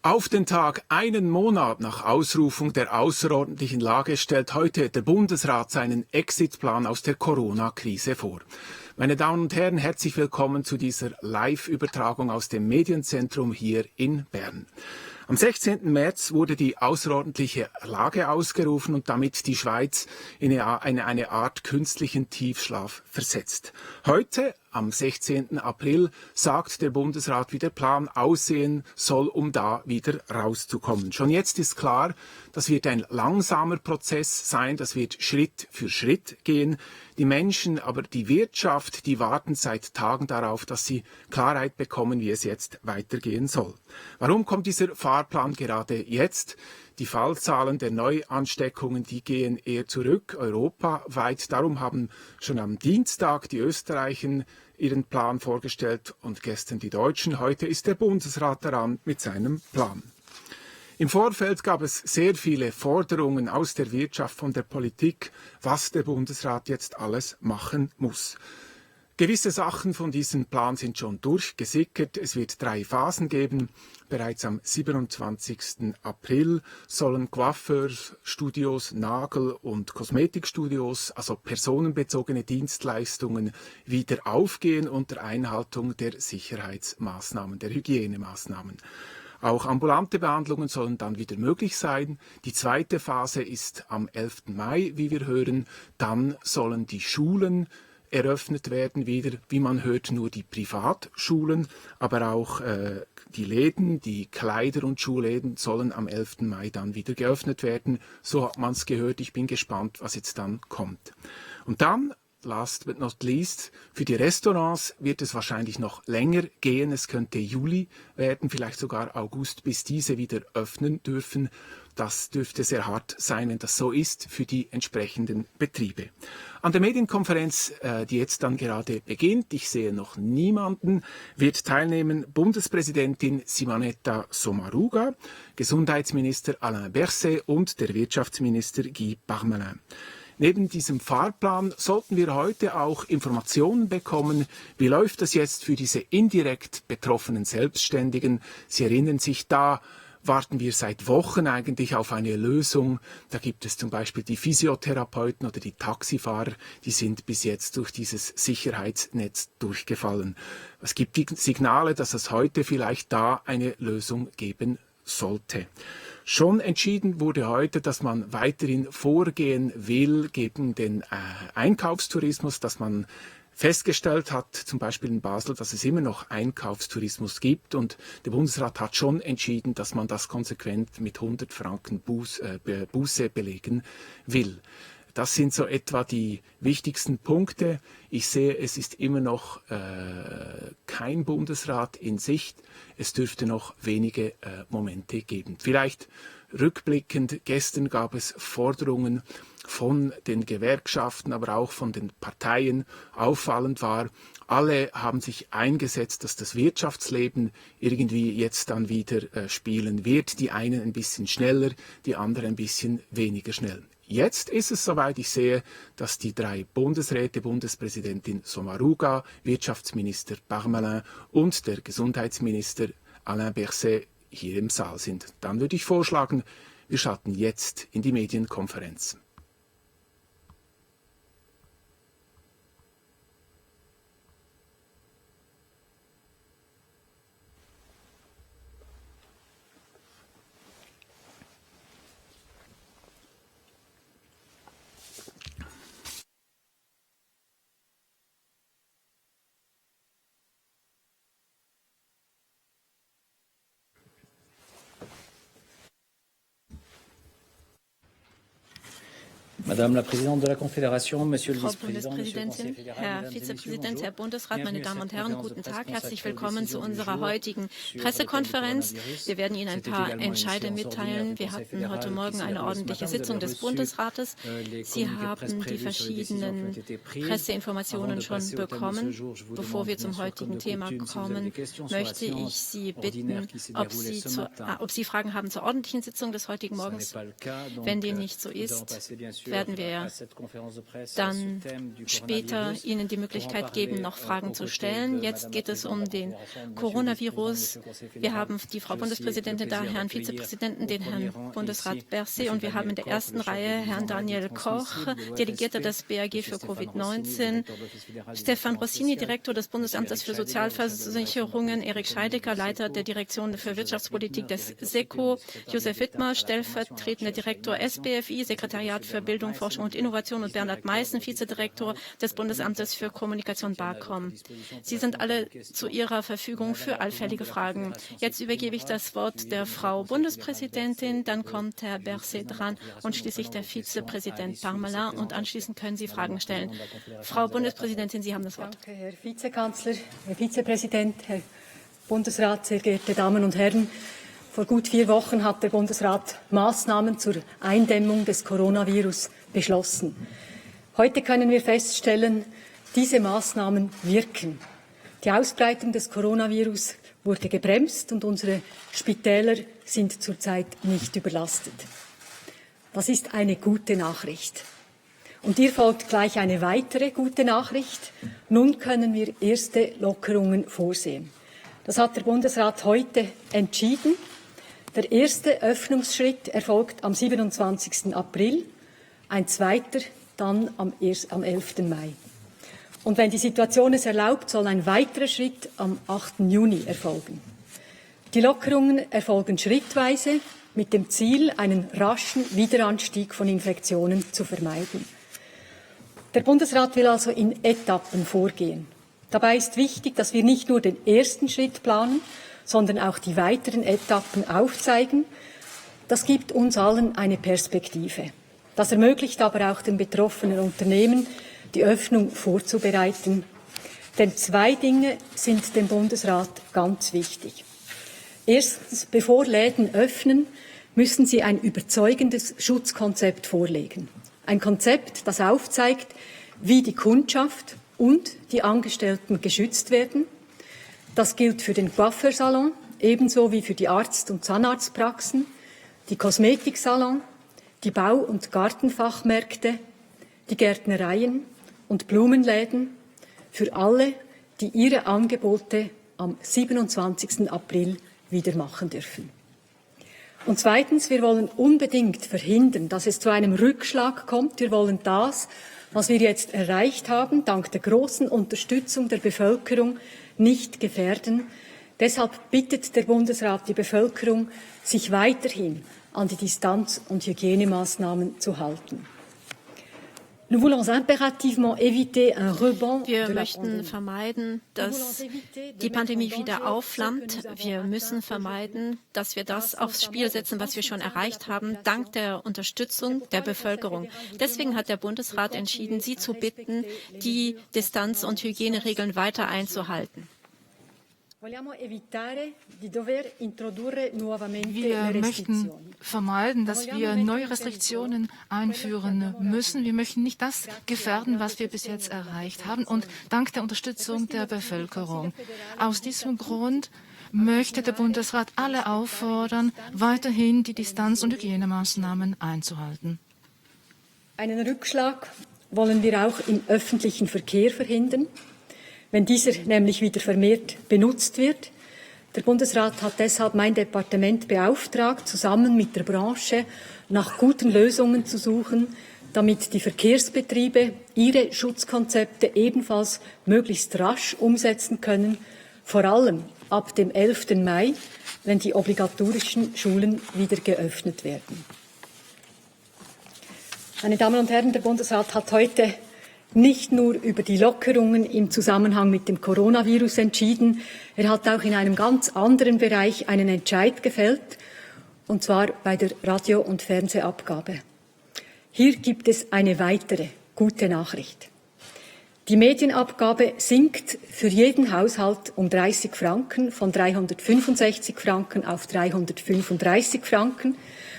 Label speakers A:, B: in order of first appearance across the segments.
A: Auf den Tag, einen Monat nach Ausrufung der außerordentlichen Lage, stellt heute der Bundesrat seinen Exitplan aus der Corona-Krise vor. Meine Damen und Herren, herzlich willkommen zu dieser Live-Übertragung aus dem Medienzentrum hier in Bern. Am 16. März wurde die außerordentliche Lage ausgerufen und damit die Schweiz in eine Art künstlichen Tiefschlaf versetzt. Heute, am 16. April, sagt der Bundesrat, wie der Plan aussehen soll, um da wieder rauszukommen. Schon jetzt ist klar, das wird ein langsamer Prozess sein, das wird Schritt für Schritt gehen. Die Menschen, aber die Wirtschaft, die warten seit Tagen darauf, dass sie Klarheit bekommen, wie es jetzt weitergehen soll. Warum kommt dieser Fahrplan gerade jetzt? Die Fallzahlen der Neuansteckungen, die gehen eher zurück, europaweit. Darum haben schon am Dienstag die Österreicher ihren Plan vorgestellt und gestern die Deutschen. Heute ist der Bundesrat daran mit seinem Plan. Im Vorfeld gab es sehr viele Forderungen aus der Wirtschaft, von der Politik, was der Bundesrat jetzt alles machen muss. Gewisse Sachen von diesem Plan sind schon durchgesickert. Es wird 3 Phasen geben. Bereits am 27. April sollen Coiffeurstudios, Nagel- und Kosmetikstudios, also personenbezogene Dienstleistungen, wieder aufgehen unter Einhaltung der Sicherheitsmaßnahmen, der Hygienemaßnahmen. Auch ambulante Behandlungen sollen dann wieder möglich sein. Die zweite Phase ist am 11. Mai, wie wir hören. Dann sollen die Schulen eröffnet werden wieder, wie man hört, nur die Privatschulen, aber auch die Läden, die Kleider- und Schuhläden sollen am 11. Mai dann wieder geöffnet werden. So hat man es gehört. Ich bin gespannt, was jetzt dann kommt. Und dann, last but not least, für die Restaurants wird es wahrscheinlich noch länger gehen. Es könnte Juli werden, vielleicht sogar August, bis diese wieder öffnen dürfen. Das dürfte sehr hart sein, wenn das so ist, für die entsprechenden Betriebe. An der Medienkonferenz, die jetzt dann gerade beginnt, ich sehe noch niemanden, wird teilnehmen Bundespräsidentin Simonetta Sommaruga, Gesundheitsminister Alain Berset und der Wirtschaftsminister Guy Parmelin. Neben diesem Fahrplan sollten wir heute auch Informationen bekommen, wie läuft das jetzt für diese indirekt betroffenen Selbstständigen. Sie erinnern sich, da warten wir seit Wochen eigentlich auf eine Lösung. Da gibt es zum Beispiel die Physiotherapeuten oder die Taxifahrer, die sind bis jetzt durch dieses Sicherheitsnetz durchgefallen. Es gibt die Signale, dass es heute vielleicht da eine Lösung geben sollte. Schon entschieden wurde heute, dass man weiterhin vorgehen will gegen den Einkaufstourismus, dass man festgestellt hat, zum Beispiel in Basel, dass es immer noch Einkaufstourismus gibt und der Bundesrat hat schon entschieden, dass man das konsequent mit 100 Franken Buße belegen will. Das sind so etwa die wichtigsten Punkte. Ich sehe, es ist immer noch kein Bundesrat in Sicht. Es dürfte noch wenige Momente geben. Vielleicht rückblickend, gestern gab es Forderungen von den Gewerkschaften, aber auch von den Parteien. Auffallend war, alle haben sich eingesetzt, dass das Wirtschaftsleben irgendwie jetzt dann wieder spielen wird. Die einen ein bisschen schneller, die anderen ein bisschen weniger schnell. Jetzt ist es soweit, ich sehe, dass die 3 Bundesräte, Bundespräsidentin Sommaruga, Wirtschaftsminister Parmelin und der Gesundheitsminister Alain Berset hier im Saal sind. Dann würde ich vorschlagen, wir schalten jetzt in die Medienkonferenz.
B: Madame la Présidente de la Confédération, Monsieur le
C: Frau
B: Vice-Président, Monsieur le Conseiller
C: Bundespräsidentin,
B: fédéral,
C: Herr
B: Mesdames et Messieurs,
C: Vizepräsident,
B: bonjour.
C: Herr Bundesrat, meine Damen und Herren, guten Tag. Herzlich willkommen zu unserer
B: jour
C: heutigen
B: sur
C: Pressekonferenz.
B: l'état du
C: Wir werden Ihnen ein
B: C'était
C: paar
B: également une
C: Entscheide
B: séance
C: mitteilen.
B: ordinaire du
C: Wir
B: Conseil
C: hatten
B: fédéral
C: heute
B: qui
C: Morgen
B: s'est
C: eine
B: déroulée ce
C: ordentliche
B: matin. Vous
C: Sitzung
B: avez
C: des
B: reçu,
C: Bundesrates.
B: les
C: Sie
B: communiqués de presse
C: haben die
B: prévus sur les décisions qui
C: verschiedenen
B: ont été prises. Avant
C: Presseinformationen
B: de
C: schon
B: passer au thème de ce
C: bekommen.
B: jour, je vous
C: Bevor
B: demande,
C: wir
B: bien
C: zum
B: sûr, comme
C: heutigen
B: de
C: Thema
B: coutume, si vous avez
C: kommen,
B: des questions sur la
C: möchte ich
B: séance
C: Sie
B: ordinaire
C: bitten,
B: qui s'est
C: ob
B: déroulée ce matin.
C: Sie Fragen haben zur ordentlichen Sitzung des heutigen
B: Ce n'est
C: Morgens.
B: pas le cas, donc
C: Wenn dem nicht so
B: nous allons
C: ist,
B: passer bien sûr
C: werden wir dann später Ihnen die Möglichkeit geben, noch Fragen zu stellen. Jetzt geht es um den Coronavirus. Wir haben die Frau Bundespräsidentin da, Herrn Vizepräsidenten, den Herrn Bundesrat Berset, und wir haben in der ersten Reihe Herrn Daniel Koch, Delegierter des BAG für Covid-19, Stefan Rossini, Direktor des Bundesamtes für Sozialversicherungen, Erik Scheidecker, Leiter der Direktion für Wirtschaftspolitik des SECO, Josef Wittmer, stellvertretender Direktor SBFI, Sekretariat für Bildung, Forschung und Innovation, und Bernhard Meißen, Vizedirektor des Bundesamtes für Kommunikation BAKOM. Sie sind alle zu Ihrer Verfügung für allfällige Fragen. Jetzt übergebe ich das Wort der Frau Bundespräsidentin, dann kommt Herr Berset dran und schließlich der Vizepräsident Parmelin, und anschließend können Sie Fragen stellen. Frau Bundespräsidentin, Sie haben das Wort.
D: Danke, Herr Vizekanzler, Herr Vizepräsident, Herr Bundesrat, sehr geehrte Damen und Herren. Vor gut 4 Wochen hat der Bundesrat Maßnahmen zur Eindämmung des Coronavirus beschlossen. Heute können wir feststellen, diese Maßnahmen wirken. Die Ausbreitung des Coronavirus wurde gebremst und unsere Spitäler sind zurzeit nicht überlastet. Das ist eine gute Nachricht. Und hier folgt gleich eine weitere gute Nachricht. Nun können wir erste Lockerungen vorsehen. Das hat der Bundesrat heute entschieden. Der erste Öffnungsschritt erfolgt am 27. April, ein zweiter dann am 11. Mai. Und wenn die Situation es erlaubt, soll ein weiterer Schritt am 8. Juni erfolgen. Die Lockerungen erfolgen schrittweise mit dem Ziel, einen raschen Wiederanstieg von Infektionen zu vermeiden. Der Bundesrat will also in Etappen vorgehen. Dabei ist wichtig, dass wir nicht nur den ersten Schritt planen, sondern auch die weiteren Etappen aufzeigen. Das gibt uns allen eine Perspektive. Das ermöglicht aber auch den betroffenen Unternehmen, die Öffnung vorzubereiten. Denn 2 Dinge sind dem Bundesrat ganz wichtig. Erstens, bevor Läden öffnen, müssen sie ein überzeugendes Schutzkonzept vorlegen. Ein Konzept, das aufzeigt, wie die Kundschaft und die Angestellten geschützt werden. Das gilt für den Coiffeursalon, ebenso wie für die Arzt- und Zahnarztpraxen, die Kosmetiksalon, die Bau- und Gartenfachmärkte, die Gärtnereien und Blumenläden, für alle, die ihre Angebote am 27. April wieder machen dürfen. Und zweitens, wir wollen unbedingt verhindern, dass es zu einem Rückschlag kommt. Wir wollen das, was wir jetzt erreicht haben, dank der großen Unterstützung der Bevölkerung, nicht gefährden. Deshalb bittet der Bundesrat die Bevölkerung, sich weiterhin an die Distanz- und Hygienemaßnahmen zu halten. Wir
C: möchten vermeiden, dass die Pandemie wieder aufflammt. Wir müssen vermeiden, dass wir das aufs Spiel setzen, was wir schon erreicht haben, dank der Unterstützung der Bevölkerung. Deswegen hat der Bundesrat entschieden, Sie zu bitten, die Distanz- und Hygieneregeln weiter einzuhalten.
E: Wir möchten vermeiden, dass wir neue Restriktionen einführen müssen. Wir möchten nicht das gefährden, was wir bis jetzt erreicht haben, und dank der Unterstützung der Bevölkerung. Aus diesem Grund möchte der Bundesrat alle auffordern, weiterhin die Distanz- und Hygienemaßnahmen einzuhalten.
D: Einen Rückschlag wollen wir auch im öffentlichen Verkehr verhindern, wenn dieser nämlich wieder vermehrt benutzt wird. Der Bundesrat hat deshalb mein Departement beauftragt, zusammen mit der Branche nach guten Lösungen zu suchen, damit die Verkehrsbetriebe ihre Schutzkonzepte ebenfalls möglichst rasch umsetzen können, vor allem ab dem 11. Mai, wenn die obligatorischen Schulen wieder geöffnet werden. Meine Damen und Herren, der Bundesrat hat heute nicht nur über die Lockerungen im Zusammenhang mit dem Coronavirus entschieden, er hat auch in einem ganz anderen Bereich einen Entscheid gefällt, und zwar bei der Radio- und Fernsehabgabe. Hier gibt es eine weitere gute Nachricht. Die Medienabgabe sinkt für jeden Haushalt um 30 Franken, von 365 Franken auf 335 Franken.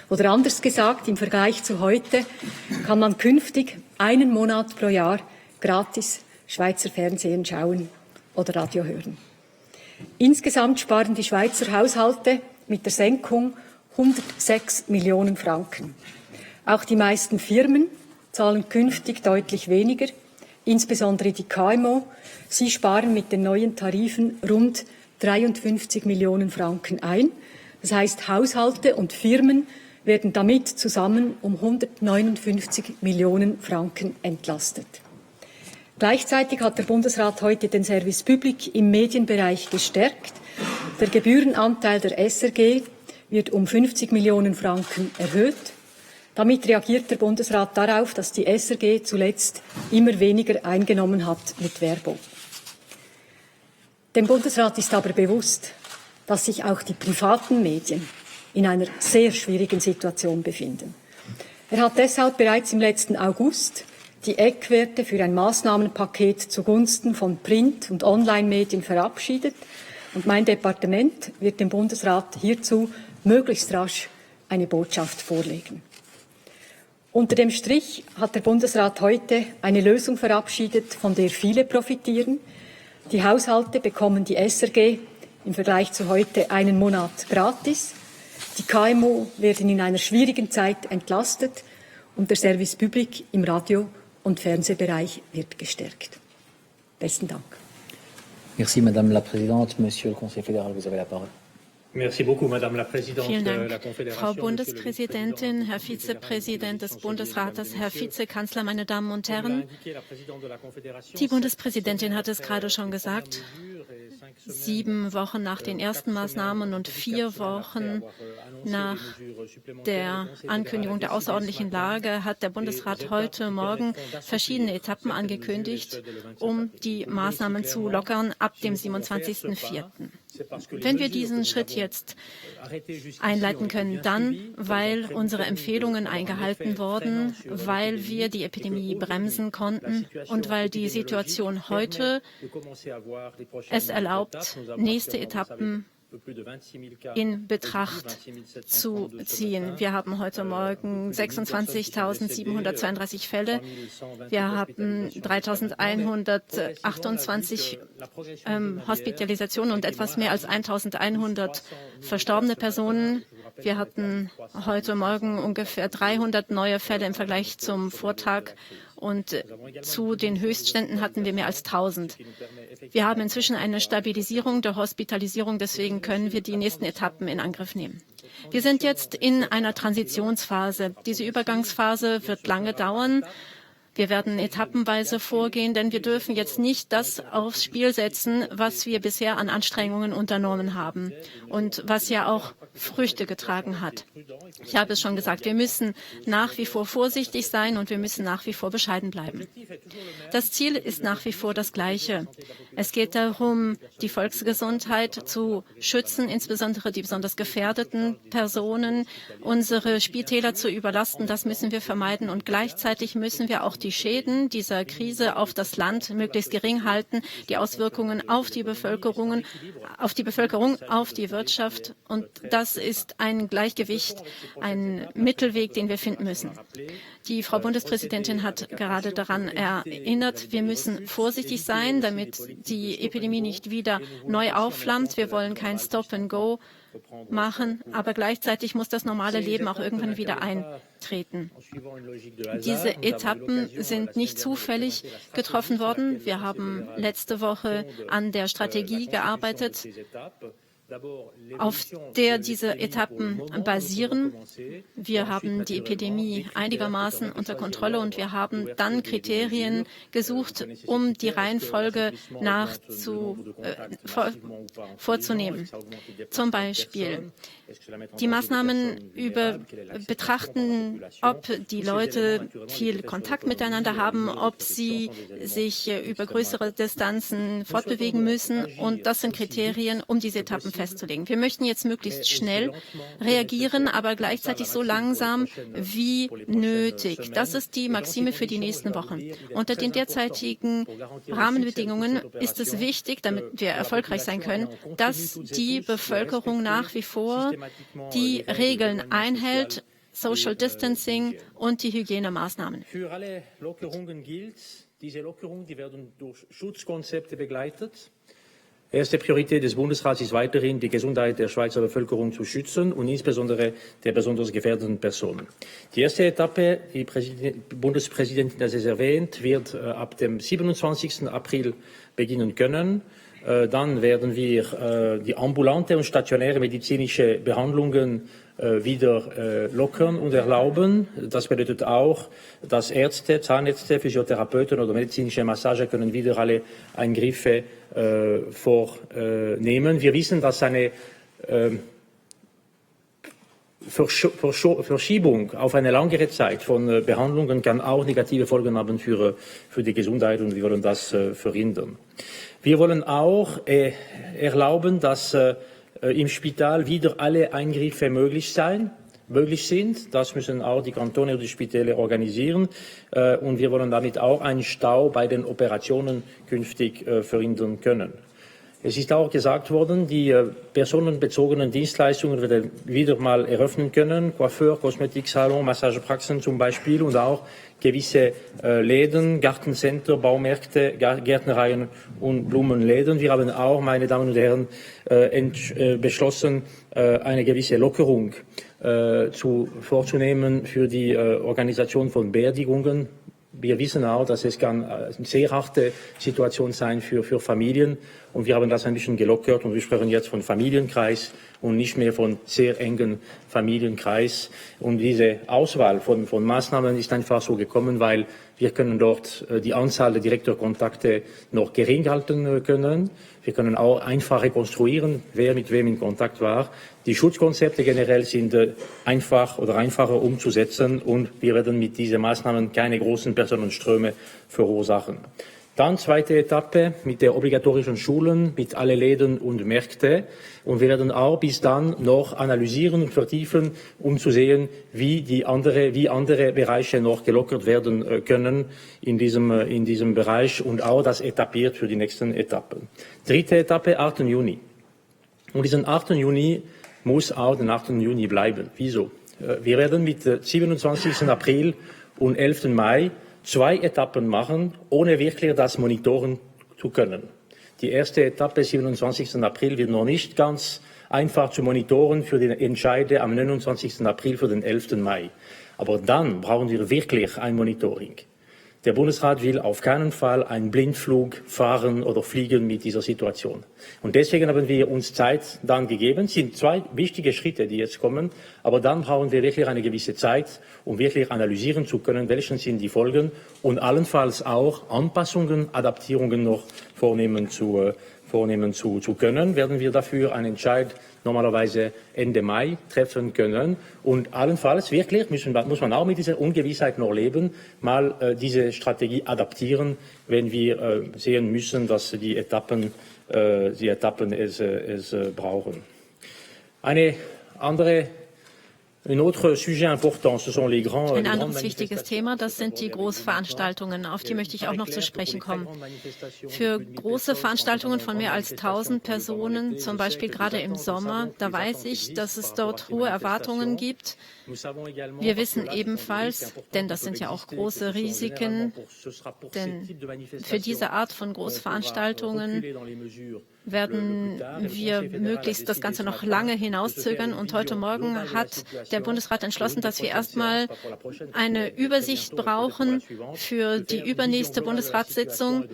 D: Oder anders gesagt, im Vergleich zu heute kann man künftig einen Monat pro Jahr gratis Schweizer Fernsehen schauen oder Radio hören. Insgesamt sparen die Schweizer Haushalte mit der Senkung 106 Millionen Franken. Auch die meisten Firmen zahlen künftig deutlich weniger, insbesondere die KMU. Sie sparen mit den neuen Tarifen rund 53 Millionen Franken ein. Das heißt, Haushalte und Firmen werden damit zusammen um 159 Millionen Franken entlastet. Gleichzeitig hat der Bundesrat heute den Service Public im Medienbereich gestärkt. Der Gebührenanteil der SRG wird um 50 Millionen Franken erhöht. Damit reagiert der Bundesrat darauf, dass die SRG zuletzt immer weniger eingenommen hat mit Werbung. Dem Bundesrat ist aber bewusst, dass sich auch die privaten Medien in einer sehr schwierigen Situation befinden. Er hat deshalb bereits im letzten August die Eckwerte für ein Maßnahmenpaket zugunsten von Print- und Online-Medien verabschiedet. Und mein Departement wird dem Bundesrat hierzu möglichst rasch eine Botschaft vorlegen. Unter dem Strich hat der Bundesrat heute eine Lösung verabschiedet, von der viele profitieren. Die Haushalte bekommen die SRG im Vergleich zu heute einen Monat gratis. Die KMU werden in einer schwierigen Zeit entlastet und der Service Public im Radio- und Fernsehbereich wird gestärkt. Besten Dank.
B: Merci, Madame la Présidente. Monsieur le Conseiller fédéral, vous avez la parole.
F: Merci beaucoup, Madame la Présidente.
C: Vielen
F: de la
C: Dank,
F: Confédération,
C: Frau Bundespräsidentin, Herr Vizepräsident des Bundesrates, Herr Vizekanzler, meine Damen und Herren. Die Bundespräsidentin hat es gerade schon gesagt. 7 Wochen nach den ersten Maßnahmen und 4 Wochen nach der Ankündigung der außerordentlichen Lage hat der Bundesrat heute Morgen verschiedene Etappen angekündigt, um die Maßnahmen zu lockern ab dem 27.04. Wenn wir diesen Schritt jetzt einleiten können, dann, weil unsere Empfehlungen eingehalten wurden, weil wir die Epidemie bremsen konnten und weil die Situation heute es erlaubt, nächste Etappen in Betracht zu ziehen. Wir haben heute Morgen 26.732 Fälle. Wir haben 3.128 Hospitalisationen und etwas mehr als 1.100 verstorbene Personen. Wir hatten heute Morgen ungefähr 300 neue Fälle im Vergleich zum Vortag und zu den Höchstständen hatten wir mehr als 1.000. Wir haben inzwischen eine Stabilisierung der Hospitalisierung, deswegen können wir die nächsten Etappen in Angriff nehmen. Wir sind jetzt in einer Transitionsphase. Diese Übergangsphase wird lange dauern. Wir werden etappenweise vorgehen, denn wir dürfen jetzt nicht das aufs Spiel setzen, was wir bisher an Anstrengungen unternommen haben und was ja auch Früchte getragen hat. Ich habe es schon gesagt, wir müssen nach wie vor vorsichtig sein und wir müssen nach wie vor bescheiden bleiben. Das Ziel ist nach wie vor das gleiche. Es geht darum, die Volksgesundheit zu schützen, insbesondere die besonders gefährdeten Personen, unsere Spitäler zu überlasten. Das müssen wir vermeiden und gleichzeitig müssen wir auch die Schäden dieser Krise auf das Land möglichst gering halten, die Auswirkungen auf die Bevölkerung, auf die Wirtschaft. Und das ist ein Gleichgewicht, ein Mittelweg, den wir finden müssen. Die Frau Bundespräsidentin hat gerade daran erinnert, wir müssen vorsichtig sein, damit die Epidemie nicht wieder neu aufflammt. Wir wollen kein Stop-and-Go machen, aber gleichzeitig muss das normale Leben auch irgendwann wieder eintreten. Diese Etappen sind nicht zufällig getroffen worden. Wir haben letzte Woche an der Strategie gearbeitet, auf der diese Etappen basieren. Wir haben die Epidemie einigermaßen unter Kontrolle und wir haben dann Kriterien gesucht, um die Reihenfolge vorzunehmen. Zum Beispiel die Maßnahmen betrachten, ob die Leute viel Kontakt miteinander haben, ob sie sich über größere Distanzen fortbewegen müssen. Und das sind Kriterien, um diese Etappen festzulegen. Wir möchten jetzt möglichst schnell reagieren, aber gleichzeitig so langsam wie nötig. Das ist die Maxime für die nächsten Wochen. Unter den derzeitigen Rahmenbedingungen ist es wichtig, damit wir erfolgreich sein können, dass die Bevölkerung nach wie vor die Regeln einhält, Social Distancing und die Hygienemaßnahmen.
F: Für alle Lockerungen gilt, diese Lockerungen, die werden durch Schutzkonzepte begleitet. Erste Priorität des Bundesrats ist weiterhin, die Gesundheit der Schweizer Bevölkerung zu schützen und insbesondere der besonders gefährdeten Personen. Die erste Etappe, die Bundespräsidentin hat es erwähnt, wird ab dem 27. April beginnen können. Dann werden wir die ambulante und stationäre medizinische Behandlungen wieder lockern und erlauben. Das bedeutet auch, dass Ärzte, Zahnärzte, Physiotherapeuten oder medizinische Massage können wieder alle Eingriffe vornehmen. Wir wissen, dass eine Verschiebung auf eine langere Zeit von Behandlungen kann auch negative Folgen haben für die Gesundheit, und wir wollen das verhindern. Wir wollen auch erlauben, dass im Spital wieder alle Eingriffe möglich sind. Das müssen auch die Kantone und die Spitäle organisieren. Und wir wollen damit auch einen Stau bei den Operationen künftig verhindern können. Es ist auch gesagt worden, die personenbezogenen Dienstleistungen werden wieder mal eröffnen können. Coiffeur, Kosmetiksalon, Massagepraxen zum Beispiel, und auch gewisse Läden, Gartencenter, Baumärkte, Gärtnereien und Blumenläden. Wir haben auch, meine Damen und Herren, beschlossen, eine gewisse Lockerung vorzunehmen für die Organisation von Beerdigungen. Wir wissen auch, dass es kann eine sehr harte Situation sein für Familien, und wir haben das ein bisschen gelockert, und wir sprechen jetzt von Familienkreis und nicht mehr von sehr engen Familienkreis. Und diese Auswahl von Maßnahmen ist einfach so gekommen, weil wir können dort die Anzahl der Direktkontakte noch gering halten können. Wir können auch einfach rekonstruieren, wer mit wem in Kontakt war. Die Schutzkonzepte generell sind einfacher umzusetzen, und wir werden mit diesen Maßnahmen keine großen Personenströme verursachen. Dann zweite Etappe mit der obligatorischen Schulen, mit alle Läden und Märkte. Und wir werden auch bis dann noch analysieren und vertiefen, um zu sehen, wie andere Bereiche noch gelockert werden können in diesem Bereich, und auch das etappiert für die nächsten Etappen. Dritte Etappe, 8. Juni. Und diesen 8. Juni muss auch den 8. Juni bleiben. Wieso? Wir werden mit 27. April und 11. Mai 2 Etappen machen, ohne wirklich das monitoren zu können. Die erste Etappe, 27. April, wird noch nicht ganz einfach zu monitoren für die Entscheide am 29. April für den 11. Mai. Aber dann brauchen wir wirklich ein Monitoring. Der Bundesrat will auf keinen Fall einen Blindflug fahren oder fliegen mit dieser Situation. Und deswegen haben wir uns Zeit dann gegeben. Es sind 2 wichtige Schritte, die jetzt kommen. Aber dann brauchen wir wirklich eine gewisse Zeit, um wirklich analysieren zu können, welche sind die Folgen, und allenfalls auch Anpassungen, Adaptierungen noch vornehmen zu können. Werden wir dafür einen Entscheid normalerweise Ende Mai treffen können. Und allenfalls wirklich muss man auch mit dieser Ungewissheit noch leben, mal diese Strategie adaptieren, wenn wir sehen müssen, dass die Etappen es brauchen. Ein anderes
C: wichtiges Thema, das sind die Großveranstaltungen. Auf die möchte ich auch noch zu sprechen kommen. Für große Veranstaltungen von mehr als 1000 Personen, zum Beispiel gerade im Sommer, da weiß ich, dass es dort hohe Erwartungen gibt. Wir wissen ebenfalls, denn das sind ja auch große Risiken, denn für diese Art von Großveranstaltungen werden wir möglichst das Ganze noch lange hinauszögern. Und heute Morgen hat der Bundesrat entschlossen, dass wir erstmal eine Übersicht brauchen für die übernächste Bundesratssitzung,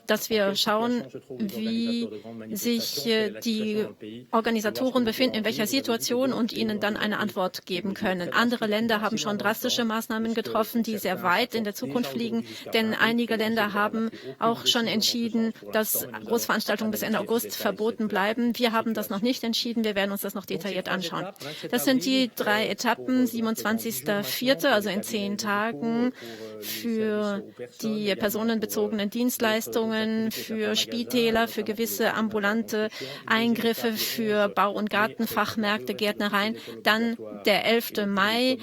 C: dass wir schauen, wie sich die Organisatoren befinden, in welcher Situation, und ihnen dann eine Antwort geben können. Andere Länder haben schon drastische Maßnahmen getroffen, die sehr weit in der Zukunft liegen, denn einige Länder haben auch schon entschieden, dass Großveranstaltungen bis Ende August verboten bleiben. Wir haben das noch nicht entschieden. Wir werden uns das noch detailliert anschauen. Das sind die 3 Etappen. 27.04., also in 10 Tagen, für die personenbezogenen Dienstleistungen, für Spitäler, für gewisse ambulante Eingriffe, für Bau- und Gartenfachmärkte, Gärtnereien. Dann der 11. Mai,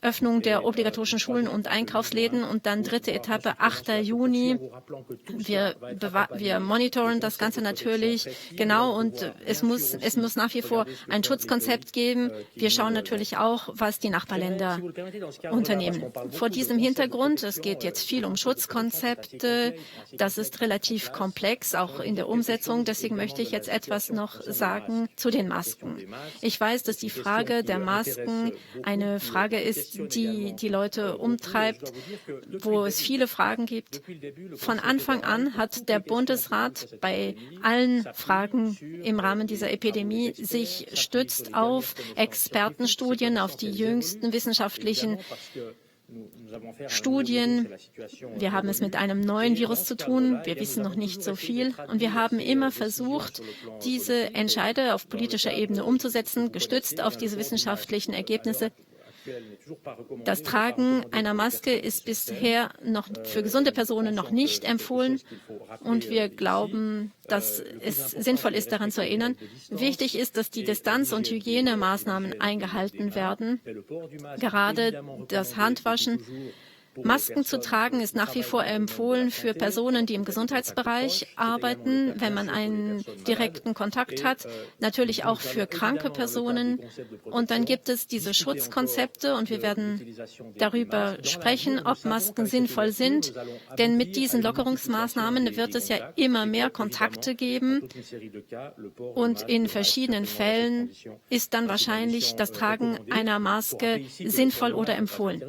C: Öffnung der obligatorischen Schulen und Einkaufsläden, und dann dritte Etappe, 8. Juni. Wir monitoren das Ganze natürlich ziemlich genau und es muss nach wie vor ein Schutzkonzept geben. Wir schauen natürlich auch, was die Nachbarländer unternehmen. Vor diesem Hintergrund, es geht jetzt viel um Schutzkonzepte, das ist relativ komplex, auch in der Umsetzung. Deswegen möchte ich jetzt etwas noch sagen zu den Masken. Ich weiß, dass die Frage der Masken eine Frage ist, die die Leute umtreibt, wo es viele Fragen gibt. Von Anfang an hat der Bundesrat bei allen Fragen im Rahmen dieser Epidemie sich stützt auf Expertenstudien, auf die jüngsten wissenschaftlichen Studien. Wir haben es mit einem neuen Virus zu tun. Wir wissen noch nicht so viel. Und wir haben immer versucht, diese Entscheide auf politischer Ebene umzusetzen, gestützt auf diese wissenschaftlichen Ergebnisse. Das Tragen einer Maske ist bisher noch für gesunde Personen noch nicht empfohlen und wir glauben, dass es sinnvoll ist, daran zu erinnern. Wichtig ist, dass die Distanz- und Hygienemaßnahmen eingehalten werden. Gerade das Handwaschen. Masken zu tragen ist nach wie vor empfohlen für Personen, die im Gesundheitsbereich arbeiten, wenn man einen direkten Kontakt hat, natürlich auch für kranke Personen. Und dann gibt es diese Schutzkonzepte und wir werden darüber sprechen, ob Masken sinnvoll sind. Denn mit diesen Lockerungsmaßnahmen wird es ja immer mehr Kontakte geben und in verschiedenen Fällen ist dann wahrscheinlich das Tragen einer Maske sinnvoll oder empfohlen.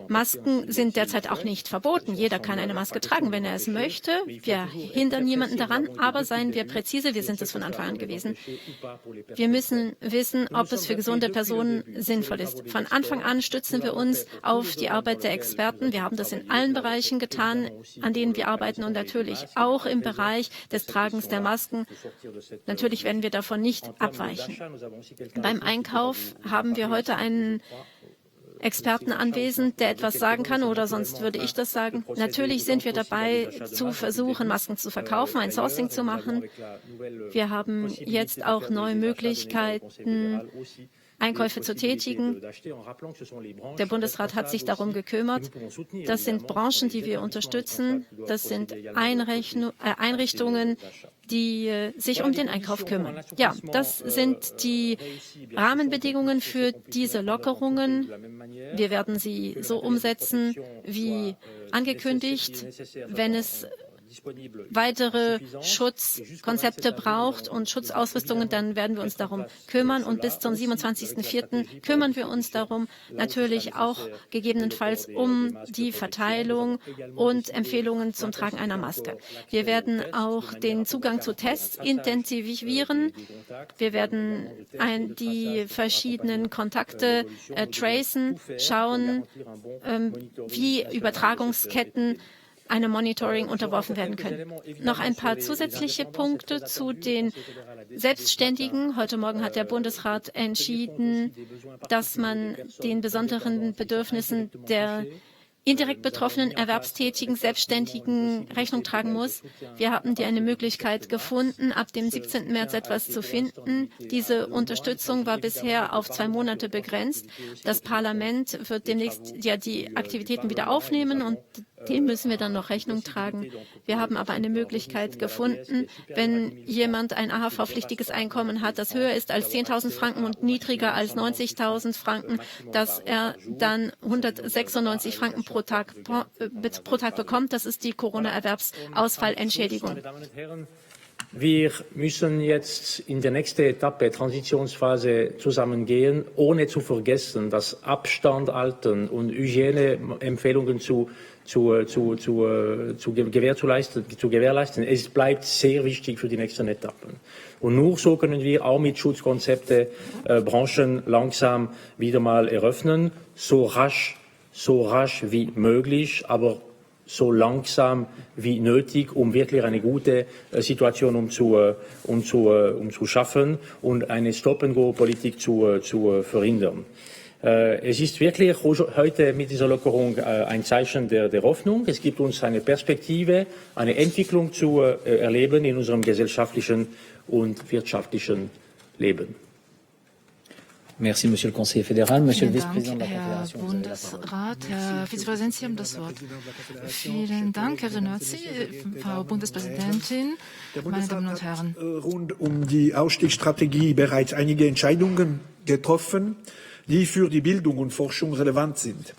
C: Masken sind derzeit auch nicht verboten. Jeder kann eine Maske tragen, wenn er es möchte. Wir hindern niemanden daran, aber seien wir präzise, wir sind es von Anfang an gewesen. Wir müssen wissen, ob es für gesunde Personen sinnvoll ist. Von Anfang an stützen wir uns auf die Arbeit der Experten. Wir haben das in allen Bereichen getan, an denen wir arbeiten und natürlich auch im Bereich des Tragens der Masken. Natürlich werden wir davon nicht abweichen. Beim Einkauf haben wir heute einen Experten anwesend, der etwas sagen kann, oder sonst würde ich das sagen. Natürlich sind wir dabei, zu versuchen, Masken zu verkaufen, ein Sourcing zu machen. Wir haben jetzt auch neue Möglichkeiten, Einkäufe zu tätigen. Der Bundesrat hat sich darum gekümmert. Das sind Branchen, die wir unterstützen. Das sind Einrichtungen, die sich um den Einkauf kümmern. Ja, das sind die Rahmenbedingungen für diese Lockerungen. Wir werden sie so umsetzen, wie angekündigt. Wenn es weitere Schutzkonzepte braucht und Schutzausrüstungen, dann werden wir uns darum kümmern. Und bis zum 27.04. kümmern wir uns darum, natürlich auch gegebenenfalls um die Verteilung und Empfehlungen zum Tragen einer Maske. Wir werden auch den Zugang zu Tests intensivieren. Wir werden die verschiedenen Kontakte tracen, schauen, wie Übertragungsketten einem Monitoring unterworfen werden können. Noch ein paar zusätzliche Punkte zu den Selbstständigen. Heute Morgen hat der Bundesrat entschieden, dass man den besonderen Bedürfnissen der indirekt betroffenen erwerbstätigen Selbstständigen Rechnung tragen muss. Wir haben eine Möglichkeit gefunden, ab dem 17. März etwas zu finden. Diese Unterstützung war bisher auf 2 Monate begrenzt. Das Parlament wird demnächst ja die Aktivitäten wieder aufnehmen und dem müssen wir dann noch Rechnung tragen. Wir haben aber eine Möglichkeit gefunden, wenn jemand ein AHV-pflichtiges Einkommen hat, das höher ist als 10.000 Franken und niedriger als 90.000 Franken, dass er dann 196 Franken pro Tag bekommt. Das ist die Corona-Erwerbsausfallentschädigung.
F: Wir müssen jetzt in der nächsten Etappe, Transitionsphase, zusammengehen, ohne zu vergessen, dass Abstand halten und Hygieneempfehlungen zu gewährleisten. Es bleibt sehr wichtig für die nächsten Etappen. Und nur so können wir auch mit Schutzkonzepten Branchen langsam wieder mal eröffnen, so rasch wie möglich, aber so langsam wie nötig, um wirklich eine gute Situation zu schaffen und eine Stop-and-Go-Politik zu verhindern. Es ist wirklich heute mit dieser Lockerung ein Zeichen der Hoffnung. Es gibt uns eine Perspektive, eine Entwicklung zu erleben in unserem gesellschaftlichen und wirtschaftlichen Leben.
B: Merci, Monsieur le Conseiller fédéral. Monsieur le Vice-Président de la
E: Herr
B: Confédération.
E: Bundesrat, Herr Vizepräsident, Sie haben das Wort. Vielen Dank, Herr Renazzi, Frau Bundespräsidentin, meine Damen und Herren.
G: Rund um die Ausstiegsstrategie bereits einige Entscheidungen getroffen, die für die Bildung und Forschung relevant sind.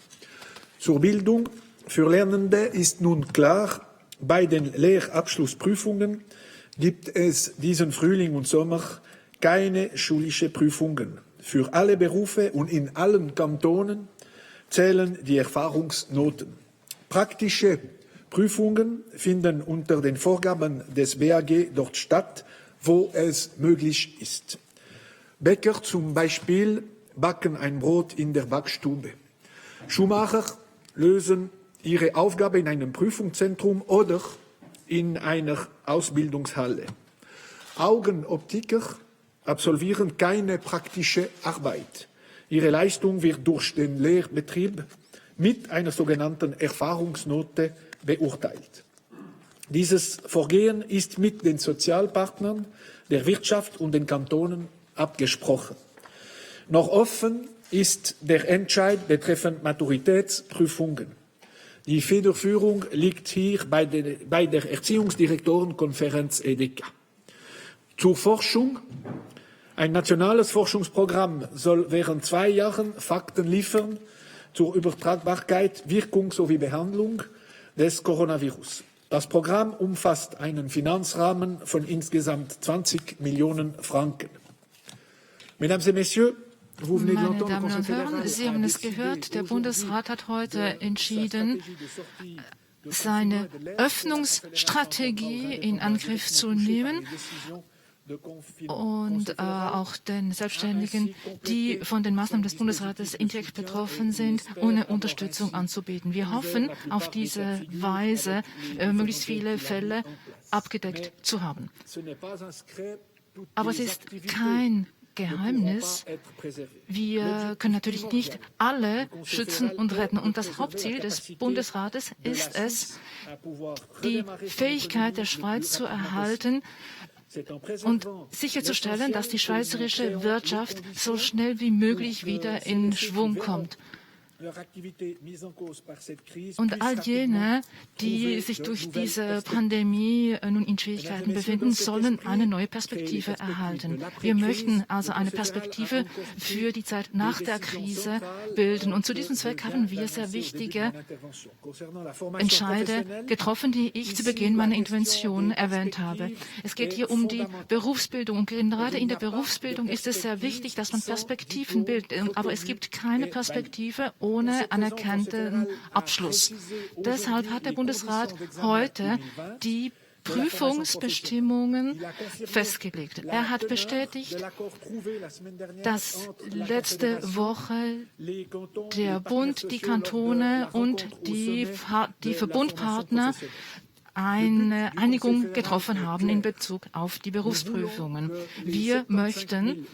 G: Zur Bildung für Lernende ist nun klar, bei den Lehrabschlussprüfungen gibt es diesen Frühling und Sommer keine schulischen Prüfungen. Für alle Berufe und in allen Kantonen zählen die Erfahrungsnoten. Praktische Prüfungen finden unter den Vorgaben des BAG dort statt, wo es möglich ist. Bäcker zum Beispiel backen ein Brot in der Backstube. Schuhmacher lösen ihre Aufgabe in einem Prüfungszentrum oder in einer Ausbildungshalle. Augenoptiker absolvieren keine praktische Arbeit. Ihre Leistung wird durch den Lehrbetrieb mit einer sogenannten Erfahrungsnote beurteilt. Dieses Vorgehen ist mit den Sozialpartnern der Wirtschaft und den Kantonen abgesprochen. Noch offen ist der Entscheid betreffend Maturitätsprüfungen. Die Federführung liegt hier bei der Erziehungsdirektorenkonferenz EDECA. Zur Forschung. Ein nationales Forschungsprogramm soll während 2 Jahren Fakten liefern zur Übertragbarkeit, Wirkung sowie Behandlung des Coronavirus. Das Programm umfasst einen Finanzrahmen von insgesamt 20 Millionen Franken. Mesdames et Messieurs,
E: Meine Damen und Herren, Sie haben es gehört, der Bundesrat hat heute entschieden, seine Öffnungsstrategie in Angriff zu nehmen und auch den Selbstständigen, die von den Maßnahmen des Bundesrates indirekt betroffen sind, ohne Unterstützung anzubieten. Wir hoffen, auf diese Weise möglichst viele Fälle abgedeckt zu haben. Aber es ist kein Geheimnis. Wir können natürlich nicht alle schützen und retten. Und das Hauptziel des Bundesrates ist es, die Fähigkeit der Schweiz zu erhalten und sicherzustellen, dass die schweizerische Wirtschaft so schnell wie möglich wieder in Schwung kommt. Und all jene, die sich durch diese Pandemie nun in Schwierigkeiten befinden, sollen eine neue Perspektive erhalten. Wir möchten also eine Perspektive für die Zeit nach der Krise bilden. Und zu diesem Zweck haben wir sehr wichtige Entscheide getroffen, die ich zu Beginn meiner Intervention erwähnt habe. Es geht hier um die Berufsbildung. Und gerade in der Berufsbildung ist es sehr wichtig, dass man Perspektiven bildet. Aber es gibt keine Perspektive ohne anerkannten Abschluss. Deshalb hat der Bundesrat heute die Prüfungsbestimmungen festgelegt. Er hat bestätigt, dass letzte Woche der Bund, die Kantone und die Verbundpartner eine Einigung getroffen haben in Bezug auf die Berufsprüfungen. Wir möchten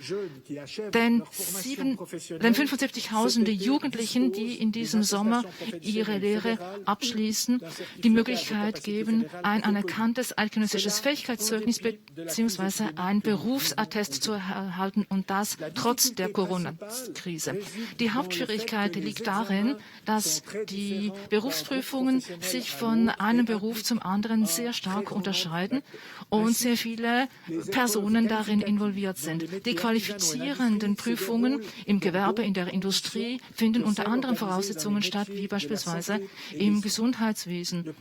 E: den 75.000 Jugendlichen, die in diesem Sommer ihre Lehre abschließen, die Möglichkeit geben, ein anerkanntes eidgenössisches Fähigkeitszeugnis bzw. ein Berufsattest zu erhalten, und das trotz der Corona-Krise. Die Hauptschwierigkeit liegt darin, dass die Berufsprüfungen sich von einem Beruf zum anderen sehr stark unterscheiden und sehr viele Personen darin involviert sind. Die qualifizierenden Prüfungen im Gewerbe, in der Industrie finden unter anderen Voraussetzungen statt, wie beispielsweise im Gesundheitswesen.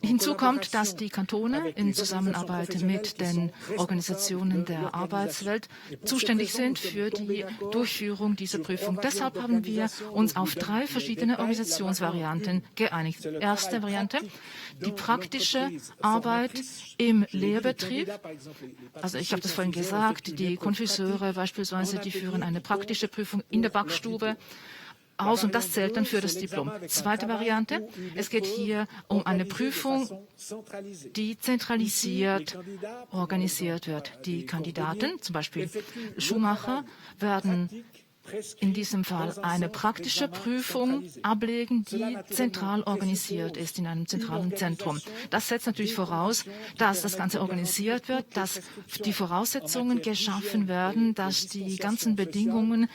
E: Hinzu kommt, dass die Kantone in Zusammenarbeit mit den Organisationen der Arbeitswelt zuständig sind für die Durchführung dieser Prüfung. Deshalb haben wir uns auf 3 verschiedene Organisationsvarianten geeinigt. Erste Variante, die praktische Arbeit im Lehrbetrieb. Also ich habe das vorhin gesagt, die Konfiseure beispielsweise, die führen eine praktische Prüfung in der Backstube aus, und das zählt dann für das Diplom. Zweite Variante, es geht hier um eine Prüfung, die zentralisiert organisiert wird. Die Kandidaten, zum Beispiel Schuhmacher, werden in diesem Fall eine praktische Prüfung ablegen, die zentral organisiert ist in einem zentralen Zentrum. Das setzt natürlich voraus, dass das Ganze organisiert wird, dass die Voraussetzungen geschaffen werden, dass die ganzen Bedingungen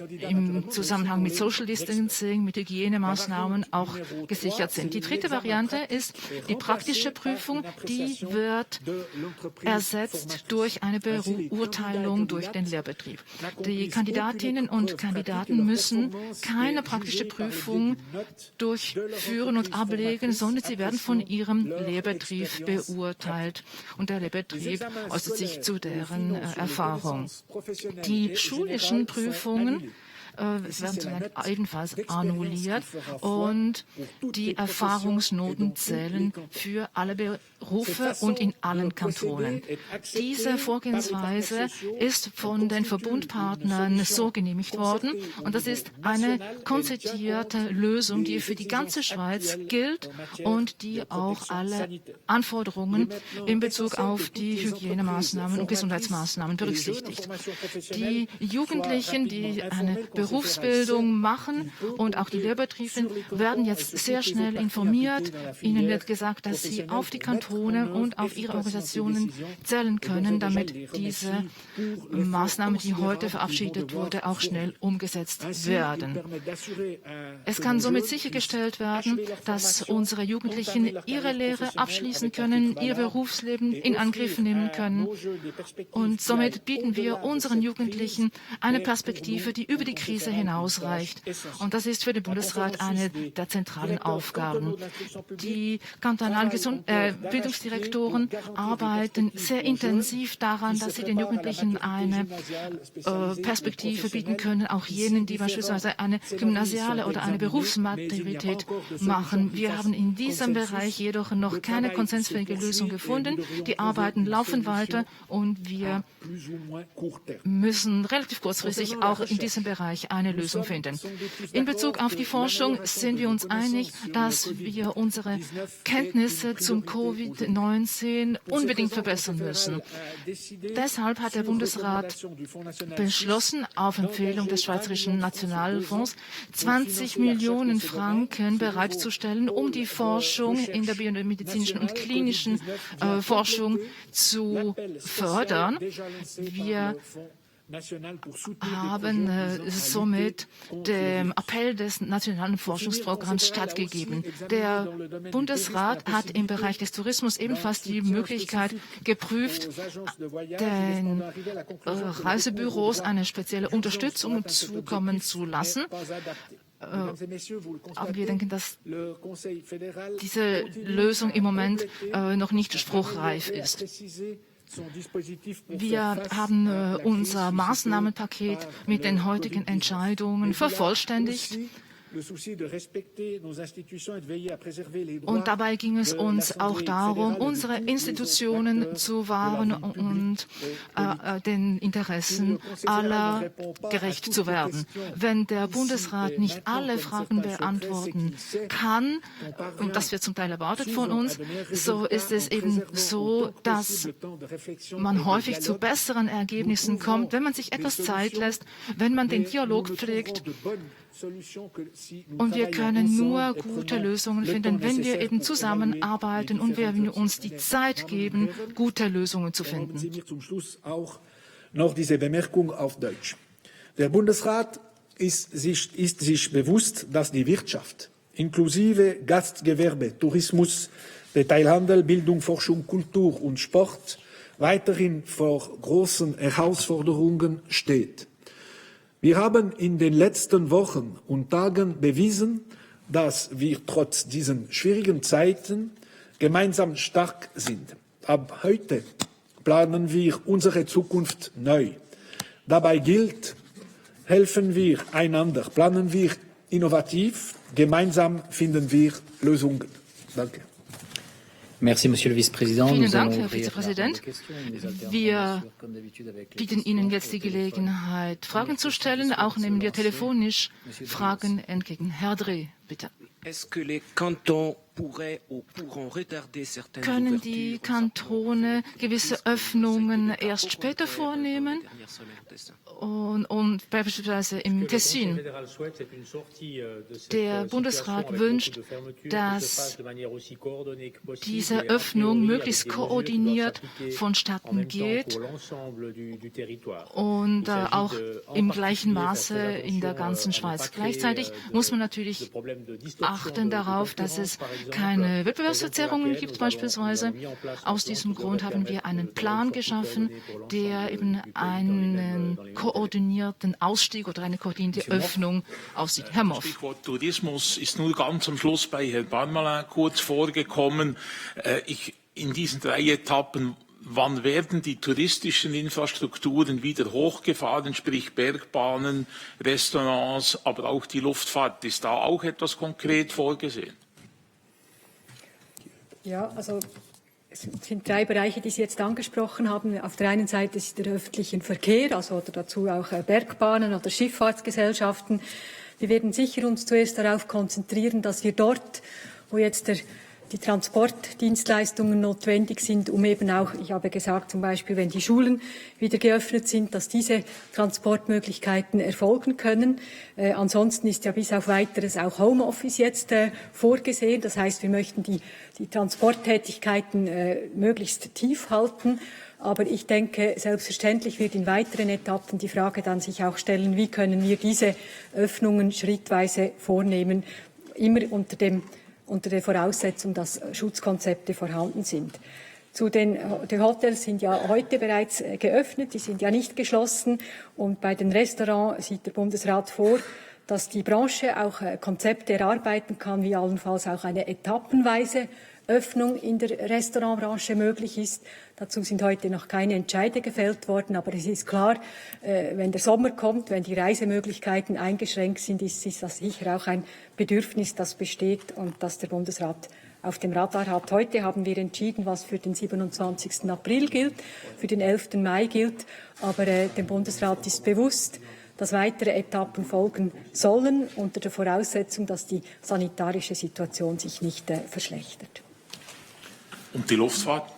E: im Zusammenhang mit Social Distancing, mit Hygienemaßnahmen auch gesichert sind. Die dritte Variante ist die praktische Prüfung, die wird ersetzt durch eine Beurteilung durch den Lehrbetrieb. Die Kandidatinnen und Kandidaten müssen keine praktische Prüfung durchführen und ablegen, sondern sie werden von ihrem Lehrbetrieb beurteilt. Und der Lehrbetrieb äußert sich zu deren Erfahrung. Die schulischen Prüfungen werden ebenfalls annulliert und die Erfahrungsnoten zählen für alle Berufe und in allen Kantonen. Diese Vorgehensweise ist von den Verbundpartnern so genehmigt worden und das ist eine konzertierte Lösung, die für die ganze Schweiz gilt und die auch alle Anforderungen in Bezug auf die Hygienemaßnahmen und Gesundheitsmaßnahmen berücksichtigt. Die Jugendlichen, die eine Berufsbildung machen und auch die Lehrbetriebe werden jetzt sehr schnell informiert. Ihnen wird gesagt, dass sie auf die Kantone und auf ihre Organisationen zählen können, damit diese Maßnahme, die heute verabschiedet wurde, auch schnell umgesetzt werden. Es kann somit sichergestellt werden, dass unsere Jugendlichen ihre Lehre abschließen können, ihr Berufsleben in Angriff nehmen können. Und somit bieten wir unseren Jugendlichen eine Perspektive, die über die Krise hinausreicht. Und das ist für den Bundesrat eine der zentralen Aufgaben. Die kantonalen Bildungsdirektoren arbeiten sehr intensiv daran, dass sie den Jugendlichen eine Perspektive bieten können, auch jenen, die beispielsweise eine gymnasiale oder eine Berufsmaturität machen. Wir haben in diesem Bereich jedoch noch keine konsensfähige Lösung gefunden. Die Arbeiten laufen weiter und wir müssen relativ kurzfristig auch in diesem Bereich eine Lösung finden. In Bezug auf die Forschung sind wir uns einig, dass wir unsere Kenntnisse zum Covid-19 unbedingt verbessern müssen. Deshalb hat der Bundesrat beschlossen, auf Empfehlung des Schweizerischen Nationalfonds 20 Millionen Franken bereitzustellen, um die Forschung in der biomedizinischen und klinischen Forschung zu fördern. Wir haben somit dem Appell des Nationalen Forschungsprogramms stattgegeben. Der Bundesrat hat im Bereich des Tourismus ebenfalls die Möglichkeit geprüft, den Reisebüros eine spezielle Unterstützung zukommen zu lassen. Aber wir denken, dass diese Lösung im Moment noch nicht spruchreif ist. Wir haben unser Maßnahmenpaket mit den heutigen Entscheidungen vervollständigt. Und dabei ging es uns auch darum, unsere Institutionen zu wahren und den Interessen aller gerecht zu werden. Wenn der Bundesrat nicht alle Fragen beantworten kann, und das wird zum Teil erwartet von uns, so ist es eben so, dass man häufig zu besseren Ergebnissen kommt, wenn man sich etwas Zeit lässt, wenn man den Dialog pflegt. Und wir können nur gute Lösungen finden, wenn wir eben zusammenarbeiten und wenn wir uns die Zeit geben, gute Lösungen zu finden.
G: Zum Schluss auch noch diese Bemerkung auf Deutsch. Der Bundesrat ist sich bewusst, dass die Wirtschaft inklusive Gastgewerbe, Tourismus, Detailhandel, Bildung, Forschung, Kultur und Sport weiterhin vor großen Herausforderungen steht. Wir haben in den letzten Wochen und Tagen bewiesen, dass wir trotz diesen schwierigen Zeiten gemeinsam stark sind. Ab heute planen wir unsere Zukunft neu. Dabei gilt, helfen wir einander, planen wir innovativ, gemeinsam finden wir Lösungen. Danke.
B: Merci, Monsieur le Vice-Président.
E: Vielen Dank, Herr Vizepräsident. Wir bieten Ihnen jetzt die Gelegenheit, Fragen zu stellen. Auch nehmen wir telefonisch Fragen entgegen. Herr Dreh, bitte. Können die Kantone gewisse Öffnungen erst später vornehmen? und beispielsweise im Tessin. Der Bundesrat wünscht, dass diese Öffnung möglichst koordiniert vonstatten geht und auch im gleichen Maße in der ganzen Schweiz. Gleichzeitig muss man natürlich achten darauf, dass es keine Wettbewerbsverzerrungen gibt beispielsweise. Aus diesem Grund haben wir einen Plan geschaffen, der eben einen koordinierten Ausstieg oder eine koordinierte Öffnung aussieht. Herr Moff.
H: Stichwort Tourismus ist nur ganz am Schluss bei Herrn Parmelin kurz vorgekommen. In diesen 3 Etappen, wann werden die touristischen Infrastrukturen wieder hochgefahren, sprich Bergbahnen, Restaurants, aber auch die Luftfahrt? Ist da auch etwas konkret vorgesehen?
D: Ja, also es sind 3 Bereiche, die Sie jetzt angesprochen haben. Auf der einen Seite ist der öffentliche Verkehr, also oder dazu auch Bergbahnen oder Schifffahrtsgesellschaften. Wir werden sicher uns zuerst darauf konzentrieren, dass wir dort, wo jetzt die Transportdienstleistungen notwendig sind, um eben auch, ich habe gesagt, zum Beispiel, wenn die Schulen wieder geöffnet sind, dass diese Transportmöglichkeiten erfolgen können. Ansonsten ist ja bis auf Weiteres auch Homeoffice jetzt vorgesehen. Das heißt, wir möchten die Transporttätigkeiten möglichst tief halten. Aber ich denke, selbstverständlich wird in weiteren Etappen die Frage dann sich auch stellen, wie können wir diese Öffnungen schrittweise vornehmen, immer unter der Voraussetzung, dass Schutzkonzepte vorhanden sind. Die Hotels sind ja heute bereits geöffnet, die sind ja nicht geschlossen. Und bei den Restaurants sieht der Bundesrat vor, dass die Branche auch Konzepte erarbeiten kann, wie allenfalls auch eine etappenweise Öffnung in der Restaurantbranche möglich ist. Dazu sind heute noch keine Entscheide gefällt worden, aber es ist klar, wenn der Sommer kommt, wenn die Reisemöglichkeiten eingeschränkt sind, ist das sicher auch ein Bedürfnis, das besteht und das der Bundesrat auf dem Radar hat. Heute haben wir entschieden, was für den 27. April gilt, für den 11. Mai gilt, aber dem Bundesrat ist bewusst, dass weitere Etappen folgen sollen, unter der Voraussetzung, dass die sanitarische Situation sich nicht verschlechtert.
H: Und die Luftfahrt?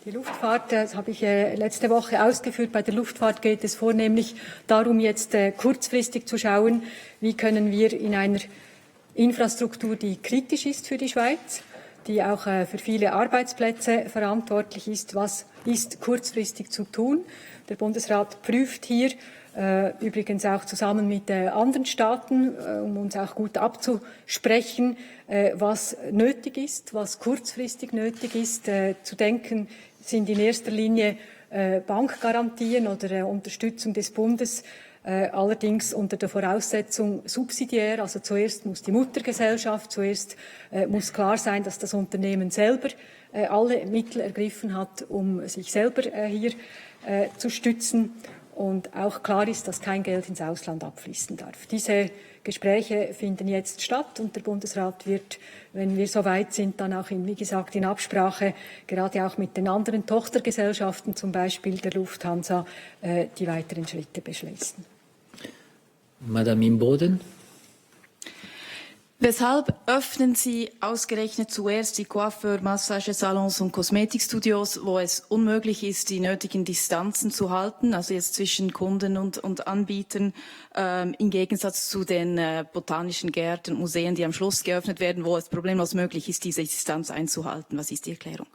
D: Die Luftfahrt, das habe ich letzte Woche ausgeführt. Bei der Luftfahrt geht es vornehmlich darum, jetzt kurzfristig zu schauen, wie können wir in einer Infrastruktur, die kritisch ist für die Schweiz, die auch für viele Arbeitsplätze verantwortlich ist, was ist kurzfristig zu tun. Der Bundesrat prüft hier übrigens auch zusammen mit anderen Staaten, um uns auch gut abzusprechen, was nötig ist, was kurzfristig nötig ist. Zu denken sind in erster Linie Bankgarantien oder Unterstützung des Bundes, allerdings unter der Voraussetzung subsidiär. Also zuerst muss die Muttergesellschaft, zuerst muss klar sein, dass das Unternehmen selber alle Mittel ergriffen hat, um sich selber hier zu stützen. Und auch klar ist, dass kein Geld ins Ausland abfließen darf. Diese Gespräche finden jetzt statt und der Bundesrat wird, wenn wir soweit sind, dann auch, wie gesagt, in Absprache, gerade auch mit den anderen Tochtergesellschaften, zum Beispiel der Lufthansa, die weiteren Schritte beschließen.
B: Madame Imboden.
I: Weshalb öffnen Sie ausgerechnet zuerst die Coiffeur, Massagesalons und Kosmetikstudios, wo es unmöglich ist, die nötigen Distanzen zu halten, also jetzt zwischen Kunden und Anbietern, im Gegensatz zu den botanischen Gärten, Museen, die am Schluss geöffnet werden, wo es problemlos möglich ist, diese Distanz einzuhalten? Was ist die Erklärung?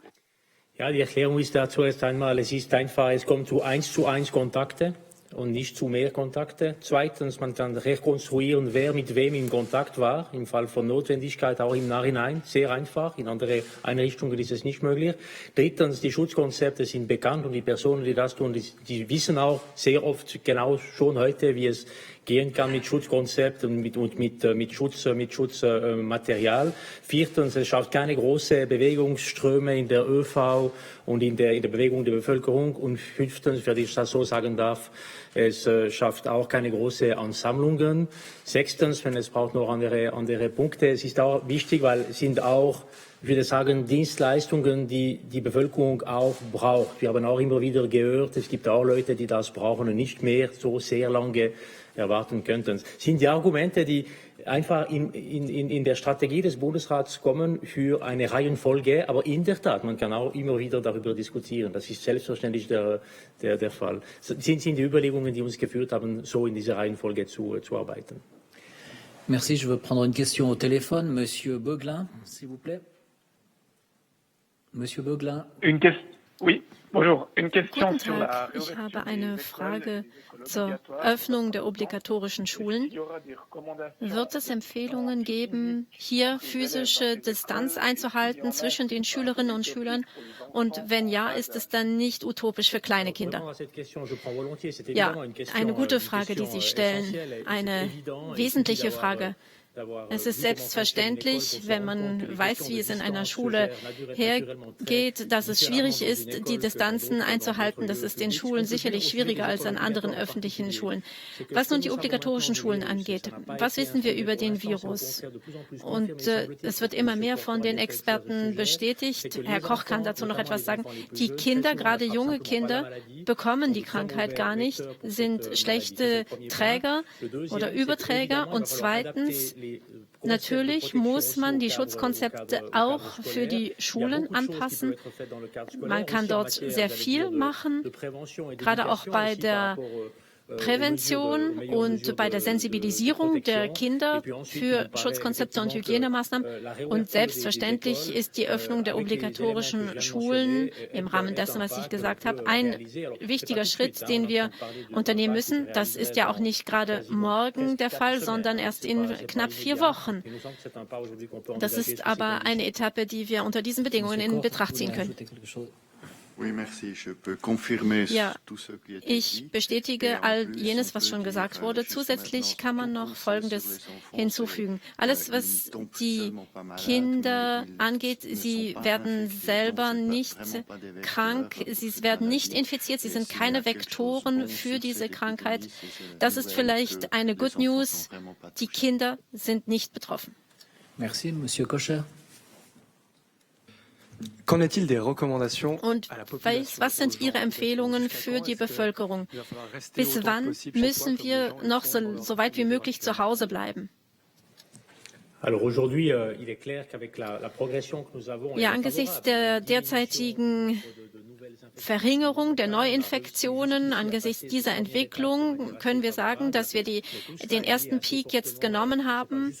F: Ja, die Erklärung ist dazu erst einmal, es ist einfach, es kommt zu 1:1 Kontakte und nicht zu mehr Kontakte. Zweitens, man kann rekonstruieren, wer mit wem in Kontakt war, im Fall von Notwendigkeit auch im Nachhinein, sehr einfach. In andere Einrichtungen ist es nicht möglich. Drittens, die Schutzkonzepte sind bekannt und die Personen, die das tun, die wissen auch sehr oft genau schon heute, wie es gehen kann mit Schutzkonzept und mit Schutzmaterial. Viertens, es schafft keine großen Bewegungsströme in der ÖV und in der Bewegung der Bevölkerung. Und fünftens, wenn ich das so sagen darf, es schafft auch keine großen Ansammlungen. Sechstens, wenn es braucht noch andere Punkte. Es ist auch wichtig, weil es sind auch, ich würde sagen, Dienstleistungen, die die Bevölkerung auch braucht. Wir haben auch immer wieder gehört, es gibt auch Leute, die das brauchen und nicht mehr so sehr lange erwarten könnten. Das sind die Argumente, die einfach in der Strategie des Bundesrats kommen für eine Reihenfolge, aber in der Tat, man kann auch immer wieder darüber diskutieren. Das ist selbstverständlich der Fall. Das sind die Überlegungen, die uns geführt haben, so in dieser Reihenfolge zu arbeiten.
B: Merci. Je veux prendre une question au téléphone. Monsieur Beuglin, s'il vous plaît. Monsieur Beuglin.
J: Oui, bonjour. Une question
C: Guten Tag, ich habe eine Frage zur Öffnung der obligatorischen Schulen. Wird es Empfehlungen geben, hier physische Distanz einzuhalten zwischen den Schülerinnen und Schülern? Und wenn ja, ist es dann nicht utopisch für kleine Kinder? Ja, eine gute Frage, die Sie stellen, eine wesentliche Frage. Es ist selbstverständlich, wenn man weiß, wie es in einer Schule hergeht, dass es schwierig ist, die Distanzen einzuhalten. Das ist in Schulen sicherlich schwieriger als an anderen öffentlichen Schulen. Was nun die obligatorischen Schulen angeht, was wissen wir über den Virus? Und es wird immer mehr von den Experten bestätigt. Herr Koch kann dazu noch etwas sagen. Die Kinder, gerade junge Kinder, bekommen die Krankheit gar nicht, sind schlechte Träger oder Überträger. Und zweitens, natürlich muss man die Schutzkonzepte auch für die Schulen anpassen. Man kann dort sehr viel machen, gerade auch bei der Prävention und bei der Sensibilisierung der Kinder für Schutzkonzepte und Hygienemaßnahmen. Und selbstverständlich ist die Öffnung der obligatorischen Schulen im Rahmen dessen, was ich gesagt habe, ein wichtiger Schritt, den wir unternehmen müssen. Das ist ja auch nicht gerade morgen der Fall, sondern erst in knapp 4 Wochen. Das ist aber eine Etappe, die wir unter diesen Bedingungen in Betracht ziehen können. Ja, ich bestätige all jenes, was schon gesagt wurde. Zusätzlich kann man noch Folgendes hinzufügen. Alles, was die Kinder angeht, sie werden selber nicht krank, sie werden nicht infiziert, sie sind keine Vektoren für diese Krankheit. Das ist vielleicht eine Good News. Die Kinder sind nicht betroffen.
B: Merci, Monsieur Kocher.
C: Und was sind Ihre Empfehlungen für die Bevölkerung? Bis wann müssen wir noch so weit wie möglich zu Hause bleiben? Ja, angesichts der derzeitigen Verringerung der Neuinfektionen, angesichts dieser Entwicklung können wir sagen, dass wir den ersten Peak jetzt genommen haben.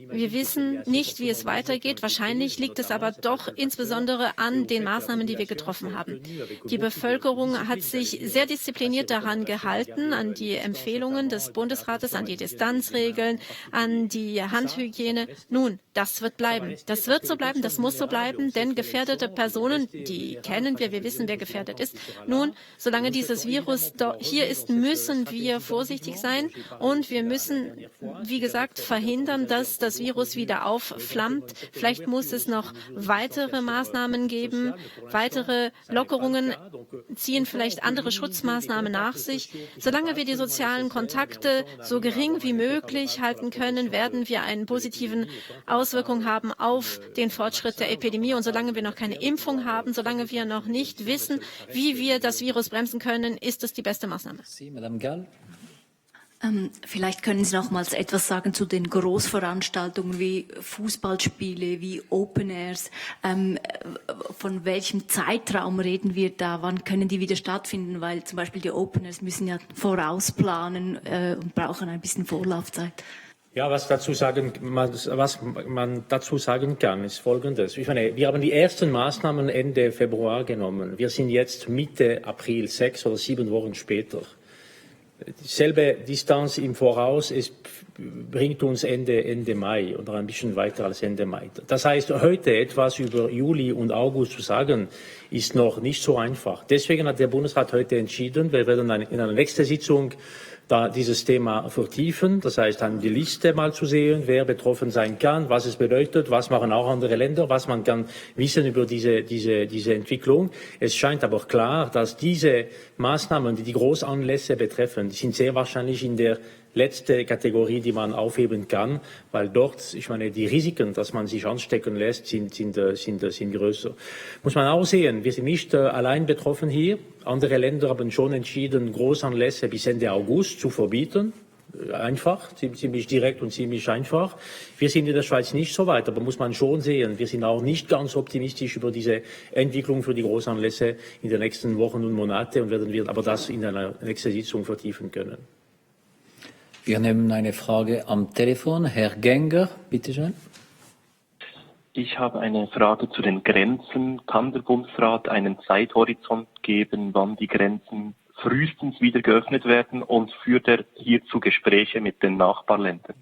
C: Wir wissen nicht, wie es weitergeht. Wahrscheinlich liegt es aber doch insbesondere an den Maßnahmen, die wir getroffen haben. Die Bevölkerung hat sich sehr diszipliniert daran gehalten, an die Empfehlungen des Bundesrates, an die Distanzregeln, an die Handhygiene. Nun, das wird bleiben. Das wird so bleiben, das muss so bleiben, denn gefährdete Personen, die kennen wir wissen, wer gefährdet ist. Nun, solange dieses Virus hier ist, müssen wir vorsichtig sein und wir müssen, wie gesagt, verhindern, dass das Virus wieder aufflammt. Vielleicht muss es noch weitere Maßnahmen geben, weitere Lockerungen ziehen vielleicht andere Schutzmaßnahmen nach sich. Solange wir die sozialen Kontakte so gering wie möglich halten können, werden wir eine positive Auswirkung haben auf den Fortschritt der Epidemie. Und solange wir noch keine Impfung haben, solange wir noch nicht wissen, wie wir das Virus bremsen können, ist es die beste Maßnahme.
B: Madame Gall.
K: Vielleicht können Sie nochmals etwas sagen zu den Großveranstaltungen wie Fußballspiele, wie Open Airs. Von welchem Zeitraum reden wir da? Wann können die wieder stattfinden? Weil zum Beispiel die Open Airs müssen ja vorausplanen und brauchen ein bisschen Vorlaufzeit.
F: Ja, was man dazu sagen kann, ist Folgendes. Ich meine, wir haben die ersten Maßnahmen Ende Februar genommen. Wir sind jetzt Mitte April, 6 oder 7 Wochen später. Dieselbe Distanz im Voraus bringt uns Ende Mai oder ein bisschen weiter als Ende Mai. Das heißt, heute etwas über Juli und August zu sagen, ist noch nicht so einfach. Deswegen hat der Bundesrat heute entschieden, wir werden in einer nächsten Sitzung da dieses Thema vertiefen, das heißt dann die Liste mal zu sehen, wer betroffen sein kann, was es bedeutet, was machen auch andere Länder, was man kann wissen über diese Entwicklung. Es scheint aber klar, dass diese Maßnahmen, die Großanlässe betreffen, die sind sehr wahrscheinlich in der letzte Kategorie, die man aufheben kann, weil dort, ich meine, die Risiken, dass man sich anstecken lässt, sind größer. Muss man auch sehen, wir sind nicht allein betroffen hier. Andere Länder haben schon entschieden, Großanlässe bis Ende August zu verbieten. einfach, ziemlich direkt und ziemlich einfach. Wir sind in der Schweiz nicht so weit, aber muss man schon sehen, wir sind auch nicht ganz optimistisch über diese Entwicklung für die Großanlässe in den nächsten Wochen und Monaten und werden wir aber das in einer nächsten Sitzung vertiefen können.
B: Wir nehmen eine Frage am Telefon. Herr Genger, bitte schön.
L: Ich habe eine Frage zu den Grenzen. Kann der Bundesrat einen Zeithorizont geben, wann die Grenzen frühestens wieder geöffnet werden, und führt er hierzu Gespräche mit den Nachbarländern?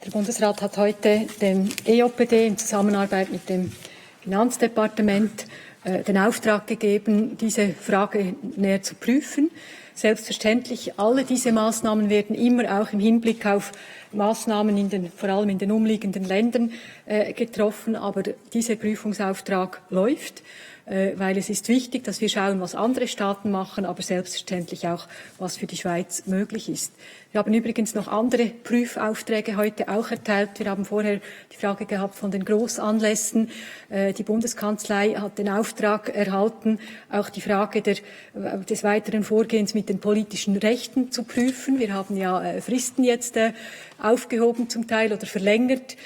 D: Der Bundesrat hat heute dem EJPD in Zusammenarbeit mit dem Finanzdepartement den Auftrag gegeben, diese Frage näher zu prüfen. Selbstverständlich, alle diese Maßnahmen werden immer auch im Hinblick auf Maßnahmen vor allem in den umliegenden Ländern getroffen, aber dieser Prüfungsauftrag läuft, weil es ist wichtig, dass wir schauen, was andere Staaten machen, aber selbstverständlich auch, was für die Schweiz möglich ist. Wir haben übrigens noch andere Prüfaufträge heute auch erteilt. Wir haben vorher die Frage gehabt von den Großanlässen. Die Bundeskanzlei hat den Auftrag erhalten, auch die Frage des weiteren Vorgehens mit den politischen Rechten zu prüfen. Wir haben ja Fristen jetzt aufgehoben zum Teil oder verlängert.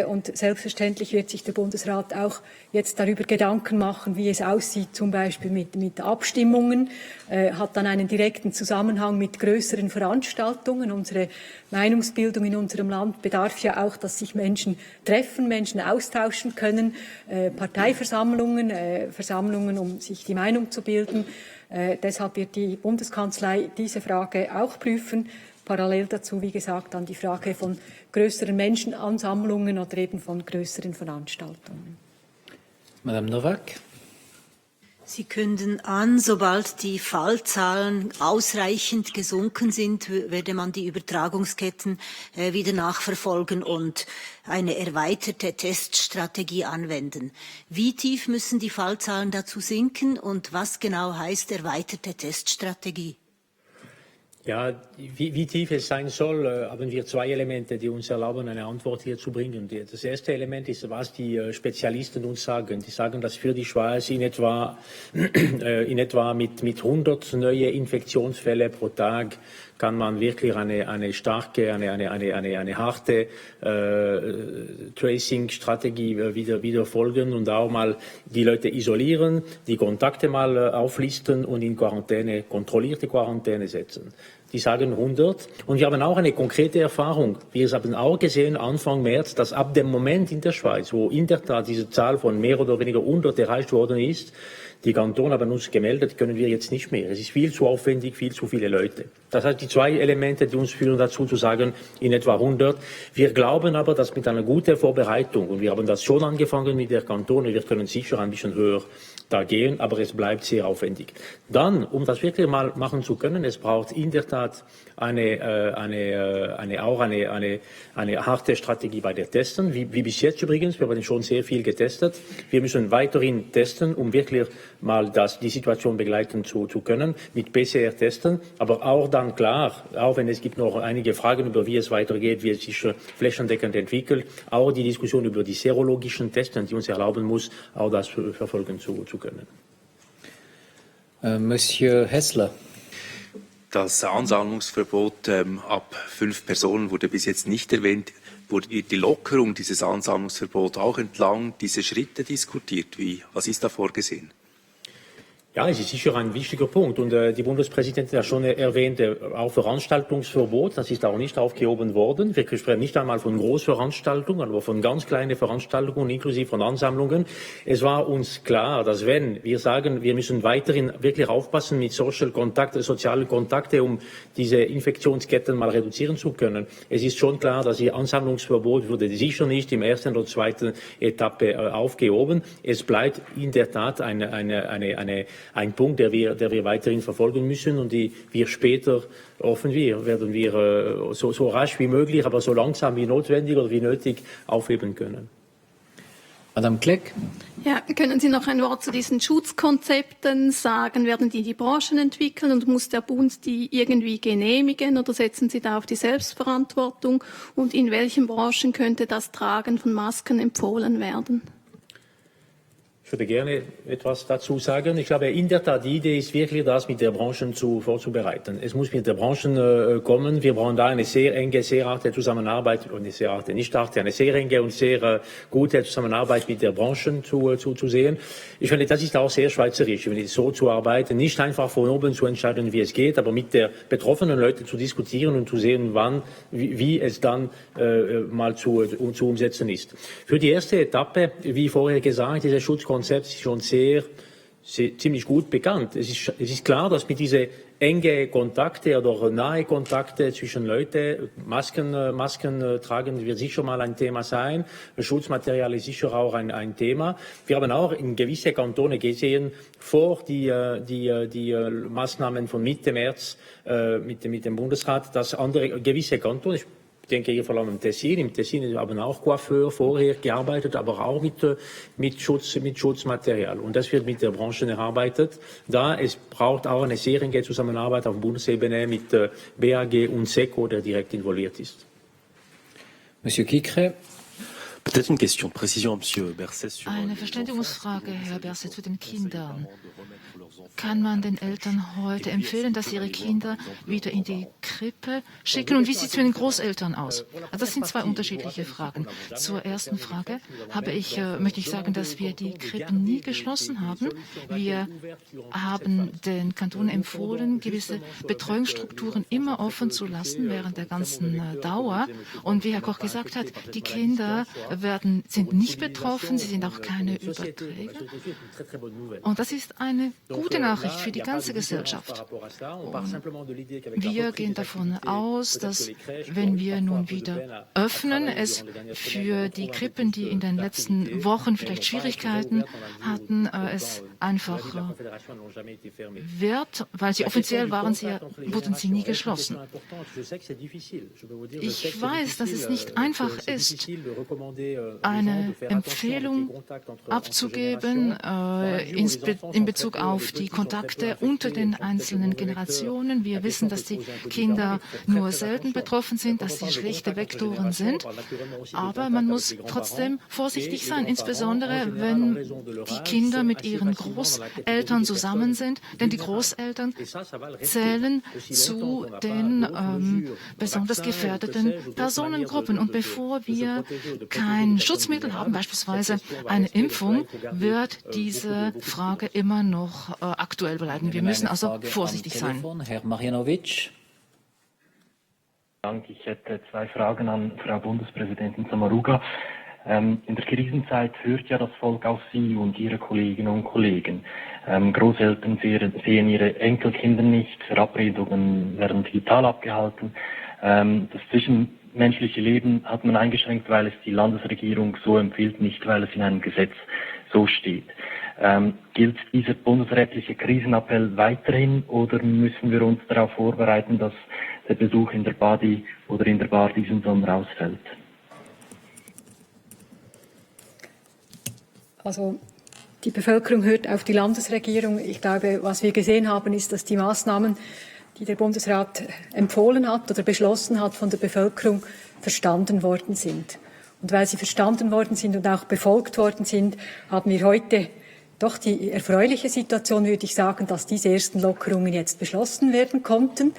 D: Und selbstverständlich wird sich der Bundesrat auch jetzt darüber Gedanken machen, wie es aussieht, zum Beispiel mit Abstimmungen, hat dann einen direkten Zusammenhang mit größeren Veranstaltungen. Unsere Meinungsbildung in unserem Land bedarf ja auch, dass sich Menschen treffen, Menschen austauschen können, Parteiversammlungen, Versammlungen, um sich die Meinung zu bilden. Deshalb wird die Bundeskanzlei diese Frage auch prüfen. Parallel dazu, wie gesagt, dann die Frage von größeren Menschenansammlungen oder eben von größeren Veranstaltungen.
B: Madame Nowak.
M: Sie künden an, sobald die Fallzahlen ausreichend gesunken sind, werde man die Übertragungsketten wieder nachverfolgen und eine erweiterte Teststrategie anwenden. Wie tief müssen die Fallzahlen dazu sinken und was genau heißt erweiterte Teststrategie?
F: Ja, wie tief es sein soll, haben wir zwei Elemente, die uns erlauben, eine Antwort hier zu bringen. Das erste Element ist, was die Spezialisten uns sagen. Die sagen, dass für die Schweiz in etwa mit 100 neue Infektionsfälle pro Tag kann man wirklich eine starke, eine harte Tracing-Strategie wieder folgen und auch mal die Leute isolieren, die Kontakte mal auflisten und in Quarantäne, kontrollierte Quarantäne setzen. Die sagen 100. Und wir haben auch eine konkrete Erfahrung. Wir haben auch gesehen, Anfang März, dass ab dem Moment in der Schweiz, wo in der Tat diese Zahl von mehr oder weniger 100 erreicht worden ist, die Kantone haben uns gemeldet, können wir jetzt nicht mehr. Es ist viel zu aufwendig, viel zu viele Leute. Das heißt, die zwei Elemente, die uns führen dazu zu sagen, in etwa 100. Wir glauben aber, dass mit einer guten Vorbereitung, und wir haben das schon angefangen mit der Kantone, wir können sicher ein bisschen höher da gehen, aber es bleibt sehr aufwendig. Dann, um das wirklich mal machen zu können, es braucht in der Tat eine harte Strategie bei der Testen, wie bis jetzt übrigens. Wir haben schon sehr viel getestet. Wir müssen weiterhin testen, um wirklich mal die Situation begleiten zu können, mit PCR-Testen, aber auch dann klar, auch wenn es gibt noch einige Fragen über wie es weitergeht, wie es sich flächendeckend entwickelt, auch die Diskussion über die serologischen Testen, die uns erlauben muss, auch das verfolgen zu können.
B: Monsieur Hessler.
N: Das Ansammlungsverbot ab 5 Personen wurde bis jetzt nicht erwähnt. Wurde die Lockerung dieses Ansammlungsverbots auch entlang dieser Schritte diskutiert? Was ist da vorgesehen?
F: Ja, es ist sicher ein wichtiger Punkt. Und die Bundespräsidentin hat schon erwähnt, auch Veranstaltungsverbot, das ist auch nicht aufgehoben worden. Wir sprechen nicht einmal von Großveranstaltungen, aber von ganz kleinen Veranstaltungen, inklusive von Ansammlungen. Es war uns klar, dass wenn wir sagen, wir müssen weiterhin wirklich aufpassen mit sozialen Kontakte, um diese Infektionsketten mal reduzieren zu können. Es ist schon klar, dass die Ansammlungsverbot wurde sicher nicht im ersten oder zweiten Etappe aufgehoben. Es bleibt in der Tat ein Punkt, der wir weiterhin verfolgen müssen und die wir später werden wir so rasch wie möglich, aber so langsam wie notwendig oder wie nötig aufheben können.
B: Madame Kleck.
O: Ja, können Sie noch ein Wort zu diesen Schutzkonzepten sagen? Werden die Branchen entwickeln und muss der Bund die irgendwie genehmigen oder setzen Sie da auf die Selbstverantwortung? Und in welchen Branchen könnte das Tragen von Masken empfohlen werden?
F: Ich würde gerne etwas dazu sagen. Ich glaube, in der Tat, die Idee ist wirklich, das mit der Branche vorzubereiten. Es muss mit der Branche kommen. Wir brauchen da eine sehr enge, sehr harte Zusammenarbeit, und eine sehr harte, nicht harte, eine sehr enge und sehr gute Zusammenarbeit mit der Branche zu sehen. Ich finde, das ist auch sehr schweizerisch, so zu arbeiten, nicht einfach von oben zu entscheiden, wie es geht, aber mit der betroffenen Leute zu diskutieren und zu sehen, wie es dann mal zu umsetzen ist. Für die erste Etappe, wie vorher gesagt, dieser Schutzkonzept ist schon ziemlich gut bekannt. Es ist klar, dass mit diese enge Kontakte oder nahe Kontakte zwischen Leuten, Masken tragen wird sicher mal ein Thema sein. Schutzmaterial ist sicher auch ein Thema. Wir haben auch in gewisse Kantone gesehen, vor die Maßnahmen von Mitte März mit dem Bundesrat, dass andere gewisse Kantone, ich denke hier vor allem im Tessin. Im Tessin haben auch Coiffeur vorher gearbeitet, aber auch mit Schutzmaterial. Und das wird mit der Branche erarbeitet. Es braucht auch eine sehr enge Zusammenarbeit auf Bundesebene mit BAG und SECO, der direkt involviert ist.
B: Monsieur Kikre.
P: Peut-être une question de précision, Monsieur Berset.
E: Eine Verständigungsfrage, Herr Berset, zu den Kindern. Kann man den Eltern heute empfehlen, dass sie ihre Kinder wieder in die Krippe schicken? Und wie sieht es mit den Großeltern aus? Also das sind zwei unterschiedliche Fragen. Zur ersten Frage möchte ich sagen, dass wir die Krippen nie geschlossen haben. Wir haben den Kantonen empfohlen, gewisse Betreuungsstrukturen immer offen zu lassen während der ganzen Dauer. Und wie Herr Koch gesagt hat, die Kinder sind nicht betroffen, sie sind auch keine Überträger. Und das ist eine gute Nachricht für die ganze Gesellschaft. Wir gehen davon aus, dass wenn wir nun wieder öffnen, es für die Krippen, die in den letzten Wochen vielleicht Schwierigkeiten hatten, es einfach wird, weil sie offiziell wurden sie nie geschlossen. Ich weiß, dass es nicht einfach ist, eine Empfehlung abzugeben in Bezug auf die Kontakte unter den einzelnen Generationen. Wir wissen, dass die Kinder nur selten betroffen sind, dass sie schlechte Vektoren sind. Aber man muss trotzdem vorsichtig sein, insbesondere wenn die Kinder mit ihren Großeltern zusammen sind. Denn die Großeltern zählen zu den besonders gefährdeten Personengruppen. Und bevor wir kein Schutzmittel haben, beispielsweise eine Impfung, wird diese Frage immer noch aktuell bleiben. Wir müssen also vorsichtig sein.
B: Herr Marjanovic.
L: Danke. Ich hätte zwei Fragen an Frau Bundespräsidentin Sommaruga. In der Krisenzeit hört ja das Volk auf Sie und Ihre Kolleginnen und Kollegen. Großeltern sehen ihre Enkelkinder nicht, Verabredungen werden digital abgehalten. Das zwischenmenschliche Leben hat man eingeschränkt, weil es die Landesregierung so empfiehlt, nicht weil es in einem Gesetz so steht. Gilt dieser bundesrätliche Krisenappell weiterhin oder müssen wir uns darauf vorbereiten, dass der Besuch in der Badi oder in der Bar diesen Sommer ausfällt?
D: Also die Bevölkerung hört auf die Landesregierung. Ich glaube, was wir gesehen haben, ist, dass die Maßnahmen, die der Bundesrat empfohlen hat oder beschlossen hat, von der Bevölkerung verstanden worden sind. Und weil sie verstanden worden sind und auch befolgt worden sind, haben wir heute doch die erfreuliche Situation, würde ich sagen, dass diese ersten Lockerungen jetzt beschlossen werden konnten.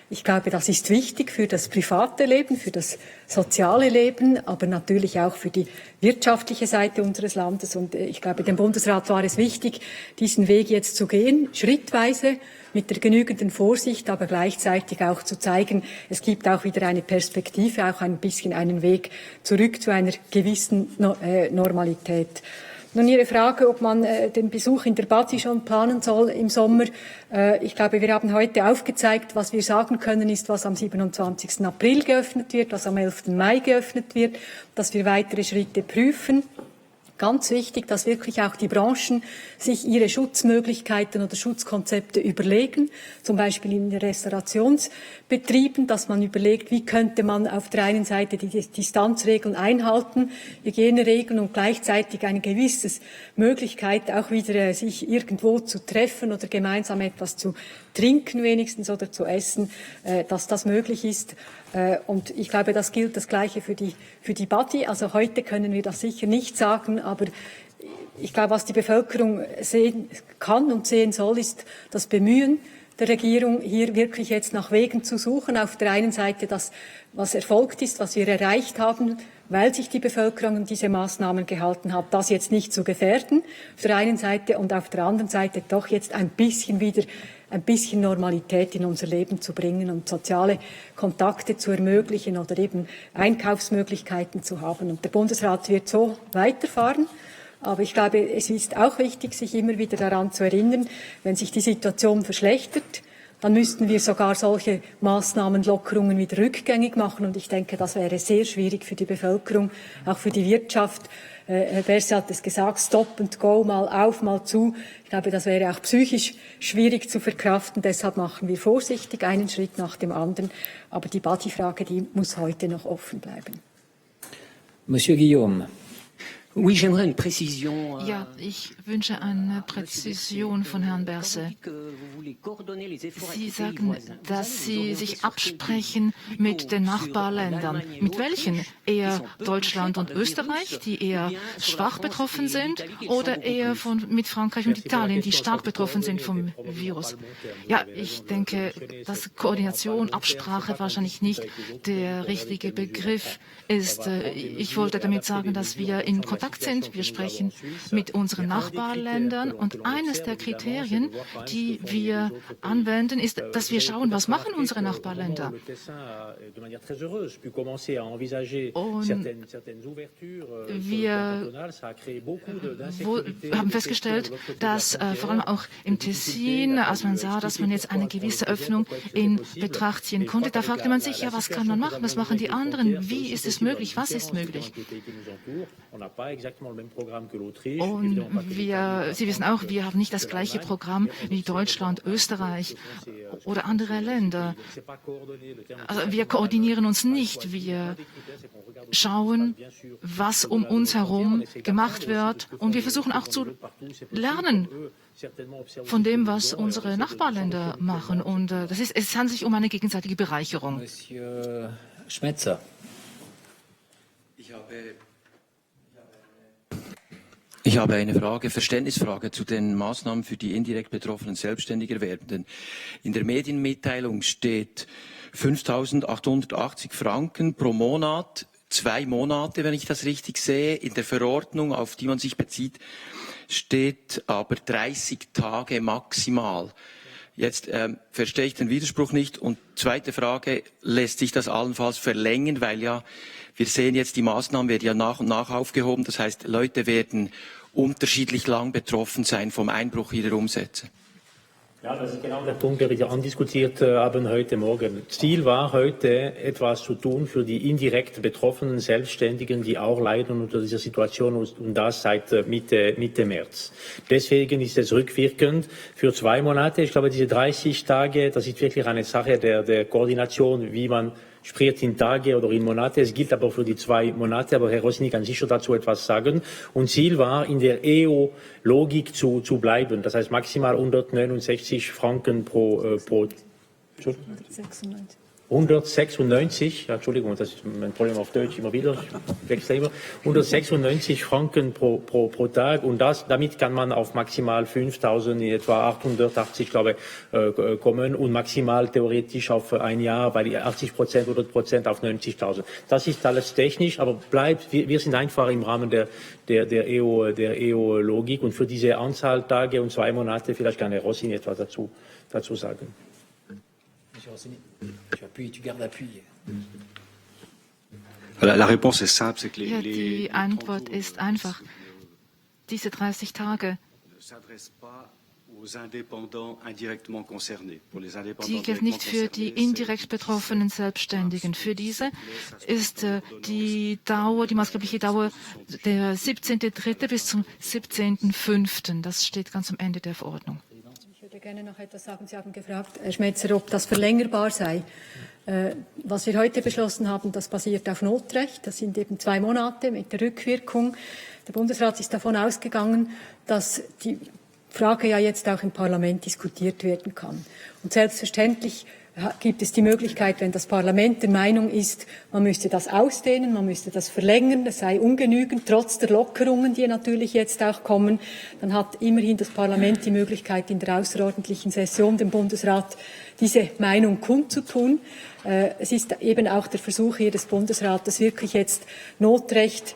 D: Ich glaube, das ist wichtig für das private Leben, für das soziale Leben, aber natürlich auch für die wirtschaftliche Seite unseres Landes. Und ich glaube, dem Bundesrat war es wichtig, diesen Weg jetzt zu gehen, schrittweise, mit der genügenden Vorsicht, aber gleichzeitig auch zu zeigen, es gibt auch wieder eine Perspektive, auch ein bisschen einen Weg zurück zu einer gewissen Normalität. Nun Ihre Frage, ob man den Besuch in der Badi schon planen soll im Sommer. Ich glaube, wir haben heute aufgezeigt, was wir sagen können, ist, was am 27. April geöffnet wird, was am 11. Mai geöffnet wird, dass wir weitere Schritte prüfen. Ganz wichtig, dass wirklich auch die Branchen sich ihre Schutzmöglichkeiten oder Schutzkonzepte überlegen, zum Beispiel in den Restaurationsbetrieben, dass man überlegt, wie könnte man auf der einen Seite die Distanzregeln einhalten, Hygieneregeln und gleichzeitig eine gewisse Möglichkeit auch wieder sich irgendwo zu treffen oder gemeinsam etwas zu trinken wenigstens oder zu essen, dass das möglich ist. Und ich glaube, das gilt das Gleiche für die Badi. Also heute können wir das sicher nicht sagen, aber ich glaube, was die Bevölkerung sehen kann und sehen soll, ist das Bemühen der Regierung, hier wirklich jetzt nach Wegen zu suchen. Auf der einen Seite das, was erfolgt ist, was wir erreicht haben, weil sich die Bevölkerung an diese Maßnahmen gehalten hat, das jetzt nicht zu gefährden, auf der einen Seite, und auf der anderen Seite doch jetzt ein bisschen Normalität in unser Leben zu bringen und soziale Kontakte zu ermöglichen oder eben Einkaufsmöglichkeiten zu haben. Und der Bundesrat wird so weiterfahren. Aber ich glaube, es ist auch wichtig, sich immer wieder daran zu erinnern, wenn sich die Situation verschlechtert, dann müssten wir sogar solche Maßnahmen, Lockerungen wieder rückgängig machen. Und ich denke, das wäre sehr schwierig für die Bevölkerung, auch für die Wirtschaft. Herr Berset hat es gesagt, Stop and Go, mal auf, mal zu. Ich glaube, das wäre auch psychisch schwierig zu verkraften. Deshalb machen wir vorsichtig einen Schritt nach dem anderen. Aber die Badi-Frage, die muss heute noch offen bleiben.
B: Monsieur Guillaume.
E: Ja, ich wünsche eine Präzision von Herrn Berset. Sie sagen, dass Sie sich absprechen mit den Nachbarländern. Mit welchen? Eher Deutschland und Österreich, die eher schwach betroffen sind, oder eher mit Frankreich und Italien, die stark betroffen sind vom Virus? Ja, ich denke, dass Koordination, Absprache wahrscheinlich nicht der richtige Begriff ist. Ich wollte damit sagen, dass wir in Kontakt sind. Wir sprechen mit unseren Nachbarländern und eines der Kriterien, die wir anwenden, ist, dass wir schauen, was machen unsere Nachbarländer. Und wir haben festgestellt, dass vor allem auch im Tessin, als man sah, dass man jetzt eine gewisse Öffnung in Betracht ziehen konnte, da fragte man sich, ja, was kann man machen, was machen die anderen, wie ist es möglich, was ist möglich? Und Sie wissen auch, wir haben nicht das gleiche Programm wie Deutschland, Österreich oder andere Länder. Also wir koordinieren uns nicht. Wir schauen, was um uns herum gemacht wird. Und wir versuchen auch zu lernen von dem, was unsere Nachbarländer machen. Und es handelt sich um eine gegenseitige Bereicherung.
B: Monsieur Schmetzer.
P: Ich habe eine Verständnisfrage zu den Maßnahmen für die indirekt betroffenen Selbstständigerwerbenden. In der Medienmitteilung steht 5.880 Franken pro Monat, 2 Monate, wenn ich das richtig sehe. In der Verordnung, auf die man sich bezieht, steht aber 30 Tage maximal. Jetzt verstehe ich den Widerspruch nicht. Und zweite Frage, lässt sich das allenfalls verlängern, weil ja, wir sehen jetzt, die Maßnahmen werden ja nach und nach aufgehoben. Das heißt, Leute werden unterschiedlich lang betroffen sein vom Einbruch ihrer Umsätze.
F: Ja, das ist genau der Punkt, den wir andiskutiert haben heute Morgen. Ziel war heute, etwas zu tun für die indirekt betroffenen Selbstständigen, die auch leiden unter dieser Situation und das seit Mitte März. Deswegen ist es rückwirkend für 2 Monate. Ich glaube, diese 30 Tage, das ist wirklich eine Sache der Koordination, wie man spricht in Tage oder in Monate. Es gilt aber für die 2 Monate. Aber Herr Rosny kann sicher dazu etwas sagen. Und Ziel war, in der EU-Logik zu bleiben. Das heißt maximal 169 Franken pro 196, Entschuldigung, das ist mein Problem auf Deutsch immer wieder, ich wechsle immer, 196 Franken pro Tag und damit kann man auf maximal 5.000, in etwa 880, glaube ich, kommen und maximal theoretisch auf ein Jahr bei 80%, 100% auf 90.000. Das ist alles technisch, aber wir sind einfach im Rahmen der EU-Logik und für diese Anzahl Tage und 2 Monate, vielleicht kann Herr Rossin etwas dazu sagen.
E: Ja, die Antwort ist einfach. Diese 30 Tage, die gilt nicht für die indirekt betroffenen Selbstständigen. Für diese ist die maßgebliche Dauer der 17.3. bis zum 17.5. Das steht ganz am Ende der Verordnung.
D: Ich würde gerne noch etwas sagen. Sie haben gefragt, Herr Schmetzer, ob das verlängerbar sei. Was wir heute beschlossen haben, das basiert auf Notrecht. Das sind eben 2 Monate mit der Rückwirkung. Der Bundesrat ist davon ausgegangen, dass die Frage ja jetzt auch im Parlament diskutiert werden kann. Und selbstverständlich gibt es die Möglichkeit, wenn das Parlament der Meinung ist, man müsste das ausdehnen, man müsste das verlängern, das sei ungenügend, trotz der Lockerungen, die natürlich jetzt auch kommen, dann hat immerhin das Parlament die Möglichkeit, in der außerordentlichen Session dem Bundesrat diese Meinung kundzutun. Es ist eben auch der Versuch hier des Bundesrates, wirklich jetzt Notrecht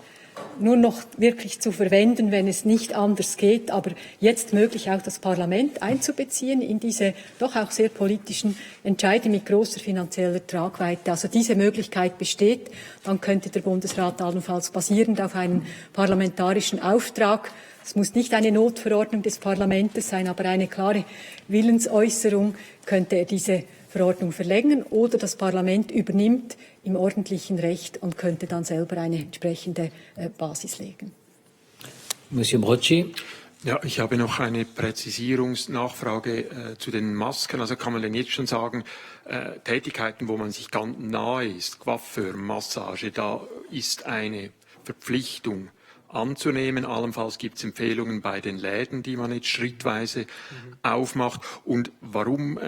D: nur noch wirklich zu verwenden, wenn es nicht anders geht, aber jetzt möglich auch das Parlament einzubeziehen in diese doch auch sehr politischen Entscheide mit großer finanzieller Tragweite. Also diese Möglichkeit besteht. Dann könnte der Bundesrat allenfalls basierend auf einem parlamentarischen Auftrag, es muss nicht eine Notverordnung des Parlaments sein, aber eine klare Willensäußerung, könnte er diese Verordnung verlängern oder das Parlament übernimmt im ordentlichen Recht und könnte dann selber eine entsprechende Basis legen.
B: Monsieur Brocci.
Q: Ja, ich habe noch eine Präzisierungsnachfrage zu den Masken. Also kann man denn jetzt schon sagen, Tätigkeiten, wo man sich ganz nahe ist, Coiffeur, Massage, da ist eine Verpflichtung anzunehmen. Allenfalls gibt es Empfehlungen bei den Läden, die man jetzt schrittweise aufmacht. Und warum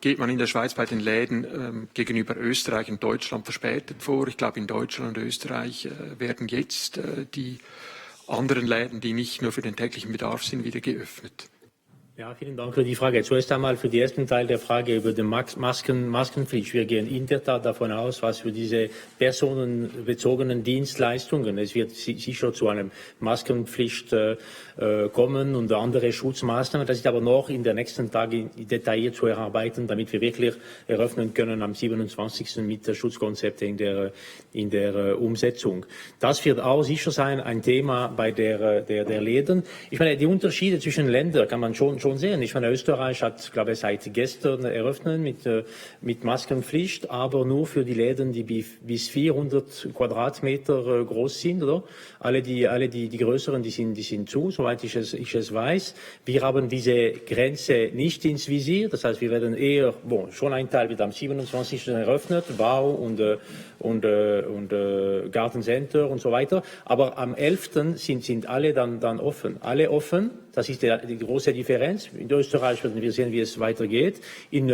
Q: geht man in der Schweiz bei den Läden gegenüber Österreich und Deutschland verspätet vor? Ich glaube, in Deutschland und Österreich werden jetzt die anderen Läden, die nicht nur für den täglichen Bedarf sind, wieder geöffnet.
F: Ja, vielen Dank für die Frage. Zuerst einmal für den ersten Teil der Frage über die Maskenpflicht. Wir gehen in der Tat davon aus, was für diese personenbezogenen Dienstleistungen, es wird sicher zu einer Maskenpflicht kommen und andere Schutzmaßnahmen. Das ist aber noch in den nächsten Tagen detailliert zu erarbeiten, damit wir wirklich eröffnen können am 27. mit der Schutzkonzepte in der Umsetzung. Das wird auch sicher sein ein Thema bei der Läden. Ich meine, die Unterschiede zwischen Ländern kann man schon sehen. Ich meine, Österreich hat, glaube ich, seit gestern eröffnet mit Maskenpflicht, aber nur für die Läden, die bis 400 Quadratmeter groß sind, oder? Alle die größeren, die sind zu, soweit ich es weiß. Wir haben diese Grenze nicht ins Visier. Das heißt, wir werden eher, schon ein Teil wird am 27. eröffnet, Bau und Gartencenter und so weiter. Aber am 11. sind alle dann offen. Alle offen. Das ist die große Differenz. In Österreich werden wir sehen, wie es weitergeht. In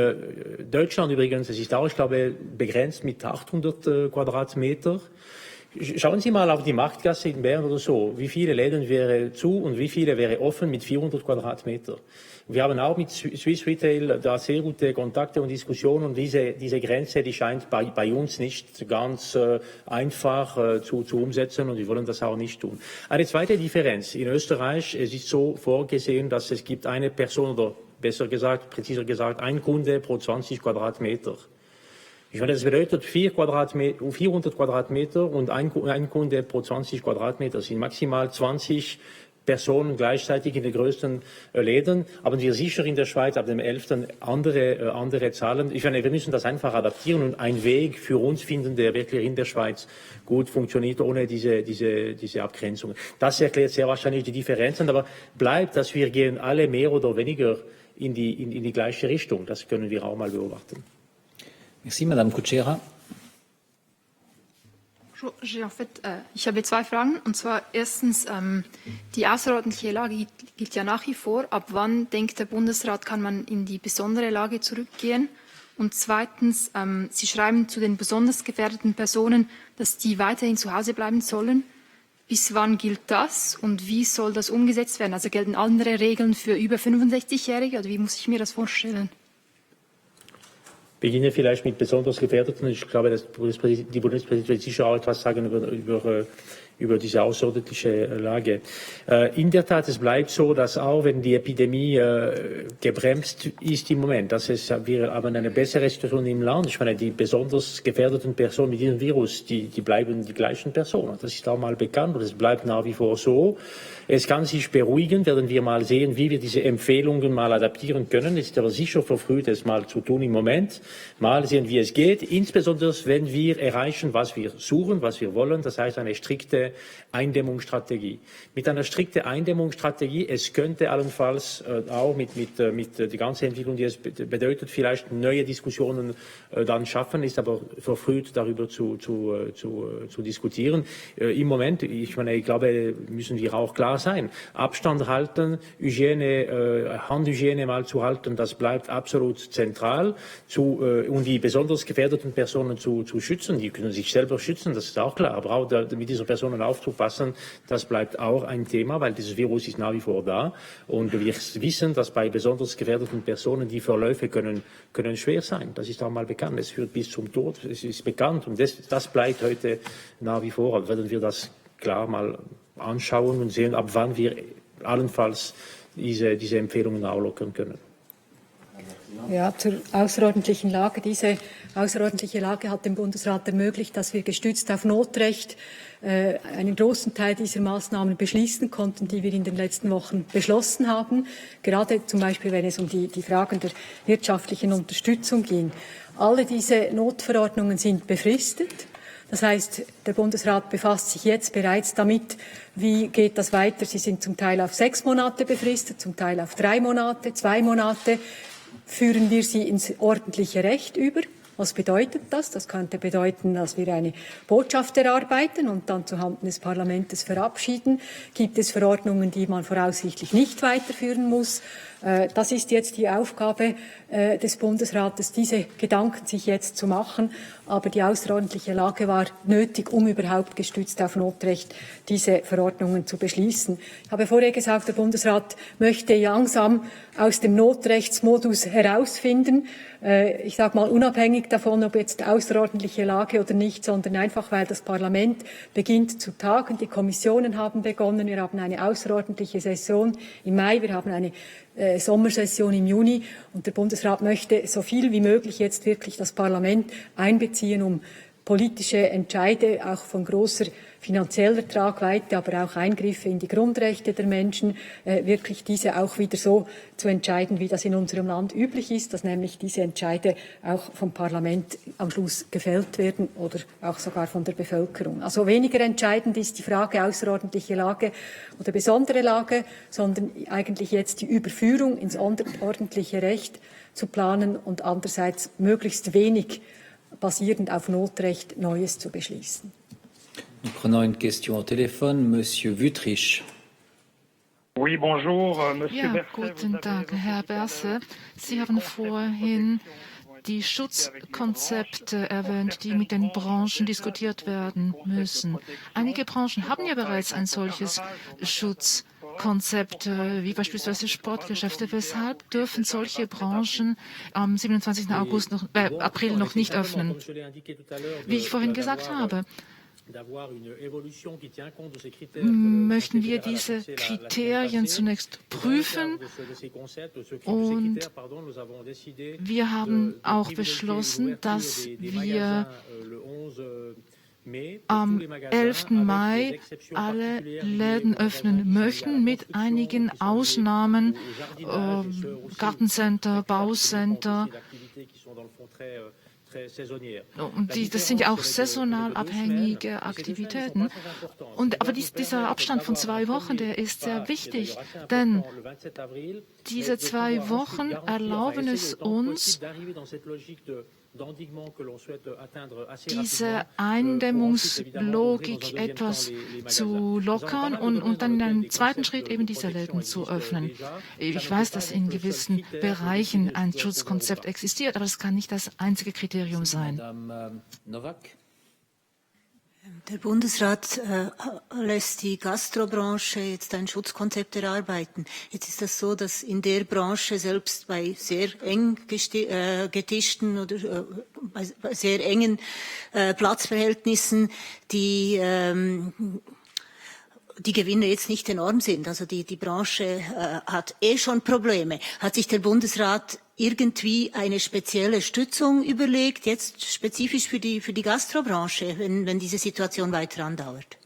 F: Deutschland übrigens, es ist auch, ich glaube, begrenzt mit 800 Quadratmeter. Schauen Sie mal auf die Marktgasse in Bern oder so. Wie viele Läden wäre zu und wie viele wäre offen mit 400 Quadratmeter? Wir haben auch mit Swiss Retail da sehr gute Kontakte und Diskussionen und diese Grenze, die scheint bei uns nicht ganz einfach zu umsetzen und wir wollen das auch nicht tun. Eine zweite Differenz. In Österreich, es ist so vorgesehen, dass es gibt eine Person oder präziser gesagt, ein Kunde pro 20 Quadratmeter. Ich meine, das bedeutet 400 Quadratmeter und ein Kunde pro 20 Quadratmeter sind maximal 20 Personen gleichzeitig in den größten Läden. Aber wir sicher in der Schweiz ab dem 11. andere Zahlen. Ich meine, wir müssen das einfach adaptieren und einen Weg für uns finden, der wirklich in der Schweiz gut funktioniert, ohne diese Abgrenzungen. Das erklärt sehr wahrscheinlich die Differenzen, aber bleibt, dass wir gehen alle mehr oder weniger in die gleiche Richtung. Das können wir auch mal beobachten.
B: Merci, Madame Kutschera.
E: Ich habe zwei Fragen. Und zwar erstens, die außerordentliche Lage gilt ja nach wie vor. Ab wann denkt der Bundesrat, kann man in die besondere Lage zurückgehen? Und zweitens, Sie schreiben zu den besonders gefährdeten Personen, dass die weiterhin zu Hause bleiben sollen. Bis wann gilt das und wie soll das umgesetzt werden? Also gelten andere Regeln für über 65-Jährige oder wie muss ich mir das vorstellen?
F: Ich beginne vielleicht mit besonders Gefährdeten. Ich glaube, die Bundespräsidentin wird sicher auch etwas sagen über diese außerordentliche Lage. In der Tat, es bleibt so, dass auch wenn die Epidemie gebremst ist im Moment, wir haben eine bessere Situation im Land. Ich meine, die besonders gefährdeten Personen mit diesem Virus, die bleiben die gleichen Personen. Das ist auch mal bekannt und es bleibt nach wie vor so. Es kann sich beruhigen, werden wir mal sehen, wie wir diese Empfehlungen mal adaptieren können. Es ist aber sicher verfrüht, es mal zu tun im Moment. Mal sehen, wie es geht. Insbesondere, wenn wir erreichen, was wir suchen, was wir wollen. Das heißt, eine strikte strikte Eindämmungsstrategie. Mit einer strikten Eindämmungsstrategie, es könnte allenfalls auch mit der ganzen Entwicklung, die es bedeutet, vielleicht neue Diskussionen dann schaffen, ist aber verfrüht, darüber zu diskutieren. Im Moment, ich glaube, müssen wir auch klar sein. Abstand halten, Handhygiene mal zu halten, das bleibt absolut zentral. Und die besonders gefährdeten Personen zu schützen, die können sich selber schützen, das ist auch klar. Aber auch mit dieser Personen aufzupassen, das bleibt auch ein Thema, weil dieses Virus ist nach wie vor da. Und wir wissen, dass bei besonders gefährdeten Personen die Verläufe können schwer sein. Das ist auch mal bekannt. Es führt bis zum Tod. Es ist bekannt. Und das bleibt heute nach wie vor. Also werden wir das klar mal anschauen und sehen, ab wann wir allenfalls diese Empfehlungen auch lockern können.
D: Ja, zur außerordentlichen Lage. Diese außerordentliche Lage hat dem Bundesrat ermöglicht, dass wir gestützt auf Notrecht einen großen Teil dieser Maßnahmen beschließen konnten, die wir in den letzten Wochen beschlossen haben. Gerade zum Beispiel, wenn es um die Fragen der wirtschaftlichen Unterstützung ging. Alle diese Notverordnungen sind befristet. Das heißt, der Bundesrat befasst sich jetzt bereits damit, wie geht das weiter. Sie sind zum Teil auf 6 Monate befristet, zum Teil auf 3 Monate, 2 Monate. Führen wir sie ins ordentliche Recht über? Was bedeutet das? Das könnte bedeuten, dass wir eine Botschaft erarbeiten und dann zuhanden des Parlaments verabschieden. Gibt es Verordnungen, die man voraussichtlich nicht weiterführen muss? Das ist jetzt die Aufgabe des Bundesrates, diese Gedanken sich jetzt zu machen. Aber die außerordentliche Lage war nötig, um überhaupt gestützt auf Notrecht diese Verordnungen zu beschließen. Ich habe vorher gesagt, der Bundesrat möchte langsam aus dem Notrechtsmodus herausfinden. Ich sage mal unabhängig davon, ob jetzt außerordentliche Lage oder nicht, sondern einfach, weil das Parlament beginnt zu tagen. Die Kommissionen haben begonnen. Wir haben eine außerordentliche Session im Mai. Wir haben eine Sommersession im Juni und der Bundesrat möchte so viel wie möglich jetzt wirklich das Parlament einbeziehen, um politische Entscheide auch von großer finanzieller Tragweite, aber auch Eingriffe in die Grundrechte der Menschen, wirklich diese auch wieder so zu entscheiden, wie das in unserem Land üblich ist, dass nämlich diese Entscheide auch vom Parlament am Schluss gefällt werden oder auch sogar von der Bevölkerung. Also weniger entscheidend ist die Frage außerordentliche Lage oder besondere Lage, sondern eigentlich jetzt die Überführung ins ordentliche Recht zu planen und andererseits möglichst wenig basierend auf Notrecht Neues zu beschließen.
B: Nous prenons une question au téléphone. Monsieur Wüthrich.
J: Oui, bonjour, Monsieur
E: Ja,
J: Berset.
E: guten Tag, Herr Berset. Sie haben vorhin die Schutzkonzepte erwähnt, die mit den Branchen diskutiert werden müssen. Einige Branchen haben ja bereits ein solches Schutzkonzept, wie beispielsweise Sportgeschäfte. Weshalb dürfen solche Branchen am 27. April noch nicht öffnen? Wie ich vorhin gesagt habe, möchten wir diese Kriterien zunächst prüfen und wir haben auch beschlossen, dass wir am 11. Mai alle Läden öffnen möchten, mit einigen Ausnahmen, Gartencenter, Baucenter. Und das sind ja auch saisonal abhängige Aktivitäten. Aber dieser Abstand von 2 Wochen, der ist sehr wichtig, denn diese 2 Wochen erlauben es uns, diese Eindämmungslogik etwas zu lockern und dann in einem zweiten Schritt eben diese Läden zu öffnen. Ich weiß, dass in gewissen Bereichen ein Schutzkonzept existiert, aber es kann nicht das einzige Kriterium sein.
M: Der Bundesrat lässt die Gastrobranche jetzt ein Schutzkonzept erarbeiten. Jetzt ist das so, dass in der Branche selbst bei sehr eng getischten oder bei sehr engen Platzverhältnissen die Gewinne jetzt nicht enorm sind. Also die Branche hat schon Probleme. Hat sich der Bundesrat irgendwie eine spezielle Stützung überlegt, jetzt spezifisch für die Gastrobranche, wenn diese Situation weiter andauert?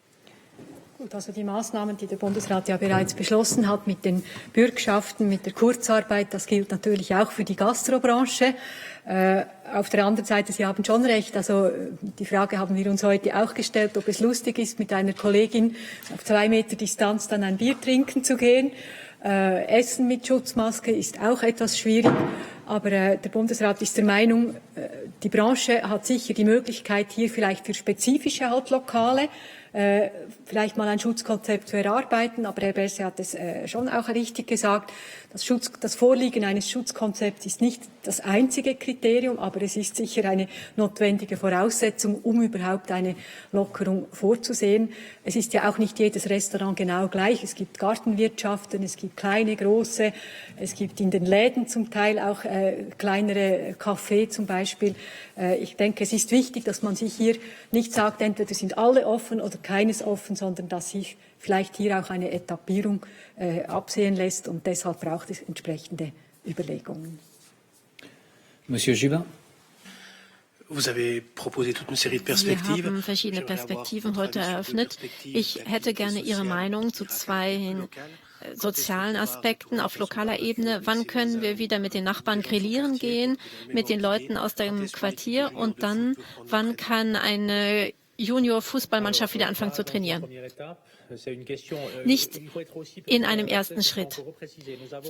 D: Gut, also die Maßnahmen, die der Bundesrat ja bereits beschlossen hat mit den Bürgschaften, mit der Kurzarbeit, das gilt natürlich auch für die Gastrobranche. Auf der anderen Seite, Sie haben schon recht, also die Frage haben wir uns heute auch gestellt, ob es lustig ist, mit einer Kollegin auf 2 Meter Distanz dann ein Bier trinken zu gehen. Essen mit Schutzmaske ist auch etwas schwierig, aber der Bundesrat ist der Meinung, die Branche hat sicher die Möglichkeit, hier vielleicht für spezifische Lokale vielleicht mal ein Schutzkonzept zu erarbeiten, aber Herr Berset hat es schon auch richtig gesagt, das Vorliegen eines Schutzkonzepts ist nicht das einzige Kriterium, aber es ist sicher eine notwendige Voraussetzung, um überhaupt eine Lockerung vorzusehen. Es ist ja auch nicht jedes Restaurant genau gleich. Es gibt Gartenwirtschaften, es gibt kleine, große, es gibt in den Läden zum Teil auch kleinere Cafés zum Beispiel. Ich denke, es ist wichtig, dass man sich hier nicht sagt, entweder sind alle offen oder keines offen, sondern dass sich vielleicht hier auch eine Etappierung absehen lässt und deshalb braucht es entsprechende Überlegungen.
B: Monsieur Jubin.
C: Wir haben verschiedene Perspektiven heute eröffnet. Ich hätte gerne Ihre Meinung zu 2 sozialen Aspekten auf lokaler Ebene. Wann können wir wieder mit den Nachbarn grillieren gehen, mit den Leuten aus dem Quartier? Und dann, wann kann eine Junior-Fußballmannschaft wieder anfangen zu trainieren? Nicht in einem ersten Schritt.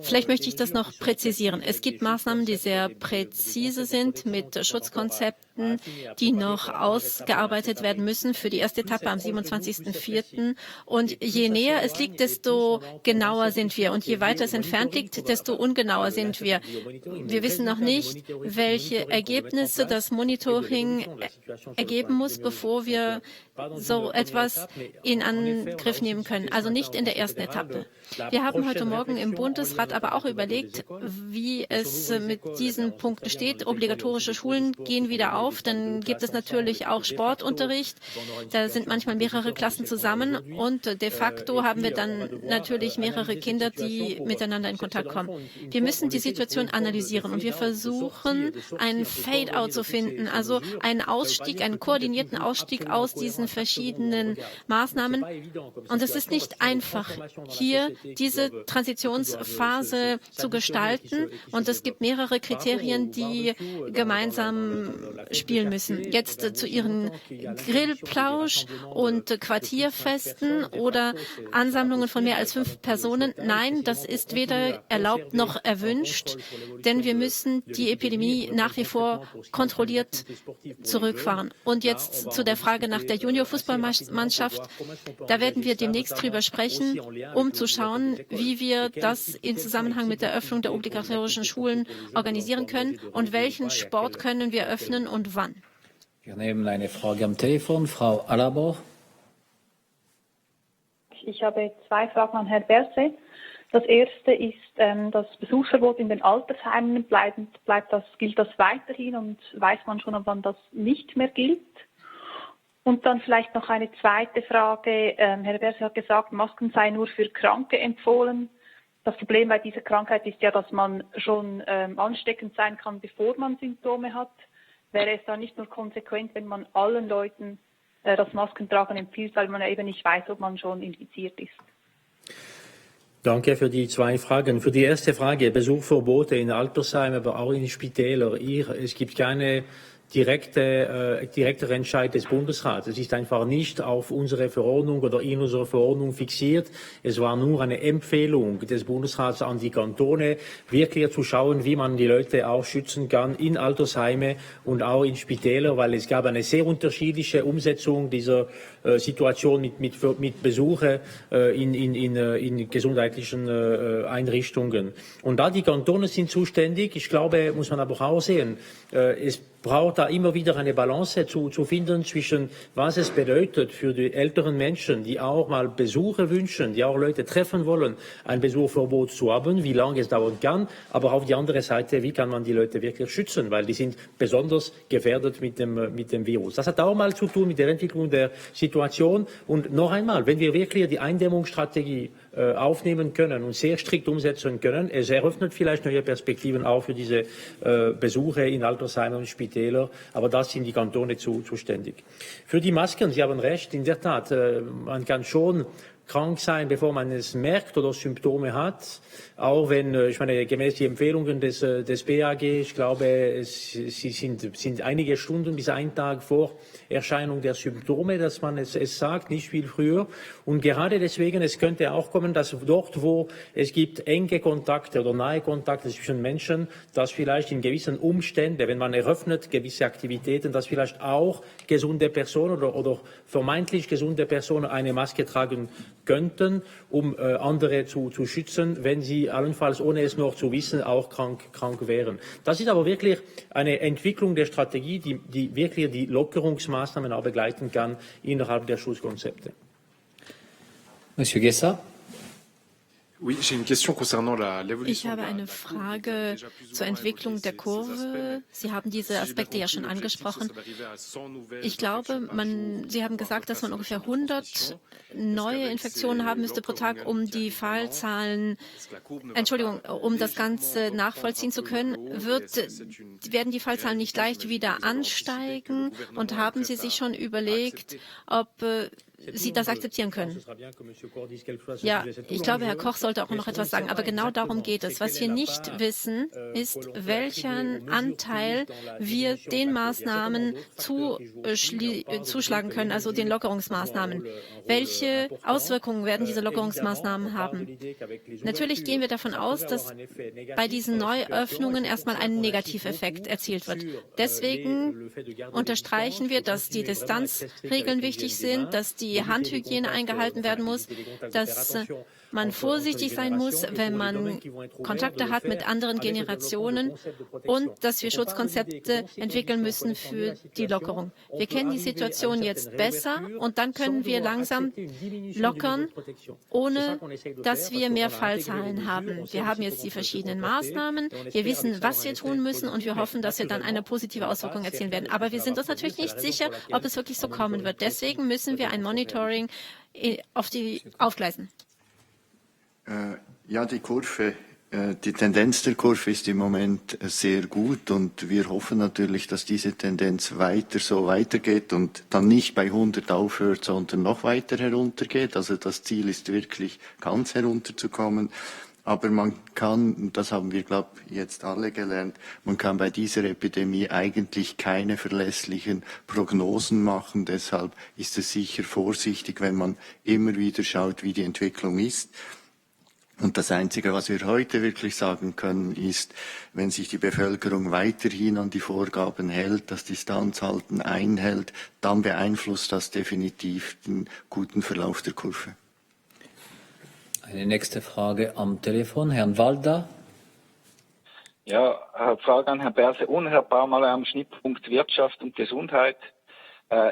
C: Vielleicht möchte ich das noch präzisieren. Es gibt Maßnahmen, die sehr präzise sind mit Schutzkonzepten, die noch ausgearbeitet werden müssen für die erste Etappe am 27.04. Und je näher es liegt, desto genauer sind wir. Und je weiter es entfernt liegt, desto ungenauer sind wir. Wir wissen noch nicht, welche Ergebnisse das Monitoring ergeben muss, bevor wir so etwas in Angriff nehmen können. Also nicht in der ersten Etappe. Wir haben heute Morgen im Bundesrat aber auch überlegt, wie es mit diesen Punkten steht. Obligatorische Schulen gehen wieder auf. Dann gibt es natürlich auch Sportunterricht. Da sind manchmal mehrere Klassen zusammen und de facto haben wir dann natürlich mehrere Kinder, die miteinander in Kontakt kommen. Wir müssen die Situation analysieren und wir versuchen, einen Fade-out zu finden, also einen Ausstieg, einen koordinierten Ausstieg aus diesen verschiedenen Maßnahmen. Und es ist nicht einfach, hier diese Transitionsphase zu gestalten. Und es gibt mehrere Kriterien, die gemeinsam spielen müssen. Jetzt zu Ihren Grillplausch und Quartierfesten oder Ansammlungen von mehr als 5 Personen. Nein, das ist weder erlaubt noch erwünscht, denn wir müssen die Epidemie nach wie vor kontrolliert zurückfahren. Und jetzt zu der Frage nach der Junior-Fußballmannschaft. Da werden wir demnächst drüber sprechen, um zu schauen, wie wir das in Zusammenhang mit der Öffnung der obligatorischen Schulen organisieren können und welchen Sport können wir öffnen und wann.
B: Wir nehmen eine Frage am Telefon. Frau Alabor.
R: Ich habe 2 Fragen an Herrn Berset. Das erste ist, das Besuchsverbot in den Altersheimen gilt das weiterhin und weiß man schon, wann das nicht mehr gilt? Und dann vielleicht noch eine zweite Frage. Herr Berset hat gesagt, Masken seien nur für Kranke empfohlen. Das Problem bei dieser Krankheit ist ja, dass man schon ansteckend sein kann, bevor man Symptome hat. Wäre es da nicht nur konsequent, wenn man allen Leuten das Maskentragen empfiehlt, weil man ja eben nicht weiß, ob man schon infiziert ist?
F: Danke für die 2 Fragen. Für die erste Frage, Besuchverbote in Altersheimen, aber auch in Spitälern. Es gibt keine direkter Entscheid des Bundesrats. Es ist einfach nicht auf unsere Verordnung oder in unserer Verordnung fixiert. Es war nur eine Empfehlung des Bundesrats an die Kantone, wirklich zu schauen, wie man die Leute auch schützen kann in Altersheime und auch in Spitäler, weil es gab eine sehr unterschiedliche Umsetzung dieser Situation mit Besuche in gesundheitlichen Einrichtungen. Und da die Kantone sind zuständig, ich glaube, muss man aber auch sehen, es braucht da immer wieder eine Balance zu finden zwischen, was es bedeutet für die älteren Menschen, die auch mal Besuche wünschen, die auch Leute treffen wollen, ein Besuchverbot zu haben, wie lange es dauern kann, aber auf die andere Seite, wie kann man die Leute wirklich schützen, weil die sind besonders gefährdet mit dem Virus. Das hat auch mal zu tun mit der Entwicklung der Situation. Und noch einmal, wenn wir wirklich die Eindämmungsstrategie aufnehmen können und sehr strikt umsetzen können. Es eröffnet vielleicht neue Perspektiven auch für diese Besuche in Altersheimen und Spitäler, aber das sind die Kantone zuständig. Für die Masken, Sie haben recht, in der Tat, man kann schon krank sein, bevor man es merkt oder Symptome hat. Auch wenn, ich meine, gemäß die Empfehlungen des BAG, ich glaube, sie sind einige Stunden bis einen Tag vor Erscheinung der Symptome, dass man es sagt, nicht viel früher. Und gerade deswegen, es könnte auch kommen, dass dort, wo es gibt enge Kontakte oder nahe Kontakte zwischen Menschen, dass vielleicht in gewissen Umständen, wenn man eröffnet gewisse Aktivitäten, dass vielleicht auch gesunde Personen oder vermeintlich gesunde Personen eine Maske tragen könnten, um andere zu schützen, wenn sie allenfalls, ohne es noch zu wissen, auch krank wären. Das ist aber wirklich eine Entwicklung der Strategie, die wirklich die Lockerungsmaßnahmen auch begleiten kann innerhalb der Schutzkonzepte.
B: Monsieur Guessa.
C: Ich habe eine Frage zur Entwicklung der Kurve. Sie haben diese Aspekte ja schon angesprochen. Ich glaube, Sie haben gesagt, dass man ungefähr 100 neue Infektionen haben müsste pro Tag, um die Fallzahlen, um das Ganze nachvollziehen zu können. Werden die Fallzahlen nicht leicht wieder ansteigen? Und haben Sie sich schon überlegt, ob Sie das akzeptieren können? Ja, ich glaube, Herr Koch sollte auch noch etwas sagen, aber genau darum geht es. Was wir nicht wissen, ist, welchen Anteil wir den Maßnahmen zuschlagen können, also den Lockerungsmaßnahmen. Welche Auswirkungen werden diese Lockerungsmaßnahmen haben? Natürlich gehen wir davon aus, dass bei diesen Neuöffnungen erstmal ein Negativeffekt erzielt wird. Deswegen unterstreichen wir, dass die Distanzregeln wichtig sind, dass die Handhygiene eingehalten werden muss, dass man vorsichtig sein muss, wenn man Kontakte hat mit anderen Generationen und dass wir Schutzkonzepte entwickeln müssen für die Lockerung. Wir kennen die Situation jetzt besser und dann können wir langsam lockern, ohne dass wir mehr Fallzahlen haben. Wir haben jetzt die verschiedenen Maßnahmen, wir wissen, was wir tun müssen und wir hoffen, dass wir dann eine positive Auswirkung erzielen werden. Aber wir sind uns natürlich nicht sicher, ob es wirklich so kommen wird. Deswegen müssen wir ein Monitoring aufgleisen.
S: Ja, die Tendenz der Kurve ist im Moment sehr gut und wir hoffen natürlich, dass diese Tendenz so weitergeht und dann nicht bei 100 aufhört, sondern noch weiter heruntergeht. Also das Ziel ist wirklich ganz herunterzukommen. Aber man kann, das haben wir, glaube ich, jetzt alle gelernt, man kann bei dieser Epidemie eigentlich keine verlässlichen Prognosen machen. Deshalb ist es sicher vorsichtig, wenn man immer wieder schaut, wie die Entwicklung ist. Und das Einzige, was wir heute wirklich sagen können, ist, wenn sich die Bevölkerung weiterhin an die Vorgaben hält, das Distanzhalten einhält, dann beeinflusst das definitiv den guten Verlauf der Kurve.
B: Eine nächste Frage am Telefon, Herrn Walda.
T: Ja, Frage an Herrn Berse. Unhörbar mal am Schnittpunkt Wirtschaft und Gesundheit.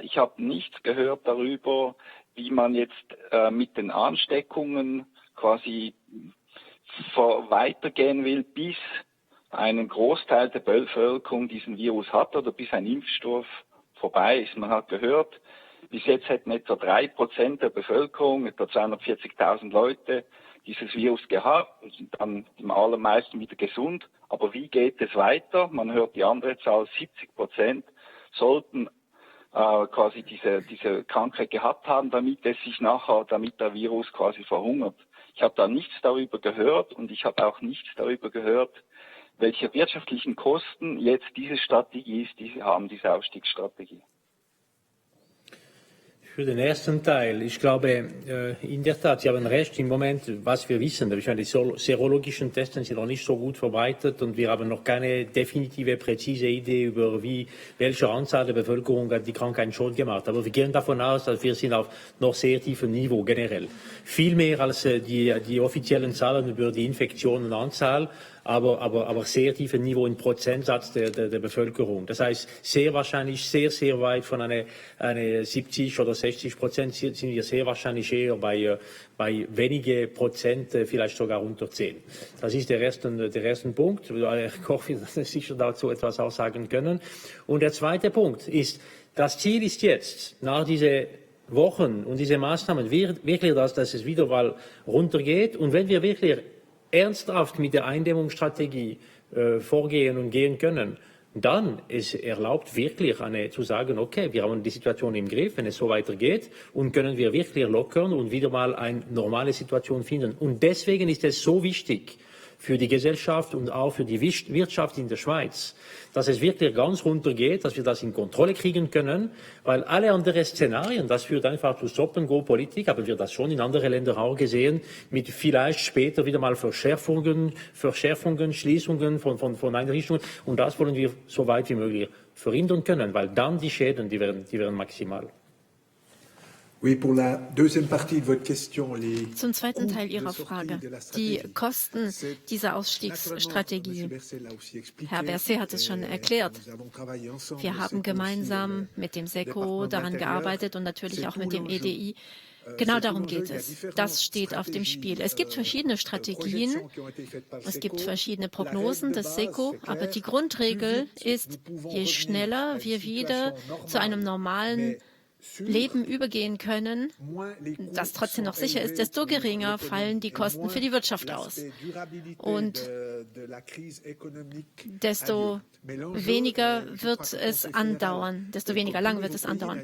T: Ich habe nichts gehört darüber, wie man jetzt mit den Ansteckungen quasi weitergehen will, bis ein Großteil der Bevölkerung diesen Virus hat oder bis ein Impfstoff vorbei ist. Man hat gehört, bis jetzt hätten etwa 3% der Bevölkerung, etwa 240.000 Leute, dieses Virus gehabt und sind dann die allermeisten wieder gesund. Aber wie geht es weiter? Man hört die andere Zahl, 70% sollten quasi diese Krankheit gehabt haben, damit der Virus quasi verhungert. Ich habe da nichts darüber gehört und ich habe auch nichts darüber gehört, welche wirtschaftlichen Kosten jetzt diese Strategie ist, die Sie haben, diese Ausstiegsstrategie.
F: Für den ersten Teil, ich glaube, in der Tat, Sie haben recht, im Moment, was wir wissen, ich meine, die serologischen Tests sind noch nicht so gut verbreitet und wir haben noch keine definitive, präzise Idee über welche Anzahl der Bevölkerung hat die Krankheit schon gemacht. Aber wir gehen davon aus, dass wir sind auf noch sehr tiefem Niveau generell. Viel mehr als die offiziellen Zahlen über die Infektionenanzahl, aber sehr tiefes Niveau im Prozentsatz der Bevölkerung. Das heißt, sehr wahrscheinlich sehr weit von eine 70 oder 60% sind wir sehr wahrscheinlich eher bei wenige Prozent, vielleicht sogar unter 10. Das ist der erste Punkt. Herr Koch wird sicher dazu etwas auch sagen können. Und der zweite Punkt ist, das Ziel ist jetzt, nach dieser Wochen und diese Maßnahmen wirklich, dass es wieder mal runtergeht. Und wenn wir wirklich ernsthaft mit der Eindämmungsstrategie vorgehen und gehen können, dann ist erlaubt wirklich zu sagen, okay, wir haben die Situation im Griff, wenn es so weitergeht, und können wir wirklich lockern und wieder mal eine normale Situation finden. Und deswegen ist es so wichtig für die Gesellschaft und auch für die Wirtschaft in der Schweiz, dass es wirklich ganz runtergeht, dass wir das in Kontrolle kriegen können, weil alle anderen Szenarien, das führt einfach zu Stop-and-Go-Politik, haben wir das schon in anderen Ländern auch gesehen, mit vielleicht später wieder mal Verschärfungen, Schließungen von Einrichtungen, und das wollen wir so weit wie möglich verhindern können, weil dann die Schäden, die werden maximal.
C: Zum zweiten Teil Ihrer Frage, die Kosten dieser Ausstiegsstrategie. Herr Berset hat es schon erklärt. Wir haben gemeinsam mit dem SECO daran gearbeitet und natürlich auch mit dem EDI. Genau darum geht es. Das steht auf dem Spiel. Es gibt verschiedene Strategien, es gibt verschiedene Prognosen des SECO, aber die Grundregel ist, je schneller wir wieder zu einem normalen Leben übergehen können, das trotzdem noch sicher ist, desto geringer fallen die Kosten für die Wirtschaft aus. Und desto weniger wird es andauern, desto weniger lang wird es andauern.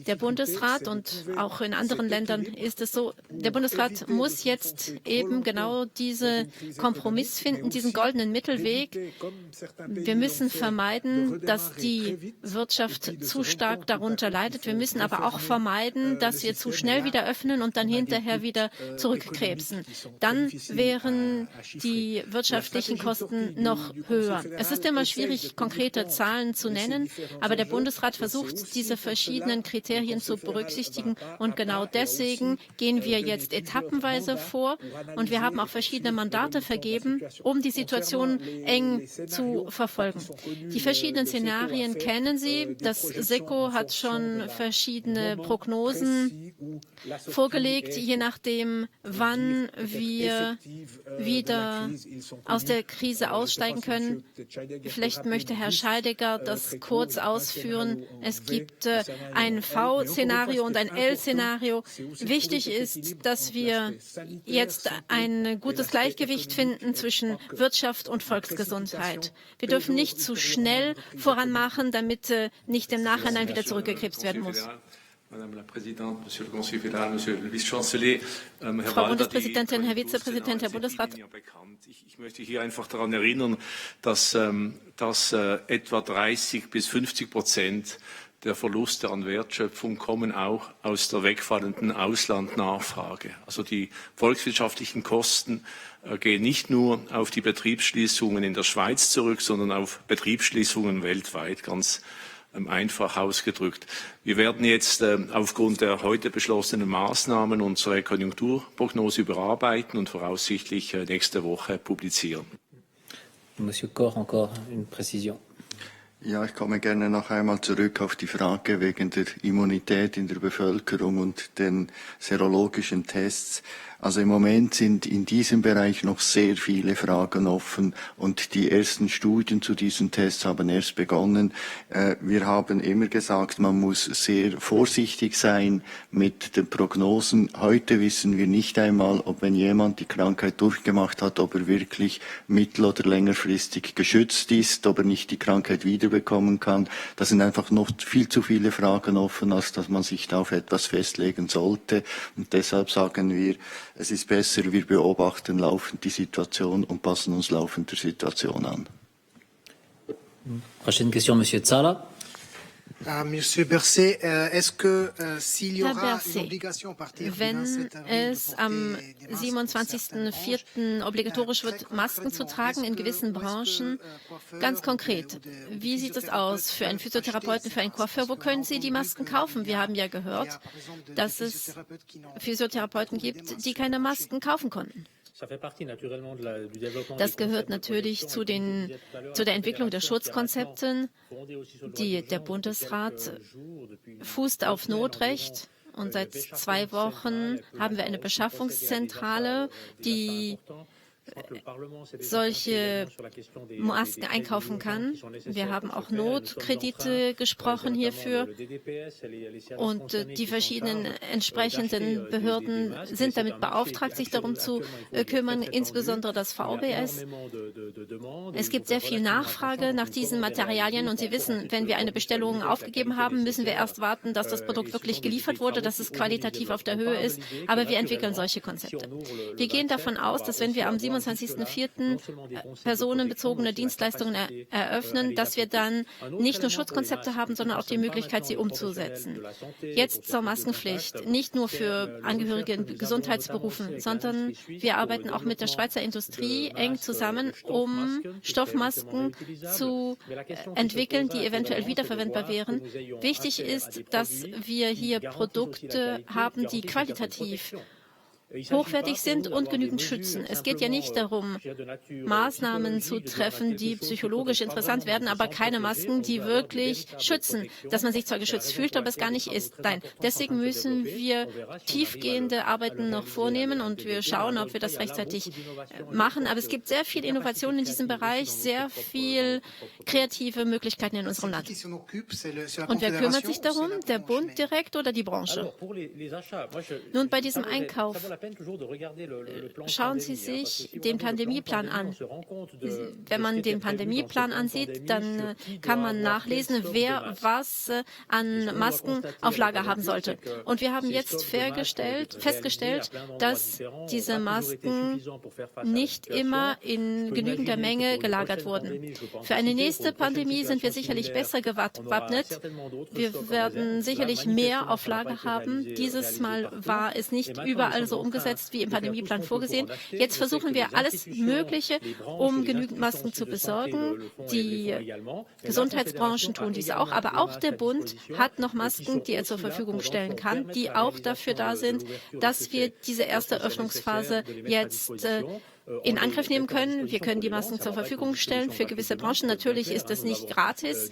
C: Der Bundesrat und auch in anderen Ländern ist es so, der Bundesrat muss jetzt eben genau diesen Kompromiss finden, diesen goldenen Mittelweg. Wir müssen vermeiden, dass die Wirtschaft zu stark darunter leidet. Wir müssen aber auch vermeiden, dass wir zu schnell wieder öffnen und dann hinterher wieder zurückkrebsen. Dann wären die wirtschaftlichen Kosten noch höher. Es ist immer schwierig, konkrete Zahlen zu nennen, aber der Bundesrat versucht, diese verschiedenen Kriterien zu berücksichtigen, und genau deswegen gehen wir jetzt etappenweise vor, und wir haben auch verschiedene Mandate vergeben, um die Situation eng zu verfolgen. Die verschiedenen Szenarien kennen Sie. Das SECO hat schon verschiedene Prognosen vorgelegt, je nachdem, wann wir wieder aus der Krise aussteigen können. Vielleicht möchte Herr Scheidegger das kurz ausführen. Es gibt ein V-Szenario und ein L-Szenario. Wichtig ist, dass wir jetzt ein gutes Gleichgewicht finden zwischen Wirtschaft und Volksgesundheit. Wir dürfen nicht zu schnell voranmachen, damit nicht im Nachhinein wieder zurückgekrebst werden muss. Frau Bundespräsidentin, Herr Vizepräsident, Herr Bundesrat.
U: Ich möchte hier einfach daran erinnern, dass etwa 30-50% der Verluste an Wertschöpfung kommen auch aus der wegfallenden Auslandnachfrage. Also die volkswirtschaftlichen Kosten gehen nicht nur auf die Betriebsschließungen in der Schweiz zurück, sondern auf Betriebsschließungen weltweit, ganz einfach ausgedrückt. Wir werden jetzt aufgrund der heute beschlossenen Maßnahmen unsere Konjunkturprognose überarbeiten und voraussichtlich nächste Woche publizieren.
B: Monsieur Koch, encore une précision.
S: Ja, ich komme gerne noch einmal zurück auf die Frage wegen der Immunität in der Bevölkerung und den serologischen Tests. Also im Moment sind in diesem Bereich noch sehr viele Fragen offen und die ersten Studien zu diesen Tests haben erst begonnen. Wir haben immer gesagt, man muss sehr vorsichtig sein mit den Prognosen. Heute wissen wir nicht einmal, ob wenn jemand die Krankheit durchgemacht hat, ob er wirklich mittel- oder längerfristig geschützt ist, ob er nicht die Krankheit wiederbekommen kann. Da sind einfach noch viel zu viele Fragen offen, als dass man sich da auf etwas festlegen sollte. Und deshalb sagen wir, es ist besser, wir beobachten laufend die Situation und passen uns laufend der Situation an.
B: Prochaine question, Monsieur Zala.
V: Monsieur Berset, est-ce que s'il y aura une
C: Berset,
V: obligation à partir du
C: wenn
V: 27 avril
C: es am 27.04. obligatorisch wird, Masken zu tragen in gewissen Branchen, ganz konkret, wie sieht es aus für einen Physiotherapeuten, für einen Coiffeur? Wo können Sie die Masken kaufen? Wir haben ja gehört, dass es Physiotherapeuten gibt, die keine Masken kaufen konnten. Das gehört natürlich zu der Entwicklung der Schutzkonzepte. Der Bundesrat fußt auf Notrecht. Und seit 2 Wochen haben wir eine Beschaffungszentrale, die solche Masken einkaufen kann. Wir haben auch Notkredite gesprochen hierfür und die verschiedenen entsprechenden Behörden sind damit beauftragt, sich darum zu kümmern, insbesondere das VBS. Es gibt sehr viel Nachfrage nach diesen Materialien und Sie wissen, wenn wir eine Bestellung aufgegeben haben, müssen wir erst warten, dass das Produkt wirklich geliefert wurde, dass es qualitativ auf der Höhe ist, aber wir entwickeln solche Konzepte. Wir gehen davon aus, dass wenn wir am 27.04. personenbezogene Dienstleistungen eröffnen, dass wir dann nicht nur Schutzkonzepte haben, sondern auch die Möglichkeit, sie umzusetzen. Jetzt zur Maskenpflicht, nicht nur für Angehörige in Gesundheitsberufen, sondern wir arbeiten auch mit der Schweizer Industrie eng zusammen, um Stoffmasken zu entwickeln, die eventuell wiederverwendbar wären. Wichtig ist, dass wir hier Produkte haben, die qualitativ hochwertig sind und genügend schützen. Es geht ja nicht darum, Maßnahmen zu treffen, die psychologisch interessant werden, aber keine Masken, die wirklich schützen, dass man sich zwar geschützt fühlt, aber es gar nicht ist. Nein, deswegen müssen wir tiefgehende Arbeiten noch vornehmen und wir schauen, ob wir das rechtzeitig machen. Aber es gibt sehr viel Innovation in diesem Bereich, sehr viel kreative Möglichkeiten in unserem Land. Und wer kümmert sich darum? Der Bund direkt oder die Branche? Nun, bei diesem Einkauf schauen Sie sich den Pandemieplan an. Wenn man den Pandemieplan ansieht, dann kann man nachlesen, wer was an Masken auf Lager haben sollte. Und wir haben jetzt festgestellt, dass diese Masken nicht immer in genügender Menge gelagert wurden. Für eine nächste Pandemie sind wir sicherlich besser gewappnet. Wir werden sicherlich mehr auf Lager haben. Dieses Mal war es nicht überall so umgesetzt wie im Pandemieplan vorgesehen. Jetzt versuchen wir alles Mögliche, um genügend Masken zu besorgen. Die Gesundheitsbranchen tun dies auch, aber auch der Bund hat noch Masken, die er zur Verfügung stellen kann, die auch dafür da sind, dass wir diese erste Öffnungsphase jetzt in Angriff nehmen können. Wir können die Masken zur Verfügung stellen für gewisse Branchen. Natürlich ist das nicht gratis.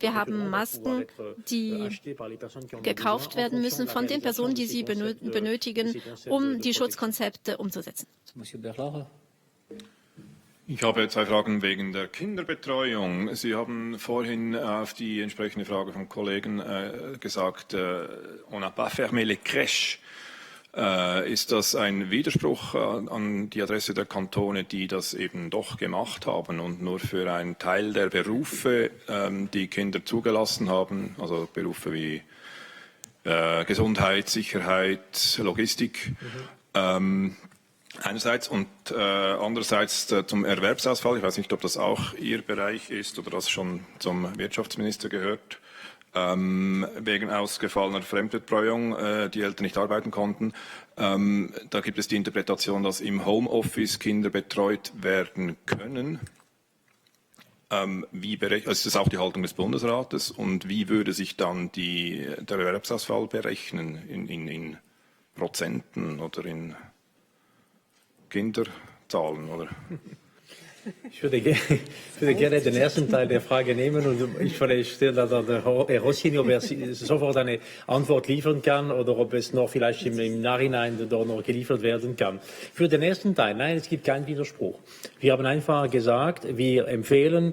C: Wir haben Masken, die gekauft werden müssen von den Personen, die sie benötigen, um die Schutzkonzepte umzusetzen.
A: Ich habe 2 Fragen wegen der Kinderbetreuung. Sie haben vorhin auf die entsprechende Frage vom Kollegen gesagt, on n'a pas fermé les crèches. Ist das ein Widerspruch an die Adresse der Kantone, die das eben doch gemacht haben und nur für einen Teil der Berufe die Kinder zugelassen haben, also Berufe wie Gesundheit, Sicherheit, Logistik? Einerseits und andererseits zum Erwerbsausfall. Ich weiß nicht, ob das auch Ihr Bereich ist oder das schon zum Wirtschaftsminister gehört. Wegen ausgefallener Fremdbetreuung, die Eltern nicht arbeiten konnten. Da gibt es die Interpretation, dass im Homeoffice Kinder betreut werden können. Ist das auch die Haltung des Bundesrates? Und wie würde sich dann der Erwerbsausfall berechnen? In Prozenten oder in Kinderzahlen? Oder?
F: Ich würde gerne den ersten Teil der Frage nehmen und ich stelle da der Herr Rossini, ob er sofort eine Antwort liefern kann oder ob es noch vielleicht im Nachhinein da noch geliefert werden kann. Für den ersten Teil, nein, es gibt keinen Widerspruch. Wir haben einfach gesagt, wir empfehlen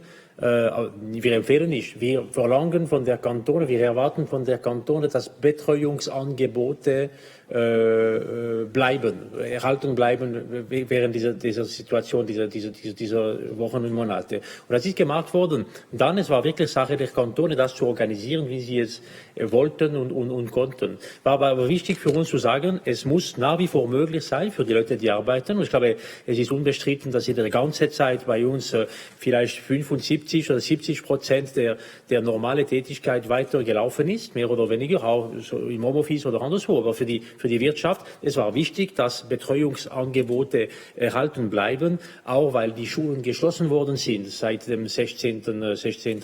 F: nicht, wir verlangen von der Kantone, wir erwarten von der Kantone, dass Betreuungsangebote erhalten bleiben während dieser Situation, dieser Wochen und Monate. Und das ist gemacht worden. Und dann, es war wirklich Sache der Kantone, das zu organisieren, wie sie es wollten und konnten. War aber wichtig für uns zu sagen, es muss nach wie vor möglich sein für die Leute, die arbeiten. Und ich glaube, es ist unbestritten, dass in der ganzen Zeit bei uns vielleicht 75 oder 70% der normale Tätigkeit weiter gelaufen ist, mehr oder weniger, auch so im Homeoffice oder anderswo. Aber für die Wirtschaft, es war wichtig, dass Betreuungsangebote erhalten bleiben, auch weil die Schulen geschlossen worden sind seit dem 16.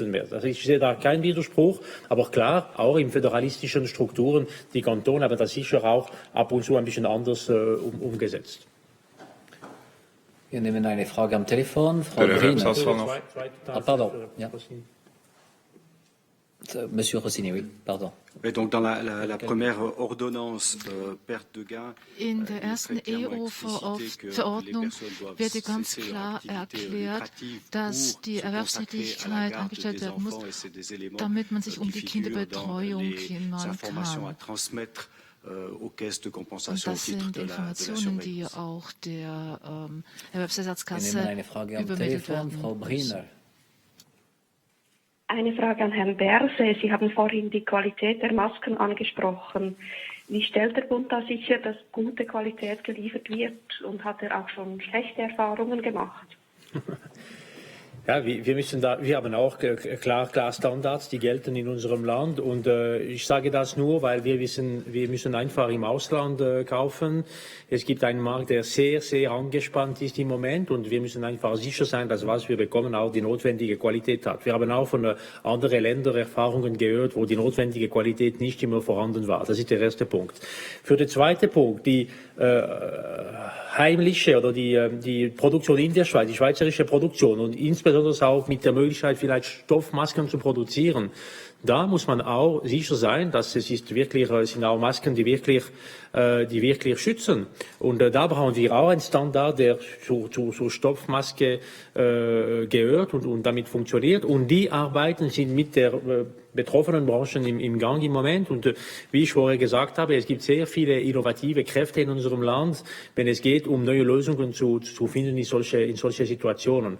F: März. Also ich sehe da keinen Widerspruch, aber klar, auch in föderalistischen Strukturen, die Kantone haben das sicher auch ab und zu ein bisschen anders umgesetzt.
B: Wir nehmen eine Frage am Telefon. Frau
A: Grüner.
B: Pardon. Ja. Monsieur Rossini, oui, pardon.
E: In der ersten EU-Verordnung wird ganz klar erklärt, dass die Erwerbstätigkeit eingestellt werden muss, damit man sich um die Kinderbetreuung kümmern kann. Und das sind Informationen, die auch der Erwerbsersatzkasse übermittelt werden.
B: Frau Briner.
G: Eine Frage an Herrn Berse. Sie haben vorhin die Qualität der Masken angesprochen. Wie stellt der Bund da sicher, dass gute Qualität geliefert wird? Und hat er auch schon schlechte Erfahrungen gemacht?
F: Ja, wir haben auch klar Standards, die gelten in unserem Land. Und ich sage das nur, weil wir müssen einfach im Ausland kaufen. Es gibt einen Markt, der sehr, sehr angespannt ist im Moment. Und wir müssen einfach sicher sein, dass was wir bekommen auch die notwendige Qualität hat. Wir haben auch von anderen Ländern Erfahrungen gehört, wo die notwendige Qualität nicht immer vorhanden war. Das ist der erste Punkt. Für den zweiten Punkt, die heimliche oder die Produktion in der Schweiz, die schweizerische Produktion und insbesondere auch mit der Möglichkeit, vielleicht Stoffmasken zu produzieren. Da muss man auch sicher sein, dass es sind auch Masken, die wirklich schützen. Und da brauchen wir auch einen Standard, der zur Stoffmaske gehört und damit funktioniert. Und die Arbeiten sind mit der betroffenen Branchen im Gang im Moment. Und wie ich vorher gesagt habe, es gibt sehr viele innovative Kräfte in unserem Land, wenn es geht, um neue Lösungen zu finden in solche Situationen.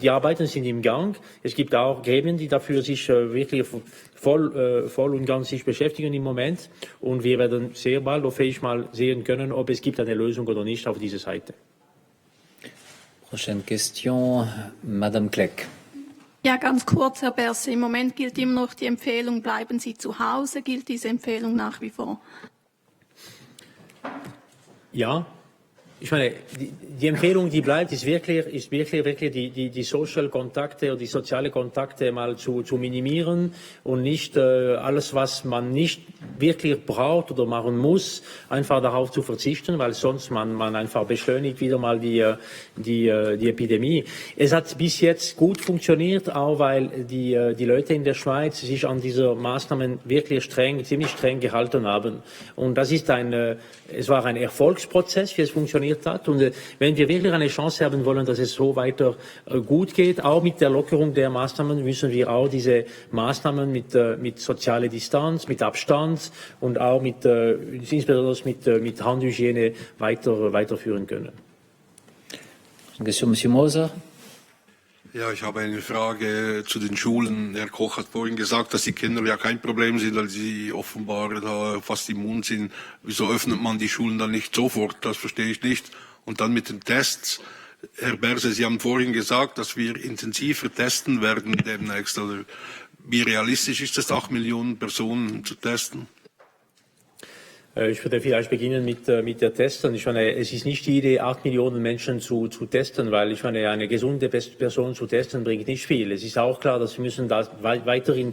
F: Die Arbeiten sind im Gang. Es gibt auch Gremien, die dafür sich wirklich voll und ganz sich beschäftigen im Moment. Und wir werden sehr bald, hoffe ich mal, sehen können, ob es gibt eine Lösung oder nicht auf dieser Seite.
B: Prochaine question, Madame Kleck.
O: Ja, ganz kurz, Herr Berse. Im Moment gilt immer noch die Empfehlung, bleiben Sie zu Hause. Gilt diese Empfehlung nach wie vor?
F: Ja. Ich meine, die Empfehlung, die bleibt, ist wirklich die Social Kontakte oder die soziale Kontakte mal zu minimieren und nicht alles, was man nicht wirklich braucht oder machen muss, einfach darauf zu verzichten, weil sonst man einfach beschleunigt wieder mal die Epidemie. Es hat bis jetzt gut funktioniert, auch weil die Leute in der Schweiz sich an diese Maßnahmen wirklich ziemlich streng gehalten haben. Und das ist es war ein Erfolgsprozess, wie es funktioniert hat. Und wenn wir wirklich eine Chance haben wollen, dass es so weiter gut geht, auch mit der Lockerung der Maßnahmen, müssen wir auch diese Maßnahmen mit sozialer Distanz, mit Abstand und auch insbesondere mit Handhygiene weiterführen können.
B: Monsieur Moser.
H: Ja, ich habe eine Frage zu den Schulen. Herr Koch hat vorhin gesagt, dass die Kinder ja kein Problem sind, weil sie offenbar da fast immun sind. Wieso öffnet man die Schulen dann nicht sofort? Das verstehe ich nicht. Und dann mit den Tests. Herr Berse, Sie haben vorhin gesagt, dass wir intensiver testen werden demnächst. Oder wie realistisch ist es, 8 Millionen Personen zu testen?
F: Ich würde vielleicht beginnen mit der Testen. Ich meine, es ist nicht die Idee, 8 Millionen Menschen zu testen, weil ich meine, eine gesunde Person zu testen bringt nicht viel. Es ist auch klar, dass wir müssen da weiterhin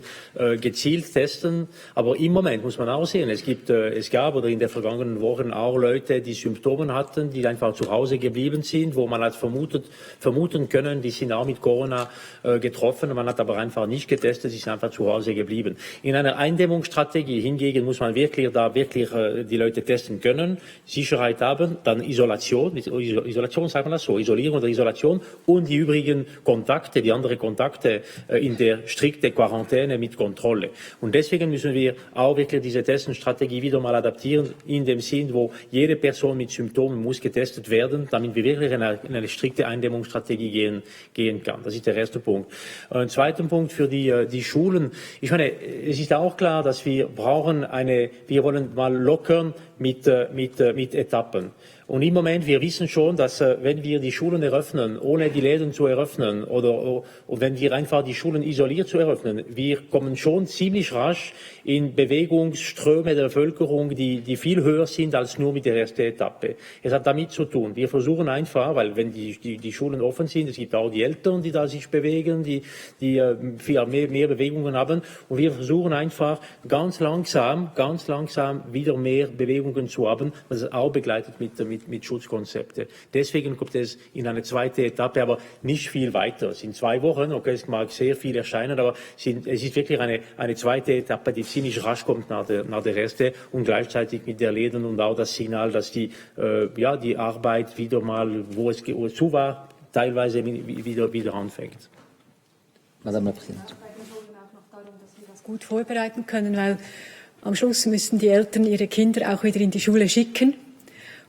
F: gezielt testen. Aber im Moment muss man auch sehen, es gab oder in den vergangenen Wochen auch Leute, die Symptome hatten, die einfach zu Hause geblieben sind, wo man hat vermuten können, die sind auch mit Corona getroffen. Man hat aber einfach nicht getestet, sie sind einfach zu Hause geblieben. In einer Eindämmungsstrategie hingegen muss man wirklich die Leute testen können, Sicherheit haben, dann Isolation sagt man das so, Isolierung oder Isolation und die übrigen Kontakte, die anderen Kontakte in der strikte Quarantäne mit Kontrolle. Und deswegen müssen wir auch wirklich diese Testenstrategie wieder mal adaptieren, in dem Sinn, wo jede Person mit Symptomen muss getestet werden, damit wir wirklich in eine strikte Eindämmungsstrategie gehen kann. Das ist der erste Punkt. Ein zweiter Punkt für die Schulen. Ich meine, es ist auch klar, dass wir wollen mal lockern mit Etappen. Und im Moment, wir wissen schon, dass wenn wir die Schulen eröffnen, ohne die Läden zu eröffnen oder wenn wir einfach die Schulen isoliert zu eröffnen, wir kommen schon ziemlich rasch in Bewegungsströme der Bevölkerung, die viel höher sind als nur mit der ersten Etappe. Es hat damit zu tun. Wir versuchen einfach, weil wenn die Schulen offen sind, es gibt auch die Eltern, die da sich bewegen, die viel mehr Bewegungen haben. Und wir versuchen einfach ganz langsam wieder mehr Bewegungen Überlegungen zu haben, was es auch begleitet mit Schutzkonzepten. Deswegen kommt es in eine zweite Etappe, aber nicht viel weiter. Es sind 2 Wochen, okay, es mag sehr viel erscheinen, aber es ist wirklich eine zweite Etappe, die ziemlich rasch kommt nach der ersten und gleichzeitig mit der Läden und auch das Signal, dass die Arbeit wieder mal, wo es zu war, teilweise wieder anfängt.
B: Madame la Présidente.
D: Gut vorbereiten können, weil am Schluss müssen die Eltern ihre Kinder auch wieder in die Schule schicken.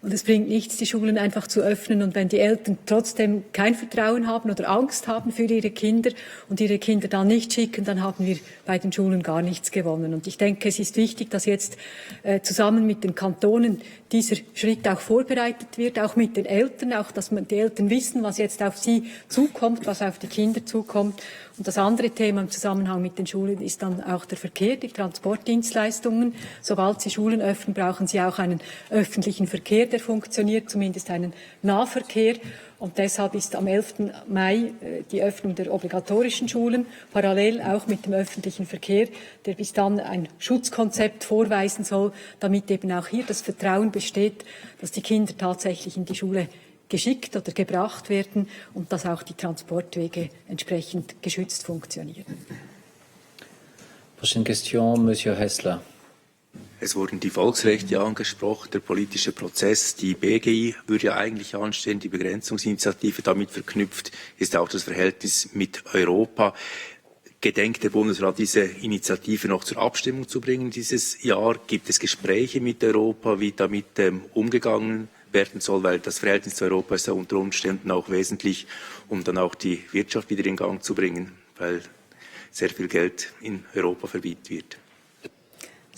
D: Und es bringt nichts, die Schulen einfach zu öffnen. Und wenn die Eltern trotzdem kein Vertrauen haben oder Angst haben für ihre Kinder und ihre Kinder dann nicht schicken, dann haben wir bei den Schulen gar nichts gewonnen. Und ich denke, es ist wichtig, dass jetzt zusammen mit den Kantonen dieser Schritt auch vorbereitet wird, auch mit den Eltern, auch dass die Eltern wissen, was jetzt auf sie zukommt, was auf die Kinder zukommt. Und das andere Thema im Zusammenhang mit den Schulen ist dann auch der Verkehr, die Transportdienstleistungen. Sobald sie Schulen öffnen, brauchen sie auch einen öffentlichen Verkehr, der funktioniert, zumindest einen Nahverkehr. Und deshalb ist am 11. Mai die Öffnung der obligatorischen Schulen, parallel auch mit dem öffentlichen Verkehr, der bis dann ein Schutzkonzept vorweisen soll, damit eben auch hier das Vertrauen besteht, dass die Kinder tatsächlich in die Schule geschickt oder gebracht werden und dass auch die Transportwege entsprechend geschützt funktionieren.
B: Prochaine question, Monsieur Hessler.
N: Es wurden die Volksrechte angesprochen, der politische Prozess, die BGI würde ja eigentlich anstehen, die Begrenzungsinitiative damit verknüpft ist auch das Verhältnis mit Europa. Gedenkt der Bundesrat, diese Initiative noch zur Abstimmung zu bringen dieses Jahr? Gibt es Gespräche mit Europa, wie damit umgegangen werden soll, weil das Verhältnis zu Europa ist ja unter Umständen auch wesentlich, um dann auch die Wirtschaft wieder in Gang zu bringen, weil sehr viel Geld in Europa verwieht wird.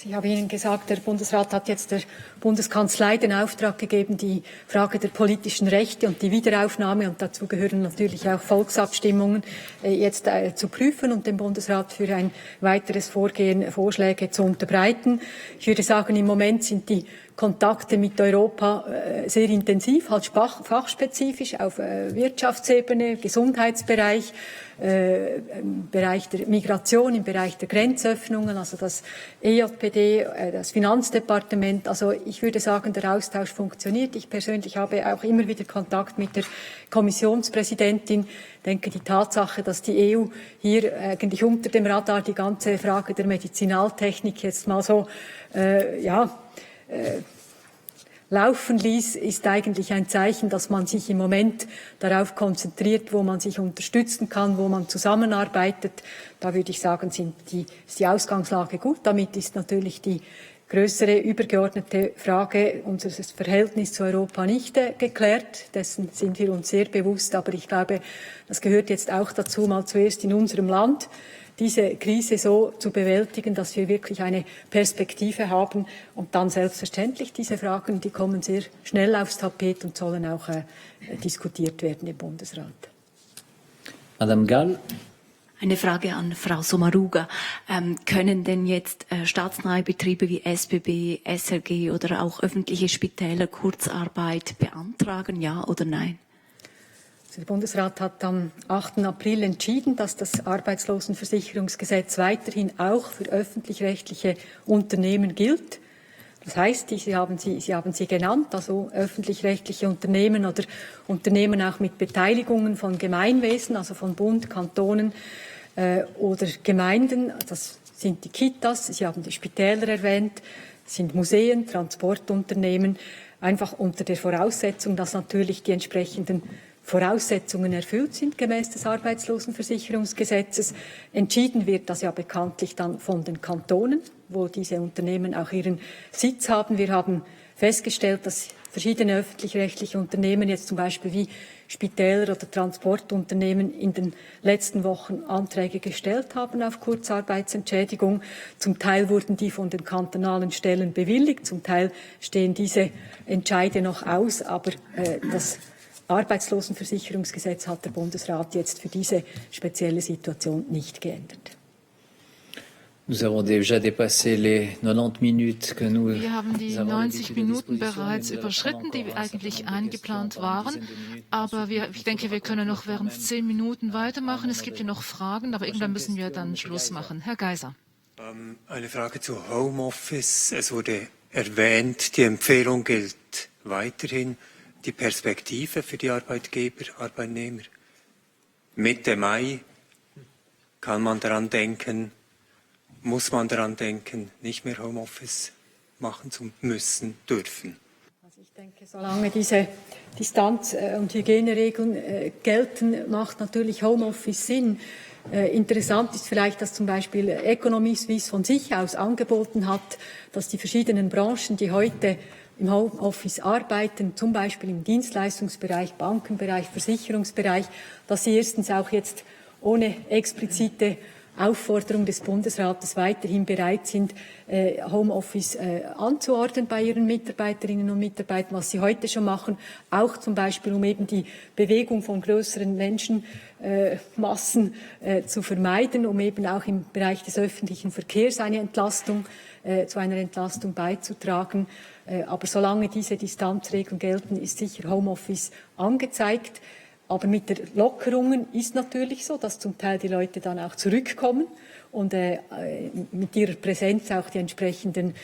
D: Ich habe Ihnen gesagt, der Bundesrat hat jetzt der Bundeskanzlei den Auftrag gegeben, die Frage der politischen Rechte und die Wiederaufnahme, und dazu gehören natürlich auch Volksabstimmungen, jetzt zu prüfen und dem Bundesrat für ein weiteres Vorgehen Vorschläge zu unterbreiten. Ich würde sagen, im Moment sind die Kontakte mit Europa sehr intensiv, halt fachspezifisch auf Wirtschaftsebene, Gesundheitsbereich, im Bereich der Migration, im Bereich der Grenzöffnungen, also das EJPD, das Finanzdepartement. Also ich würde sagen, der Austausch funktioniert. Ich persönlich habe auch immer wieder Kontakt mit der Kommissionspräsidentin. Ich denke, die Tatsache, dass die EU hier eigentlich unter dem Radar die ganze Frage der Medizinaltechnik jetzt mal so, laufen ließ, ist eigentlich ein Zeichen, dass man sich im Moment darauf konzentriert, wo man sich unterstützen kann, wo man zusammenarbeitet. Da würde ich sagen, ist die Ausgangslage gut. Damit ist natürlich die größere übergeordnete Frage unseres Verhältnisses zu Europa nicht geklärt. Dessen sind wir uns sehr bewusst. Aber ich glaube, das gehört jetzt auch dazu, mal zuerst in unserem Land diese Krise so zu bewältigen, dass wir wirklich eine Perspektive haben und dann selbstverständlich diese Fragen, die kommen sehr schnell aufs Tapet und sollen auch diskutiert werden im Bundesrat.
B: Madame Gall.
I: Eine Frage an Frau Sommaruga. Können denn jetzt staatsnahe Betriebe wie SBB, SRG oder auch öffentliche Spitäler Kurzarbeit beantragen, ja oder nein?
D: Der Bundesrat hat am 8. April entschieden, dass das Arbeitslosenversicherungsgesetz weiterhin auch für öffentlich-rechtliche Unternehmen gilt. Das heißt, Sie haben sie genannt, also öffentlich-rechtliche Unternehmen oder Unternehmen auch mit Beteiligungen von Gemeinwesen, also von Bund, Kantonen oder Gemeinden. Das sind die Kitas, Sie haben die Spitäler erwähnt, sind Museen, Transportunternehmen, einfach unter der Voraussetzung, dass natürlich die entsprechenden Voraussetzungen erfüllt sind gemäß des Arbeitslosenversicherungsgesetzes. Entschieden wird das ja bekanntlich dann von den Kantonen, wo diese Unternehmen auch ihren Sitz haben. Wir haben festgestellt, dass verschiedene öffentlich-rechtliche Unternehmen, jetzt zum Beispiel wie Spitäler oder Transportunternehmen, in den letzten Wochen Anträge gestellt haben auf Kurzarbeitsentschädigung. Zum Teil wurden die von den kantonalen Stellen bewilligt, zum Teil stehen diese Entscheide noch aus, aber das Arbeitslosenversicherungsgesetz hat der Bundesrat jetzt für diese spezielle Situation nicht geändert.
B: Wir haben
E: die 90 Minuten bereits überschritten, die eigentlich eingeplant waren. Aber ich denke, wir können noch während 10 Minuten weitermachen. Es gibt ja noch Fragen, aber irgendwann müssen wir dann Schluss machen. Herr Geiser.
K: Eine Frage zu Homeoffice. Es wurde erwähnt, die Empfehlung gilt weiterhin. Die Perspektive für die Arbeitgeber, Arbeitnehmer. Mitte Mai kann man daran denken, muss man daran denken, nicht mehr Homeoffice machen zu müssen, dürfen.
D: Also ich denke, solange diese Distanz- und Hygieneregeln gelten, macht natürlich Homeoffice Sinn. Interessant ist vielleicht, dass zum Beispiel Economy Suisse von sich aus angeboten hat, dass die verschiedenen Branchen, die heute im Homeoffice arbeiten, zum Beispiel im Dienstleistungsbereich, Bankenbereich, Versicherungsbereich, dass sie erstens auch jetzt ohne explizite Aufforderung des Bundesrates weiterhin bereit sind, Homeoffice anzuordnen bei ihren Mitarbeiterinnen und Mitarbeitern, was sie heute schon machen, auch zum Beispiel, um eben die Bewegung von größeren Menschenmassen zu vermeiden, um eben auch im Bereich des öffentlichen Verkehrs zu einer Entlastung beizutragen. Aber solange diese Distanzregeln gelten, ist sicher Homeoffice angezeigt. Aber mit der Lockerungen ist natürlich so, dass zum Teil die Leute dann auch zurückkommen und mit ihrer Präsenz auch die entsprechenden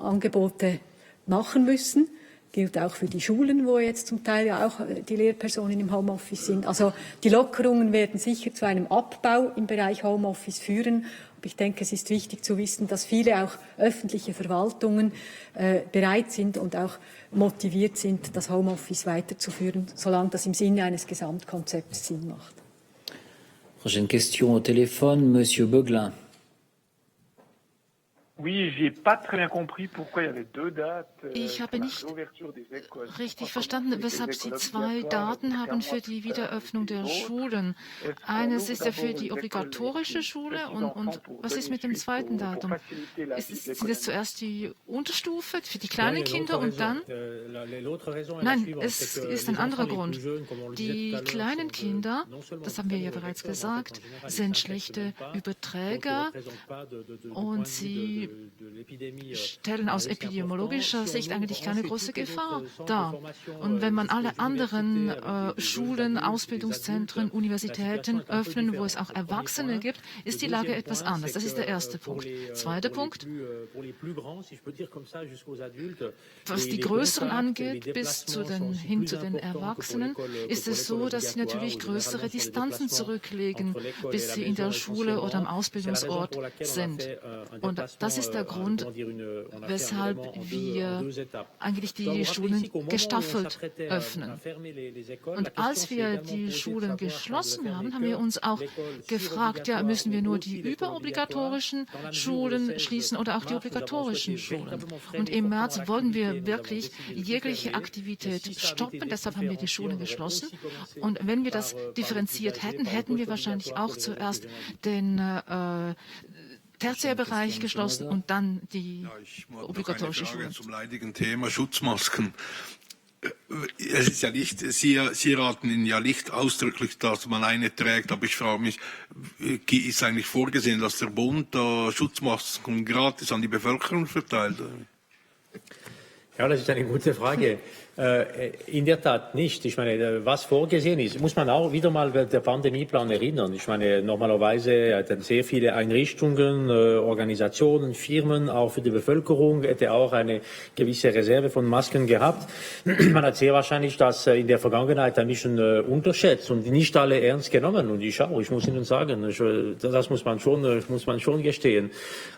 D: Angebote machen müssen. Gilt auch für die Schulen, wo jetzt zum Teil ja auch die Lehrpersonen im Homeoffice sind. Also die Lockerungen werden sicher zu einem Abbau im Bereich Homeoffice führen. Aber ich denke, es ist wichtig zu wissen, dass viele auch öffentliche Verwaltungen bereit sind und auch motiviert sind, das Homeoffice weiterzuführen, solange das im Sinne eines Gesamtkonzepts Sinn macht.
B: Prochaine question au téléphone, Monsieur Beuglin.
E: Ich habe nicht richtig verstanden, weshalb Sie zwei Daten haben für die Wiederöffnung der Schulen. Eines ist ja für die obligatorische Schule und was ist mit dem zweiten Datum? Sind es zuerst die Unterstufe für die kleinen Kinder und dann? Nein, es ist ein anderer Grund. Die kleinen Kinder, das haben wir ja bereits gesagt, sind schlechte Überträger und sie stellen aus epidemiologischer Sicht eigentlich keine große Gefahr dar. Und wenn man alle anderen Schulen, Ausbildungszentren, Universitäten öffnen, wo es auch Erwachsene gibt, ist die Lage etwas anders. Das ist der erste Punkt. Zweiter Punkt, was die Größeren angeht, hin zu den Erwachsenen, ist es so, dass sie natürlich größere Distanzen zurücklegen, bis sie in der Schule oder am Ausbildungsort sind. Und das ist der Grund, weshalb wir eigentlich die Schulen gestaffelt öffnen. Und als wir die Schulen geschlossen haben, haben wir uns auch gefragt, ja, müssen wir nur die überobligatorischen Schulen schließen oder auch die obligatorischen Schulen? Und im März wollten wir wirklich jegliche Aktivität stoppen, deshalb haben wir die Schulen geschlossen. Und wenn wir das differenziert hätten, hätten wir wahrscheinlich auch zuerst den Tertiärbereich geschlossen und dann die obligatorische Schule.
H: Zum leidigen Thema Schutzmasken. Es ist ja nicht, Sie raten Ihnen ja nicht ausdrücklich, dass man eine trägt, aber ich frage mich, ist eigentlich vorgesehen, dass der Bund da Schutzmasken gratis an die Bevölkerung verteilt?
F: Ja, das ist eine gute Frage. In der Tat nicht. Ich meine, was vorgesehen ist, muss man auch wieder mal der Pandemieplan erinnern. Ich meine, normalerweise hatten sehr viele Einrichtungen, Organisationen, Firmen, auch für die Bevölkerung, hätte auch eine gewisse Reserve von Masken gehabt. Man hat sehr wahrscheinlich das in der Vergangenheit ein bisschen unterschätzt und nicht alle ernst genommen. Und ich muss Ihnen sagen, das muss man schon gestehen.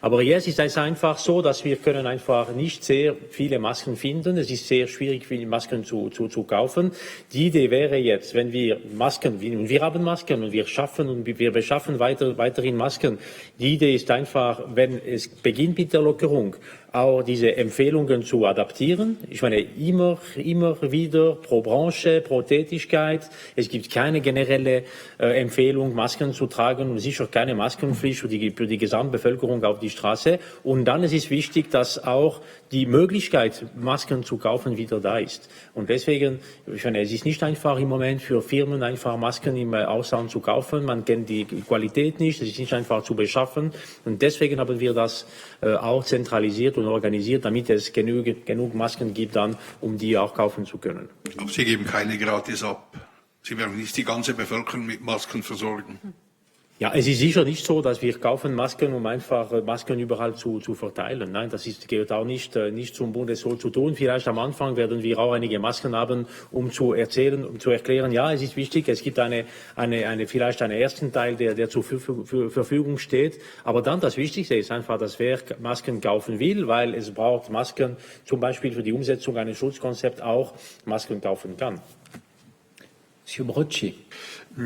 F: Aber jetzt ist es einfach so, dass wir können einfach nicht sehr viele Masken finden. Es ist sehr schwierig, Masken zu kaufen. Die Idee wäre jetzt, wenn wir Masken, und wir haben Masken und wir beschaffen weiterhin Masken. Die Idee ist einfach, wenn es beginnt mit der Lockerung, auch diese Empfehlungen zu adaptieren. Ich meine, immer wieder pro Branche, pro Tätigkeit. Es gibt keine generelle Empfehlung, Masken zu tragen und sicher keine Maskenpflicht für die Gesamtbevölkerung auf die Straße. Und dann ist es wichtig, dass auch die Möglichkeit, Masken zu kaufen, wieder da ist. Und deswegen, ich meine, es ist nicht einfach im Moment für Firmen einfach Masken im Ausland zu kaufen. Man kennt die Qualität nicht, es ist nicht einfach zu beschaffen. Und deswegen haben wir das auch zentralisiert und organisiert, damit es genug Masken gibt, dann, um die auch kaufen zu können.
H: Aber Sie geben keine gratis ab. Sie werden nicht die ganze Bevölkerung mit Masken versorgen.
F: Ja, es ist sicher nicht so, dass wir kaufen Masken, um einfach Masken überall zu verteilen. Nein, das gehört auch nicht zum Bund, es so zu tun. Vielleicht am Anfang werden wir auch einige Masken haben, um zu erklären, ja, es ist wichtig, es gibt vielleicht einen ersten Teil, der zur Verfügung steht. Aber dann das Wichtigste ist einfach, dass wer Masken kaufen will, weil es braucht Masken, zum Beispiel für die Umsetzung eines Schutzkonzepts auch Masken kaufen kann.
B: Monsieur Brocci.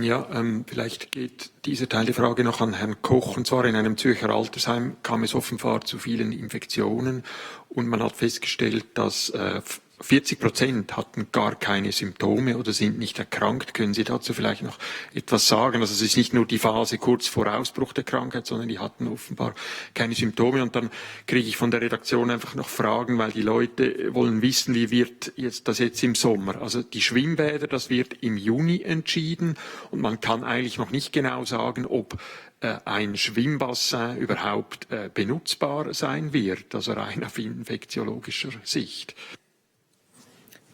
Q: Ja, vielleicht geht dieser Teil der Frage noch an Herrn Koch. Und zwar in einem Zürcher Altersheim kam es offenbar zu vielen Infektionen und man hat festgestellt, dass 40% hatten gar keine Symptome oder sind nicht erkrankt. Können Sie dazu vielleicht noch etwas sagen? Also es ist nicht nur die Phase kurz vor Ausbruch der Krankheit, sondern die hatten offenbar keine Symptome. Und dann kriege ich von der Redaktion einfach noch Fragen, weil die Leute wollen wissen, wie wird das jetzt im Sommer? Also die Schwimmbäder, das wird im Juni entschieden und man kann eigentlich noch nicht genau sagen, ob ein Schwimmbassin überhaupt benutzbar sein wird, also rein auf infektiologischer Sicht.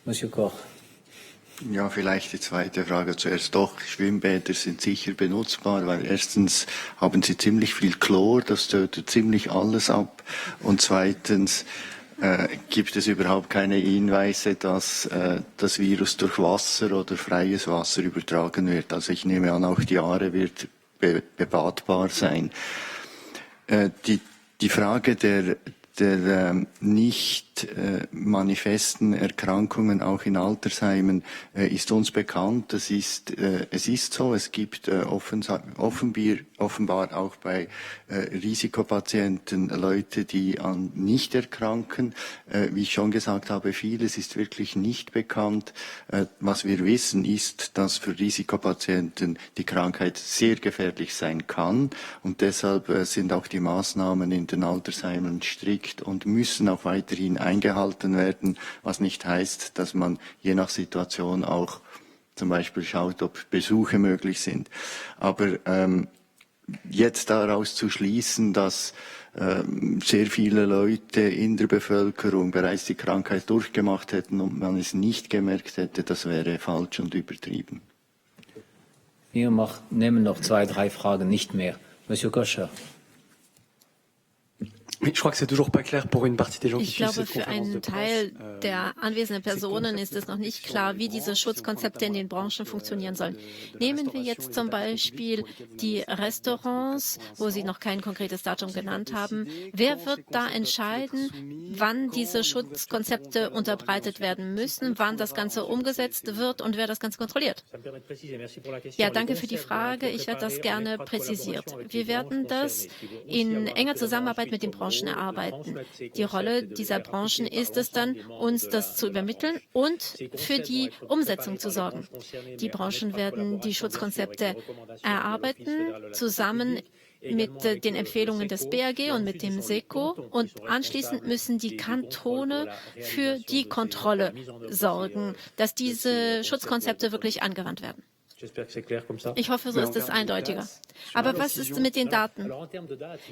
B: Monsieur Koch.
S: Ja, vielleicht die zweite Frage zuerst. Doch, Schwimmbäder sind sicher benutzbar, weil erstens haben sie ziemlich viel Chlor, das tötet ziemlich alles ab. Und zweitens gibt es überhaupt keine Hinweise, dass das Virus durch Wasser oder freies Wasser übertragen wird. Also ich nehme an, auch die Aare wird bebadbar sein. Die Frage der nicht manifesten Erkrankungen auch in Altersheimen ist uns bekannt. Es ist so, es gibt offenbar auch bei Risikopatienten Leute, die an nicht erkranken. Wie ich schon gesagt habe, vieles ist wirklich nicht bekannt. Was wir wissen ist, dass für Risikopatienten die Krankheit sehr gefährlich sein kann und deshalb sind auch die Maßnahmen in den Altersheimen strikt und müssen auch weiterhin eingehalten werden, was nicht heißt, dass man je nach Situation auch zum Beispiel schaut, ob Besuche möglich sind. Aber jetzt daraus zu schließen, dass sehr viele Leute in der Bevölkerung bereits die Krankheit durchgemacht hätten und man es nicht gemerkt hätte, das wäre falsch und übertrieben.
B: Wir nehmen noch 2, 3 Fragen, nicht mehr. Monsieur Goscher.
L: Ich glaube,
C: für einen Teil der anwesenden Personen ist es noch nicht klar, wie diese Schutzkonzepte in den Branchen funktionieren sollen. Nehmen wir jetzt zum Beispiel die Restaurants, wo Sie noch kein konkretes Datum genannt haben. Wer wird da entscheiden, wann diese Schutzkonzepte unterbreitet werden müssen, wann das Ganze umgesetzt wird und wer das Ganze kontrolliert? Ja, danke für die Frage. Ich werde das gerne präzisiert. Wir werden das in enger Zusammenarbeit mit den Branchen erarbeiten. Die Rolle dieser Branchen ist es dann, uns das zu übermitteln und für die Umsetzung zu sorgen. Die Branchen werden die Schutzkonzepte erarbeiten, zusammen mit den Empfehlungen des BAG und mit dem SECO und anschließend müssen die Kantone für die Kontrolle sorgen, dass diese Schutzkonzepte wirklich angewandt werden. Ich hoffe, so ist es eindeutiger. Aber was ist mit den Daten?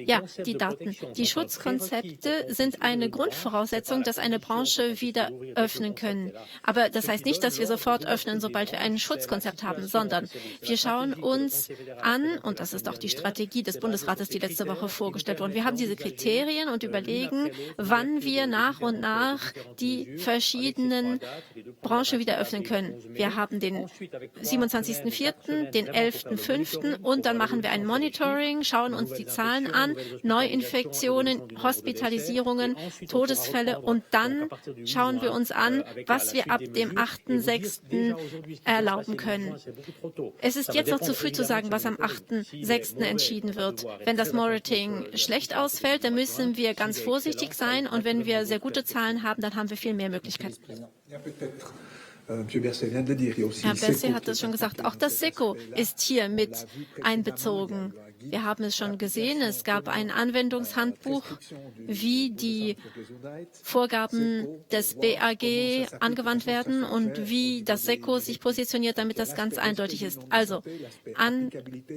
C: Ja, die Daten. Die Schutzkonzepte sind eine Grundvoraussetzung, dass eine Branche wieder öffnen können. Aber das heißt nicht, dass wir sofort öffnen, sobald wir ein Schutzkonzept haben, sondern wir schauen uns an, und das ist auch die Strategie des Bundesrates, die letzte Woche vorgestellt wurde. Wir haben diese Kriterien und überlegen, wann wir nach und nach die verschiedenen Branchen wieder öffnen können. Wir haben den 27. 11.4., den 11.5. und dann machen wir ein Monitoring, schauen uns die Zahlen an, Neuinfektionen, Hospitalisierungen, Todesfälle und dann schauen wir uns an, was wir ab dem 8.6. erlauben können. Es ist jetzt noch zu früh zu sagen, was am 8.6. entschieden wird. Wenn das Monitoring schlecht ausfällt, dann müssen wir ganz vorsichtig sein und wenn wir sehr gute Zahlen haben, dann haben wir viel mehr Möglichkeiten. Herr Berset hat es schon gesagt, auch das SECO ist hier mit einbezogen. Wir haben es schon gesehen, es gab ein Anwendungshandbuch, wie die Vorgaben des BAG angewandt werden und wie das SECO sich positioniert, damit das ganz eindeutig ist. Also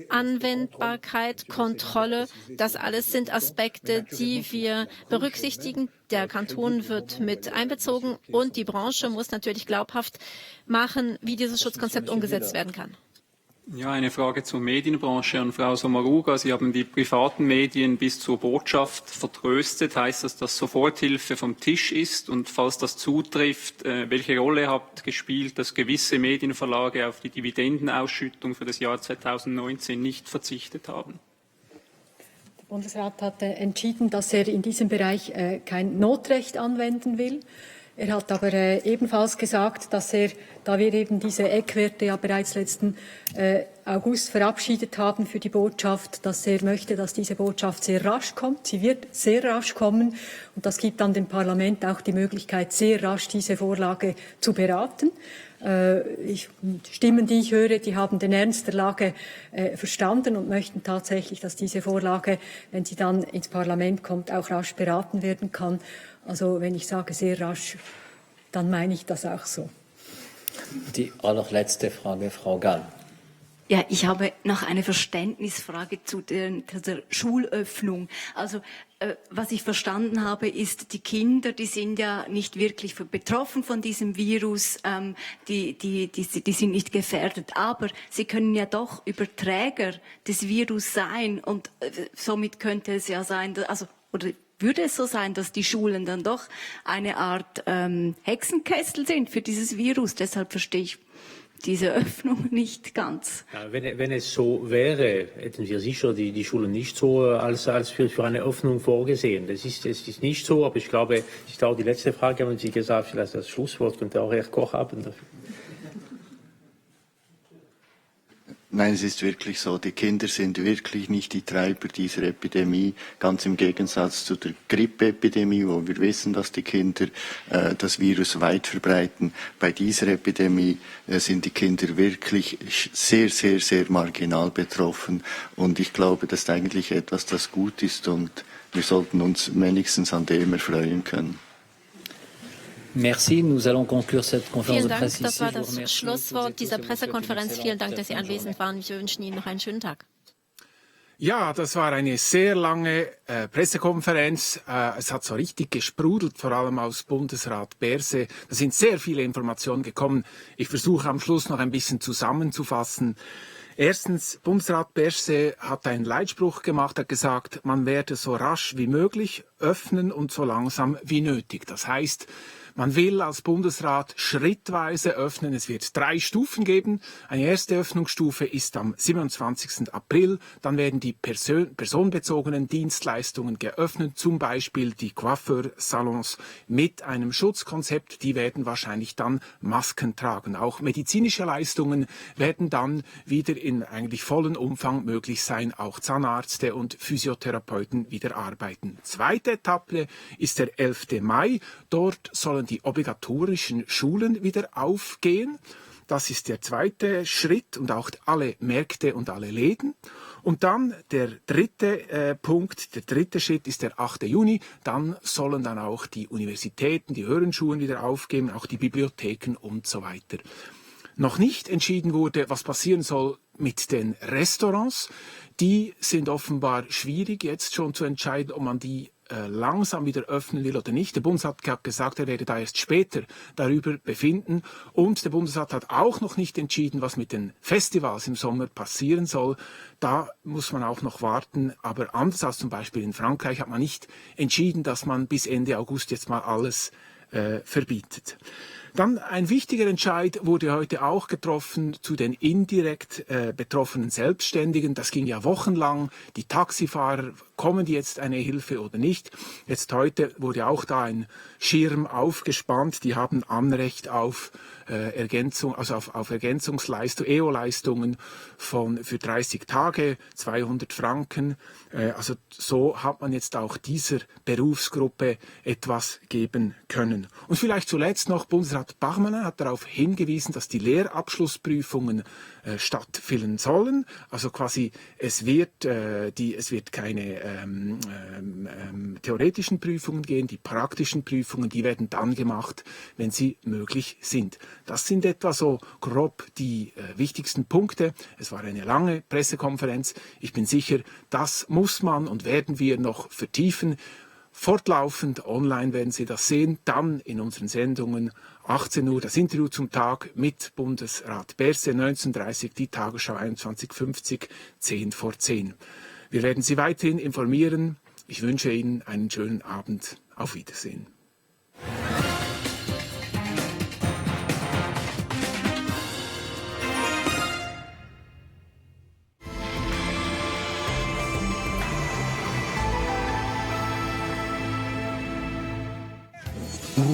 C: Anwendbarkeit, Kontrolle, das alles sind Aspekte, die wir berücksichtigen. Der Kanton wird mit einbezogen und die Branche muss natürlich glaubhaft machen, wie dieses Schutzkonzept umgesetzt werden kann.
L: Ja, eine Frage zur Medienbranche an Frau Sommaruga. Sie haben die privaten Medien bis zur Botschaft vertröstet. Heißt das, dass Soforthilfe vom Tisch ist? Und falls das zutrifft, welche Rolle hat gespielt, dass gewisse Medienverlage auf die Dividendenausschüttung für das Jahr 2019 nicht verzichtet haben?
D: Der Bundesrat hat entschieden, dass er in diesem Bereich kein Notrecht anwenden will. Er hat aber ebenfalls gesagt, dass er, da wir eben diese Eckwerte ja bereits letzten August verabschiedet haben für die Botschaft, dass er möchte, dass diese Botschaft sehr rasch kommt. Sie wird sehr rasch kommen und das gibt dann dem Parlament auch die Möglichkeit, sehr rasch diese Vorlage zu beraten. Stimmen, die ich höre, die haben den Ernst der Lage verstanden und möchten tatsächlich, dass diese Vorlage, wenn sie dann ins Parlament kommt, auch rasch beraten werden kann. Also wenn ich sage sehr rasch, dann meine ich das auch so.
B: Die allerletzte Frage, Frau Gall.
I: Ja, ich habe noch eine Verständnisfrage zu der Schulöffnung. Also was ich verstanden habe, ist, die Kinder, die sind ja nicht wirklich betroffen von diesem Virus, die sind nicht gefährdet, aber sie können ja doch Überträger des Virus sein und somit könnte es ja sein, oder würde es so sein, dass die Schulen dann doch eine Art Hexenkessel sind für dieses Virus? Deshalb verstehe ich diese Öffnung nicht ganz.
F: Ja, wenn es so wäre, hätten wir sicher die Schulen nicht so als für eine Öffnung vorgesehen. Es ist nicht so, aber ich glaube, es ist auch die letzte Frage, haben Sie gesagt, vielleicht das Schlusswort könnte auch Herr Koch haben.
S: Nein, es ist wirklich so. Die Kinder sind wirklich nicht die Treiber dieser Epidemie, ganz im Gegensatz zu der Grippeepidemie, wo wir wissen, dass die Kinder das Virus weit verbreiten. Bei dieser Epidemie sind die Kinder wirklich sehr, sehr, sehr marginal betroffen. Und ich glaube, das ist eigentlich etwas, das gut ist und wir sollten uns wenigstens an dem erfreuen können.
B: Merci, nous allons conclure cette conférence de presse
C: ici. Das war
B: das
C: Schlusswort dieser Pressekonferenz. Vielen Dank, dass Sie anwesend waren. Wir wünschen Ihnen noch einen schönen Tag.
P: Ja, das war eine sehr lange Pressekonferenz. Es hat so richtig gesprudelt, vor allem aus Bundesrat Berse. Da sind sehr viele Informationen gekommen. Ich versuche am Schluss noch ein bisschen zusammenzufassen. Erstens, Bundesrat Berse hat einen Leitspruch gemacht, hat gesagt, man werde so rasch wie möglich öffnen und so langsam wie nötig. Das heißt, man will als Bundesrat schrittweise öffnen. Es wird 3 Stufen geben. Eine erste Öffnungsstufe ist am 27. April. Dann werden die personenbezogenen Dienstleistungen geöffnet, zum Beispiel die Coiffeursalons mit einem Schutzkonzept. Die werden wahrscheinlich dann Masken tragen. Auch medizinische Leistungen werden dann wieder in eigentlich vollen Umfang möglich sein. Auch Zahnärzte und Physiotherapeuten wieder arbeiten. Zweite Etappe ist der 11. Mai. Dort sollen die obligatorischen Schulen wieder aufgehen. Das ist der zweite Schritt und auch alle Märkte und alle Läden. Und dann der dritte Punkt, der dritte Schritt ist der 8. Juni. Dann sollen dann auch die Universitäten, die höheren Schulen wieder aufgehen, auch die Bibliotheken und so weiter. Noch nicht entschieden wurde, was passieren soll mit den Restaurants. Die sind offenbar schwierig jetzt schon zu entscheiden, ob man die langsam wieder öffnen will oder nicht. Der Bundesrat hat gesagt, er werde da erst später darüber befinden. Und der Bundesrat hat auch noch nicht entschieden, was mit den Festivals im Sommer passieren soll. Da muss man auch noch warten. Aber anders als zum Beispiel in Frankreich hat man nicht entschieden, dass man bis Ende August jetzt mal alles verbietet. Dann ein wichtiger Entscheid wurde heute auch getroffen zu den indirekt betroffenen Selbstständigen. Das ging ja wochenlang. Die Taxifahrer, kommen die jetzt eine Hilfe oder nicht? Jetzt heute wurde auch da ein Schirm aufgespannt. Die haben Anrecht auf Ergänzung, also auf Ergänzungsleistung, EO-Leistungen für 30 Tage, 200 Franken. Also so hat man jetzt auch dieser Berufsgruppe etwas geben können. Und vielleicht zuletzt noch, Bundesrat Bachmann hat darauf hingewiesen, dass die Lehrabschlussprüfungen stattfinden sollen. Also quasi es wird keine theoretischen Prüfungen gehen, die praktischen Prüfungen, die werden dann gemacht, wenn sie möglich sind. Das sind etwa so grob die wichtigsten Punkte. Es war eine lange Pressekonferenz. Ich bin sicher, das muss man und werden wir noch vertiefen. fortlaufend online werden Sie das sehen. Dann in unseren Sendungen 18 Uhr das Interview zum Tag mit Bundesrat Berse, 19:30 Uhr die Tagesschau 21:50, 10 vor 10. Wir werden Sie weiterhin informieren. Ich wünsche Ihnen einen schönen Abend. Auf Wiedersehen.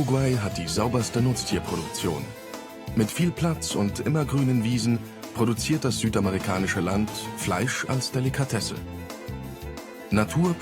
J: Uruguay hat die sauberste Nutztierproduktion. Mit viel Platz und immergrünen Wiesen produziert das südamerikanische Land Fleisch als Delikatesse. Natur